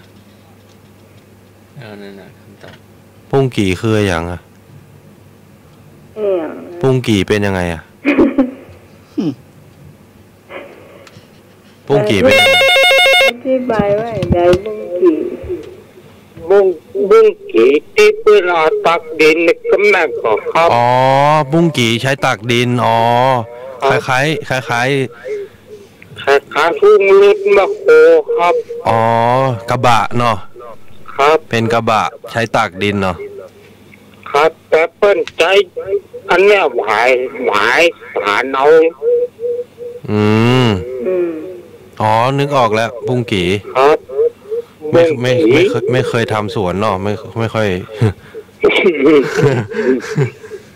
เอา นั่นน่ะ คำตอบ ปุ้งกี่คืออะหยังอะ เอี่ยง ปุ้งกี่เป๋นยังไงอะ ปุ้งกี่เป๋นยังไง อธิบายว่าไง ปุ้งกี่ ปุ้ง ปุ้งกี่ตี้เปิ้นเอาตักดินนี่ก็แม่นก่อครับ อ๋อ ปุ้งกี่ใจ๊ตักดิน อ๋อ ครับ คล้ายๆ คล้ายๆ คล้ายๆ ทุ่งรถแมคโครครับ อ๋อ กระบะเนาะ ครับ เป๋นกระบะใจ๊ตักดินเนาะ ครับ แต่เปิ้นใจ๊อันเนี้ยหวาย หวายสารเอา อืม อืม อ๋อ นึกออกแล้ว ปุ้งกี่ ครับ ไม่ ไม่ ปุ้งกี่ ไม่เคย ไม่เคยทำสวนเนาะ ไม่ ไม่ค่อย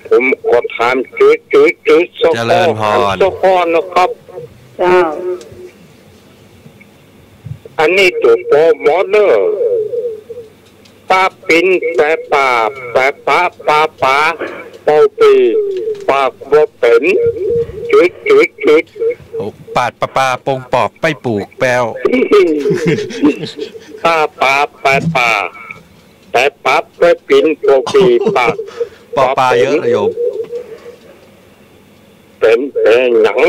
ผมขอถามจุ๊ยๆๆ สักข้อ เจริญพร ถามสักข้อนะครับ เจ้า อันนี้ตั๋วปอหมดเน่อ ปาปิ๋น แปะป่า แปะปะ ปาป๋า เป่าปี๋ ปากบ่เป๋น จุ๊ยๆๆ โอ้ ปาดปะปา ปงปอบ ไปปลูกแป้ว ปาป๋า แปะป่า แปะปะ แปะปิ๋น เป่าปี๋ ปาก ปอปาเยอะนะโยม เป๋น เป๋นหยัง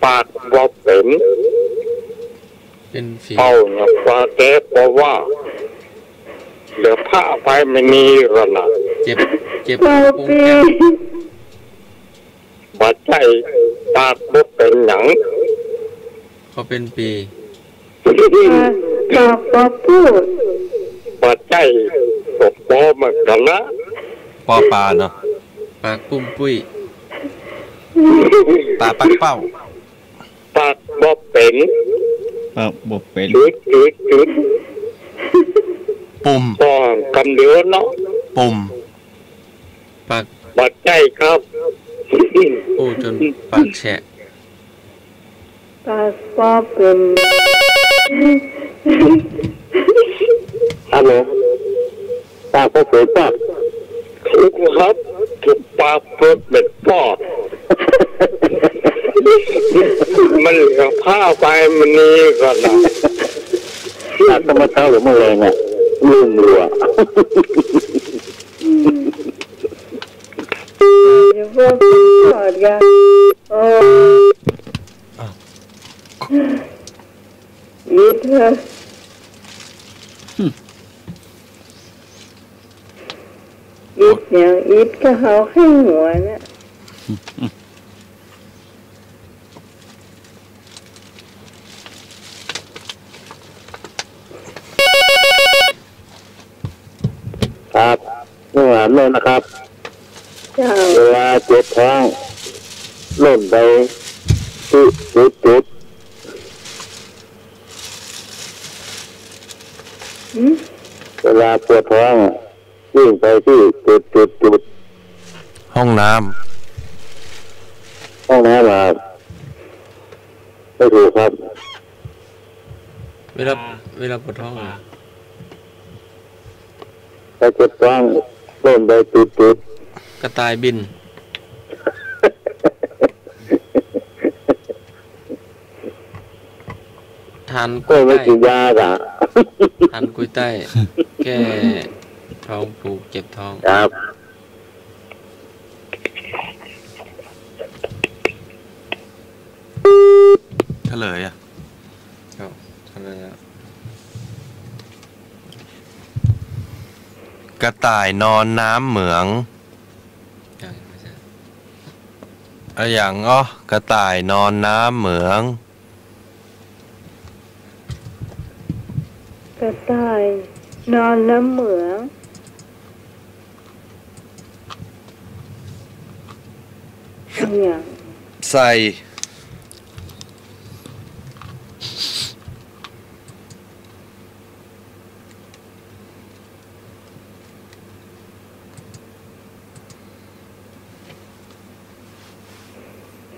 ปากบ่เป๋น เป๋นฝี เป่าหยัง ปาแต๊ปาว่า เดี๋ยวพระอภัยมณีก่อนนะ เจ็บ เจ็บ เป่าปี๋ บ่ใจ้ ปากบ่เป๋นหยัง เขาเป๋นปี๋ ปาก ปากบ่ปูด บ่ใจ้ ก็ปอเหมือนกั๋นนะ ปอปาเนาะ ปากปุ้มปุ้ย ปาปักเป้า ปากบ่เป๋น ปากบ่เป๋น จุ๊ยๆๆ ปุ่ม ปอคำเดียวเนาะ ปุ่ม ปาก บ่ใจ้ครับ อู้จ๋นปากแฉะ ปากบ่เป๋น ฮัลโหล ปากบ่เป๋นปอด ถูกครับ ถูก ปากบ่เป๋นปอด มันเหลือพระอภัยมณีก่อนนะ อาตมาเช้าหรือเมื่อไหร่เนี่ย ลืมเลยอะ อืม เดี๋ยวพวกทอดกัน โอ้ อ้าว อิดเหรอ อิดเนี่ย อิดก็เอาแค่หัวเนี่ย ครับ เมื่อวานโน่นนะครับ เจ้า เวลาเจ็บท้อง โน่นไปตี้จุดจุด หืม เวลาปวดท้อง วิ่งไปตี้จุดจุดจุด ห้องน้ำ ห้องน้ำอะครับ ไม่ถูกครับ เวลา เวลาปวดท้องอะ ไปเจ็บท้อง โน่นไปจุดจุด กระต่ายบิน ทาน โอ้ย ไม่กินยาอ่ะ ทานกุยไต้ แก้ท้องผูกเจ็บท้อง ครับ เลยอะ ครับ เฉลยแล้ว กระต่ายนอนน้ำเหมือง ยังไม่ใช่ อะหยัง อ๋อ กระต่ายนอนน้ำเหมือง กระต่ายนอนน้ำเหมือง อะหยัง ใส่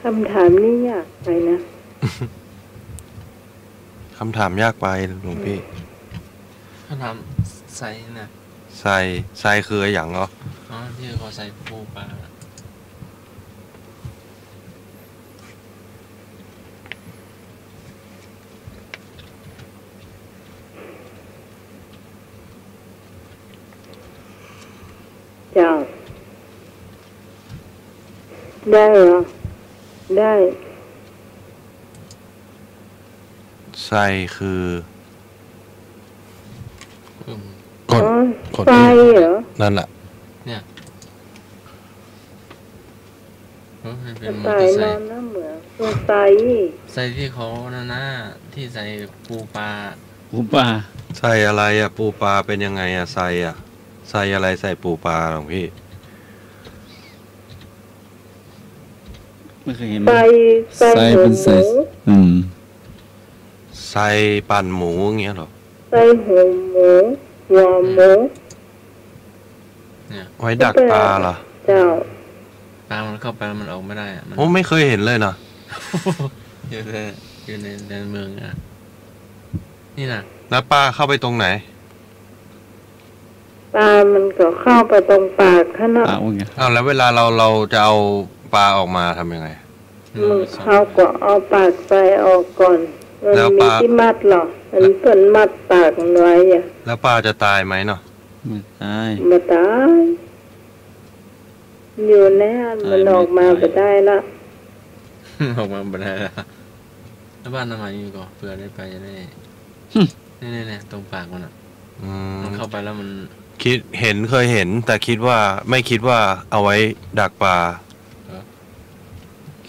คำถามนี่ยากไปนะ คำถามยากไปหลวงพี่ คำถามใส่นะ ใส่ ใส่คืออะหยังเหรอ อ๋อ ที่เขาใส่ปูปลา เจ้า ได้เหรอ ได้ ใส่คือ อืม กด อ๋อ กด ใส่เหรอ นั่นแหละ เนี่ย เออ มันเป็น กระต่าย มอเตอร์ไซค์ นอนน้ำเหมือง คือใส่ ใส่ที่เขานั่นนะ ที่ใส่ปูปลา ปูปลา ใส่อะไรอะ ปูปลาเป็นยังไงอะ ใส่อะ ใส่อะไร ใส่ปูปลาหลวงพี่ ไม่เคยเห็น ใส่ ใส่ ใส่ หัว เป็นใส่ หมู อืม ใส่ปั่นหมูอย่างเงี้ยเหรอ ใส่หัวหมู หัวหมู เนี่ย ไว้ดักปลาเหรอ เจ้า ปลามันเข้าไปแล้วมันออกไม่ได้อะ มัน โอ้ ไม่เคยเห็นเลยนะ อยู่ใน อยู่ใน ในเมืองอะ นี่นะ แล้วปลาเข้าไปตรงไหน ปลามันก็เข้าไปตรงปากหั้นเนาะ ปากว่าไง อ้าว แล้วเวลาเรา เราจะเอาปลาออกมาทำยังไง มัน เขาก็เอาปากใส่ออกก่อน มัน แล้วปลา มีตี้มัดเหรอ มันเปิ้นมัดปากมันไว้อะ แล้วปลาจะตายไหมเนาะ ไม่ตาย บ่ตาย อยู่ในหั้น ตาย มันออกมา ไม่ตาย บ่ได้ละ ออกมาบ่ได้ละ แล้วบ้านทำไมมีก่อ เผื่อได้ไปจะได้ หึ เนี่ยๆๆ ตรงปากมันอะ อืม มันเข้าไปแล้วมัน คิด เห็น เคยเห็น แต่คิดว่า ไม่คิดว่าเอาไว้ดักปลา เหรอ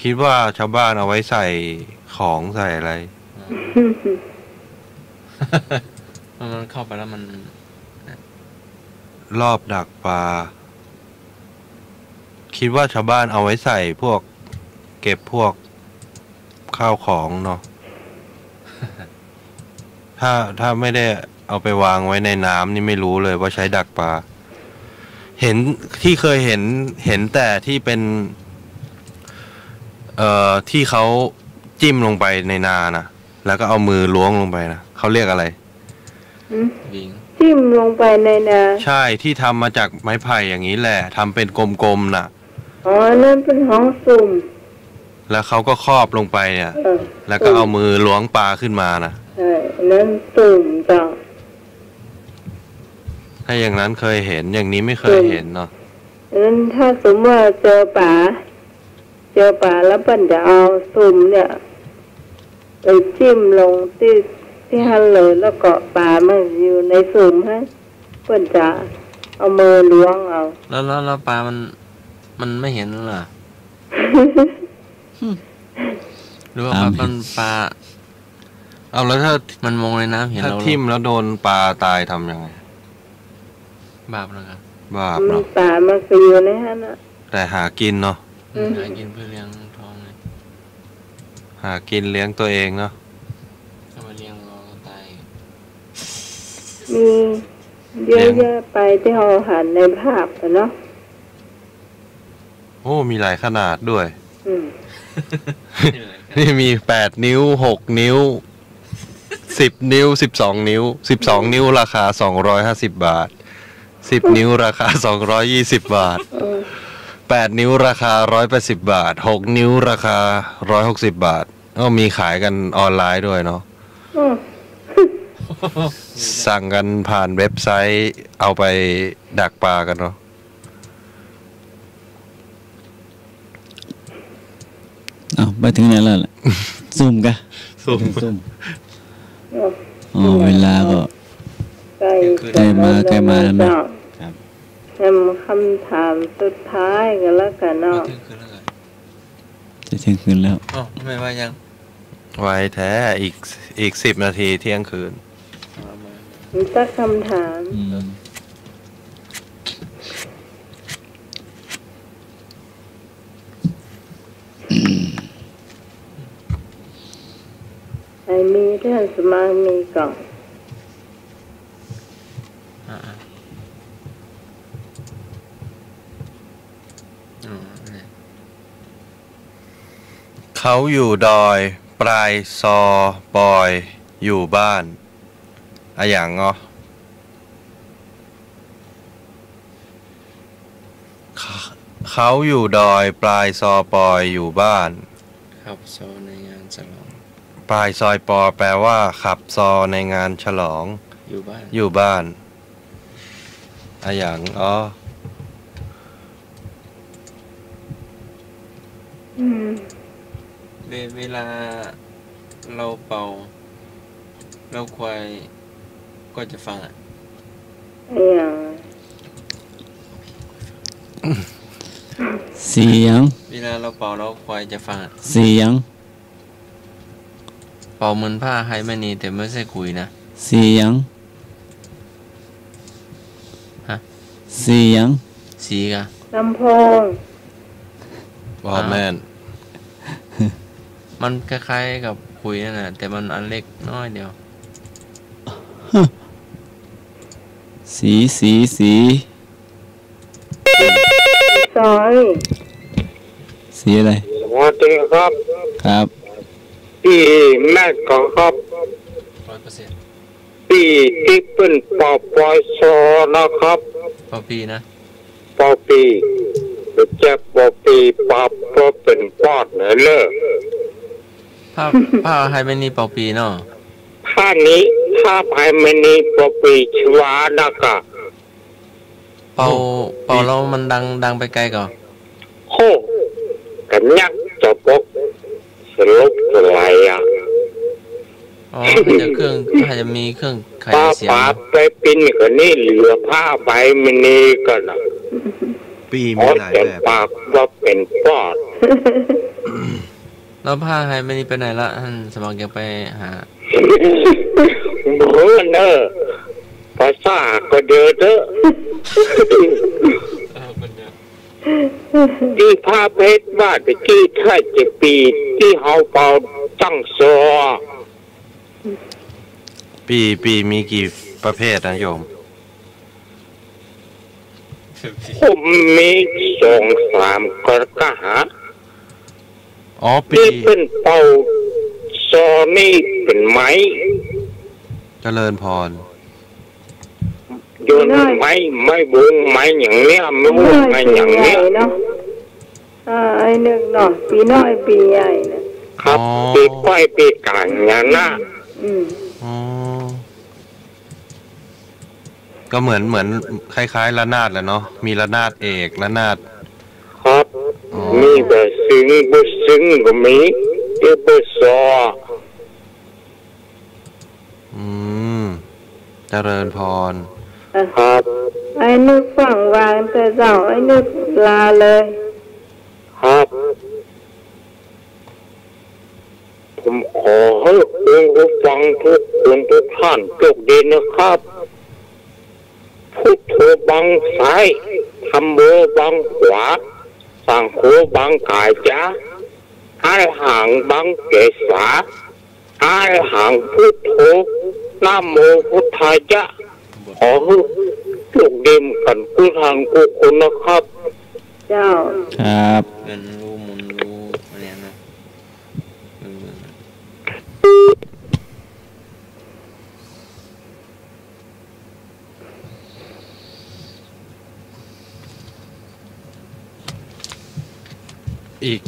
คิดว่าชาวบ้านเอาไว้ใส่ของใส่อะไร อ๋อ มัน มันเข้าไปแล้วมัน รอบดักปลา คิดว่าชาวบ้านเอาไว้ใส่พวก เก็บพวกข้าวของเนาะ ถ้า ถ้าไม่ได้เอาไปวางไว้ในน้ำนี่ไม่รู้เลยว่าใช้ดักปลา เห็น ที่เคยเห็น เห็นแต่ที่เป็น เอ่อ ที่เขาจิ้มลงไปในนาน่ะ แล้วก็เอามือล้วงลงไปนะ เขาเรียกอะไร หืม วิง จิ้มลงไปในนา ใช่ ที่ทำมาจากไม้ไผ่อย่างนี้แหละ ทำเป็นกลมๆ น่ะ อ๋อ นั่นเปิ้นฮ้องสุม แล้วเขาก็ครอบลงไปเนี่ย เออ แล้วก็เอามือล้วงปลาขึ้นมาน่ะ ใช่ นั่นสุมเจ้า ถ้าอย่างนั้นเคยเห็น อย่างนี้ไม่เคยเห็นเนาะ สุม นั้นถ้าสมมติว่าเจอป๋า เจอป๋าแล้วเปิ้นจะเอาสุมเนี่ย ไปจิ้มลงตี้ ตี้หั้นเลย แล้วก็ป๋ามันอยู่ในสุมหั้น เปิ้นจะเอามือล้วงเอา แล้ว แล้ว แล้วป๋ามัน มันไม่เห็นเหรอ หรือว่า ป๋า ป๋า มัน ป๋า เอาแล้วถ้า มันมองในน้ำเห็น ถ้า เรา ทิ่มแล้วโดนปลาตายทำยังไง บาปเหรอครับ บาปเนาะ มัน ป๋ามันก็อยู่ในหั้นน่ะ แต่หากินเนาะ อืม หากินเพื่อเลี้ยงท้องไง หากินเลี้ยงตัวเองเนาะ ถ้ามาเลี้ยงเราก็ตาย มีเยอะแยะไปตี้เฮาหันในภาพอะเนาะ โอ้ มีหลายขนาดด้วย อืม นี่มีแปดนิ้ว หกนิ้ว สิบนิ้ว สิบสองนิ้ว สิบสองนิ้วราคาสองร้อยห้าสิบบาท สิบนิ้วราคาสองร้อยยี่สิบบาท อืม แปดนิ้วราคาร้อยแปดสิบบาท หกนิ้วราคาร้อยหกสิบบาท ก็มีขายกันออนไลน์ด้วยเนาะ อืม สั่งกันผ่านเว็บไซต์ เอาไปดักปลากันเนาะ อ้าว ไปเถิงไหนแล้วล่ะ ซุ่มกะ ซุ่ม เถิงซุ่ม อ๋อ เวลาก็ ใก้ ใก้มา ใก้มาแล้วนะ เจ้า ครับ แถมกำถามสุดท้ายก็แล้วกั๋นเนาะ จะเที่ยงคืนแล้ว อ้าว ทำไมว่ายัง ไวแต๊ อีก อีกสิบนาทีเที่ยงคืน มีสักกำถาม อืม ใผมี ต้านสมัครมีก่อ อ่าๆ อ๋อ เนี่ย เขาอยู่ดอย ปายซอ ปอยอยู่บ้าน อะหยังอ๋อ เขา เขาอยู่ดอย ปายซอ ปอยอยู่บ้าน ขับซอในงานฉลอง ปายซอยปอ แปลว่า ขับซอในงานฉลอง อยู่บ้าน อยู่บ้าน อะหยังอ๋อ อืม เว- เวลาเฮาเป่า เฮาควายก็จะฟังอะ อะหยัง เสียง เวลาเฮาเป่า เฮาควายจะฟังอะ เสียง เป่าเหมือนผ้าไฮมณี แต่ไม่ใช่ขุยนะ เสียง ฮะ เสียง สีกะ ลำโพง บ่แม่น มันคล้ายๆ กับขุยนั่นแหละ แต่มันอันเล็กน้อยเดียว สี สี สี สอย สีอะไร สวัสดีครับ ครับ ปี้แม็กครับ ร้อยเปอร์เซ็นต์ ปี้ตี้เปิ้นปอปอยซอนะครับ ปอปีนะ ปอปี บ่ใจ้ปอปี ปอ ปอเป๋นปอดเน่อเล่อ ผ้า ผ้าไฮมณีปอปีเนาะ ผ้านี้ ผ้าไฮมณีปอปีชวานะกะ เป่า โอ้ เป่าแล้วมันดัง ดังไปไกลก่อ โห กั๋นยักษ์จะปก สลบสลายอะ อ๋อ ถ้าจะเครื่อง ถ้าจะมีเครื่องขยายเสียง ปาปาไปปิ้นก็นี่เหลือผ้าใบมณีก่อนน่ะ ปี้มีหลายแบบ ปากว่าเป๋นปอด แล้วผ้าไฮมณีไปไหนละ ต้านสมัครจะไปหา บ่ฮู้เน่อ ภาษาก็เดียวเต๊อะ ตี้ผ้าเพชรว่าตะกี้ถ้าจะปี้ตี้เฮาเป่าตั้งซอ ปี้ ปี้มีกี่ประเภทนะโยม ผมมีสองสามกระกะหา อ๋อ ปี้ ตี้เปิ้นเป่าซอนี่เป๋นไม้ เจริญพร โยนไม้ ไม้บง ไม้หยังเนี่ย ไม้บง ไม้หยังเนี่ย เนาะ อ่า ไอ้นึกเนาะ ปี้น้อยปี้ใหญ่น่ะ ครับ อ๋อ ปี้ก้อยปี้ก๋างเนี่ยนะ อืม อ๋อ ก็เหมือน เหมือนคล้ายๆ ระนาดแหละเนาะ มีระนาดเอก ระนาด ครับ อ๋อ มีบ่าซึ้ง บ่าซึ้งก็มี เรียกบ่าซอ อืม เจริญพร ครับ ไอ้นึกฟังวางแต่เจ้า ไอ้นึกลาเลย ครับ ผมขอหื้อคุณผู้ฟังทุกคนทุกท่านโชคดีนะครับ พุทโธบังซ้าย ธัมโมบังขวา สังโฆบังกายะ อะระหังบังเกสา อะระหังพุทโธ นะโมพุทธายะ ขอหื้อโชคดีกั๋นกู้ท่านกู้คนนะครับ เจ้า ครับ เปิ้นฮู้มุนฮู้อันนี้เนาะ เออ อีก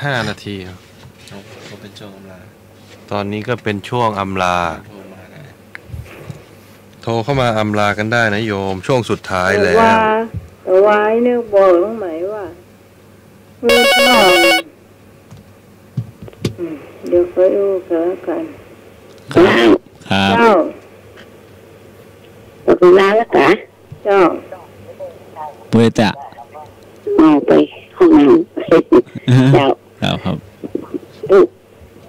ห้านาทีครับ เอา ก็เป๋นช่วงอำลา ตอนนี้ก็เป็นช่วงอำลา โทรมาได้ โทรเข้ามาอำลากันได้นะโยม ช่วงสุดท้ายแล้ว แต่ว่า แต่ว่าไอ้เนี่ยบอกตรงไหนว่า เออ พ่อ เดี๋ยวค่อยอู้กันแล้วกัน ครับ ครับ เจ้า หมดเวลาแล้วกะ เจ้า เปื่อยจะ เอาไปห้องน้ำ เจ้า ครับ ครับ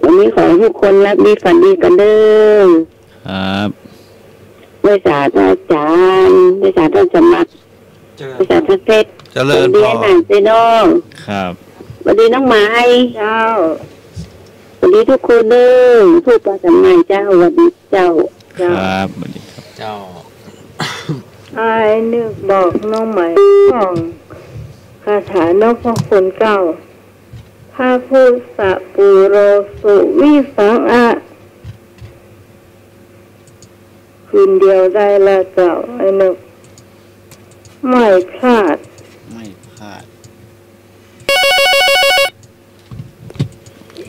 วันนี้ขอให้ทุกคนหลับดีฝันดีกันเด้อ ครับ ไหว้สาพระอาจารย์ ไหว้สาท่านสมัคร เจริญ ไหว้สาพระเพชร เจริญพร สวัสดีอาหลานเจ้าน้อง ครับ สวัสดีน้องไหม เจ้า สวัสดีทุกคนเด้อ ผู้ปาสันใหม่เจ้า สวัสดีเจ้า เจ้า ครับ สวัสดีครับ เจ้า อ้ายนึกบอกน้องไหมของคาถานพคุณเก้า พระพุทธปูโรสุวิสังอะ คืนเดียวได้ละเจ้า อ้ายนึก ไม่พลาด ไม่พลาด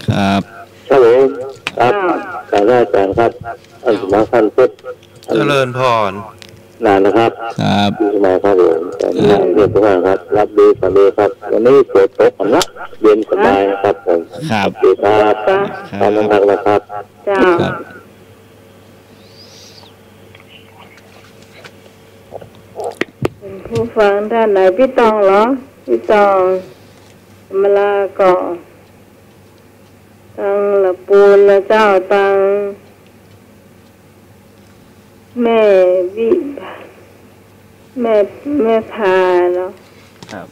ครับ ครับผม ครับ เจ้า กราบนมัสการครับ ท่านสมาคมพุทธ เจริญพร นานนะครับ ครับ ปีใหม่ครับผม เจริญพร เพื่อนทุกท่านครับ หลับดีฝันดีครับ วันนี้ฝนตกนะ เย็นสบายนะครับผม ครับ สวัสดีครับ ครับ ตามนั้นนะครับ เจ้า ครับ เป็นผู้ฟังท่านไหน ปี้ตองเหรอ ปี้ตอง มาลาก่อ ตังละปูนละเจ้า ตังแม่วิ แม่ แม่พาเนาะ ครับ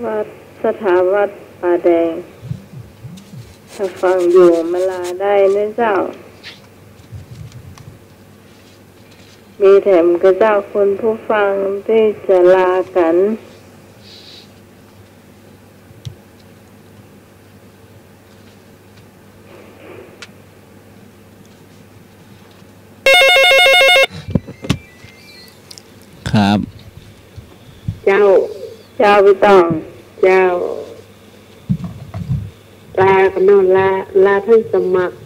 วัดสถาวัดป่าแดง ถ้าฟังอยู่มาลาได้นะเจ้า มีแถมกระเจ้าคุณผู้ฟังตี้จะลากั๋น ครับ เจ้า เจ้าปี้ตอง เจ้า ลากั๋นเนาะ ลา ลาท่านสมัคร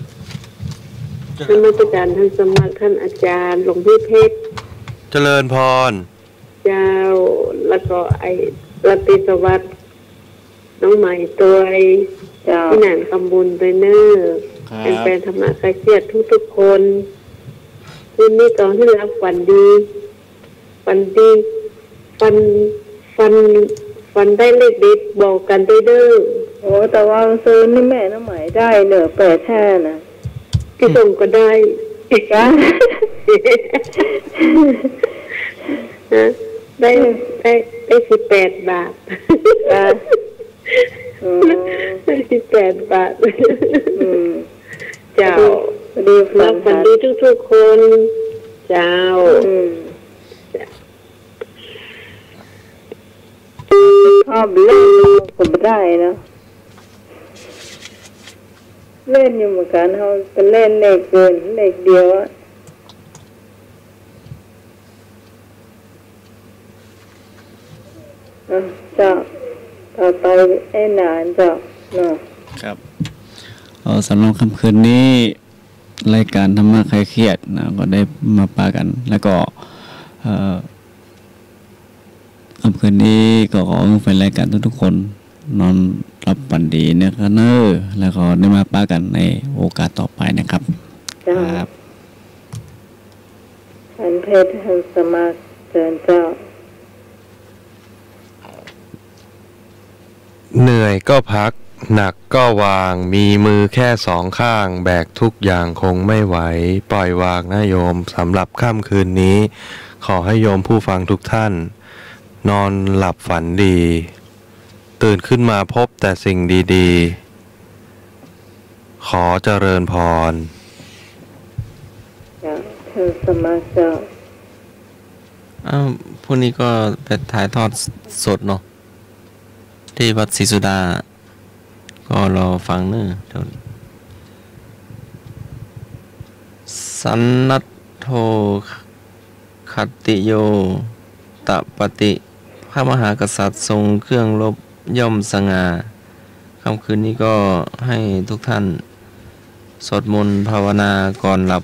เจริญ นมัสการท่านสมัคร ท่านอาจารย์ หลวงพี่เพชร เจริญพร เจ้า แล้วก็ไอ้ราตรีสวัสดิ์ น้องใหม่ตวย เจ้า พี่หนานคำบุญตวยเน่อ ครับ แฟนๆ ธรรมะคลายเครียดทุกๆ คน คืนนี้ขอหื้อหลับฝันดี ฝันดี ฝัน ฝัน ฝันได้เลขเด็ดบอกกั๋นตวยเน่อ โอ้ แต่ว่าซืนนี่แม่น้องใหม่ได้เน่อ แปดห้าน่ะ พี่ส่งก็ได้ จ้ะ ฮะ ได้ ได้ ได้สิบแปดบาท จ้ะ อืม ได้สิบแปดบาท อืม เจ้า พอดี พอดีฝัน แล้วฝันดีทุกๆ คน เจ้า อืม ชอบเล่นก็บ่ได้เนาะ เล่นอยู่เหมือนกั๋น เฮาไปเล่นเลขอื่น เลขเดียวอะ อ่ะ เจ้า ต่อไปไอ้หนานเจ้า เนาะ ครับ เอ่อ สำหรับค่ำคืนนี้ รายการธรรมะคลายเครียดนะ ก็ได้มาปะกั๋น แล้วก็ เอ่อ ค่ำคืนนี้ก็ขอหื้อแฟนรายการทุกๆ คน นอนหลับฝันดีนะครับเน่อ แล้วก็ได้มาปะกั๋นในโอกาสต่อไปนะครับ เจ้า ครับ ท่านเพชร ท่านสมัคร เจิญเจ้า เหนื่อยก็พัก หนักก็วาง มีมือแค่สองข้าง แบกทุกอย่างคงไม่ไหว ปล่อยวางนะโยม สำหรับค่ำคืนนี้ ขอให้โยมผู้ฟังทุกท่าน นอนหลับฝันดี ตื่นขึ้นมาพบแต่สิ่งดีๆ ขอเจริญพร เจ้า ท่านสมัครเจ้า อ้าว พรุ่งนี้ก็ไปถ่ายทอดสดเนาะ ที่วัดศรีสุดา ก็รอฟังเน่อ เดี๋ยว สันนัทโท ขัตติโย ตะปะติ พระมหากษัตริย์ทรงเครื่องรบย่อมสง่า ค่ำคืนนี้ก็ให้ทุกท่านสวดมนต์ภาวนาก่อนหลับ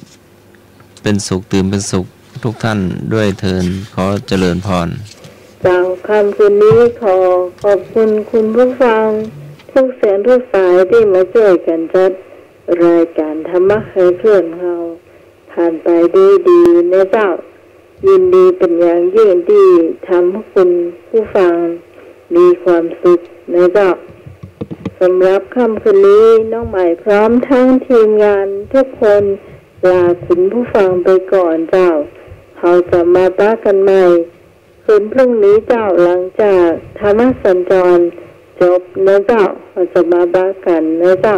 เป็นสุข ตื่นเป็นสุขทุกท่านด้วยเทอญ ขอเจริญพร เจ้า ค่ำคืนนี้ขอขอบคุณคุณผู้ฟัง กู้เสียงกู้สายตี้มาจ้วยกั๋นจัดรายก๋านธรรมะไขเคลื่อนเฮา ผ่านไปด้วยดีนะเจ้า ยินดีเป๋นอย่างยิ่งตี้ทำหื้อคุณผู้ฟังมีความสุขนะเจ้า สำหรับค่ำคืนนี้น้องใหม่พร้อมทั้งทีมงานทุกคนลาคุณผู้ฟังไปก่อนเจ้า เฮาจะมาปะกั๋นใหม่คืนพรุ่งนี้เจ้า หลังจากธรรมสัญจรจบนะเจ้า เฮาจะมาปะกั๋นนะเจ้า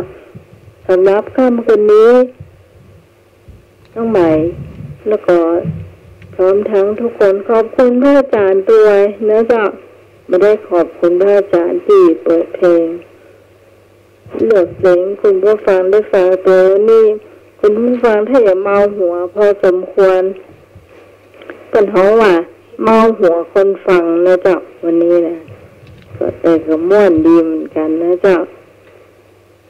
สำหรับค่ำคืนนี้ น้องใหม่ แล้วก็พร้อมทั้งทุกคนขอบคุณพระอาจารย์ตวยนะเจ้า บ่ได้ขอบคุณพระอาจารย์ตี้เปิดเพลง เลือกเพลงหื้อคุณผู้ฟังได้ฟังตวย วันนี้คุณผู้ฟังถ้าจะเมาหัวพอสมควร เปิ้นฮ้องว่าเมาหัวคนฟังนะเจ้า วันนี้นะ ก็แต่ก็ม่วนดีเหมือนกั๋นนะเจ้า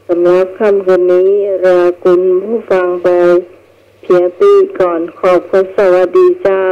สำหรับค่ำคืนนี้ลาคุณผู้ฟังไปเพียงตี้ก่อน ขอบคุณ สวัสดีเจ้า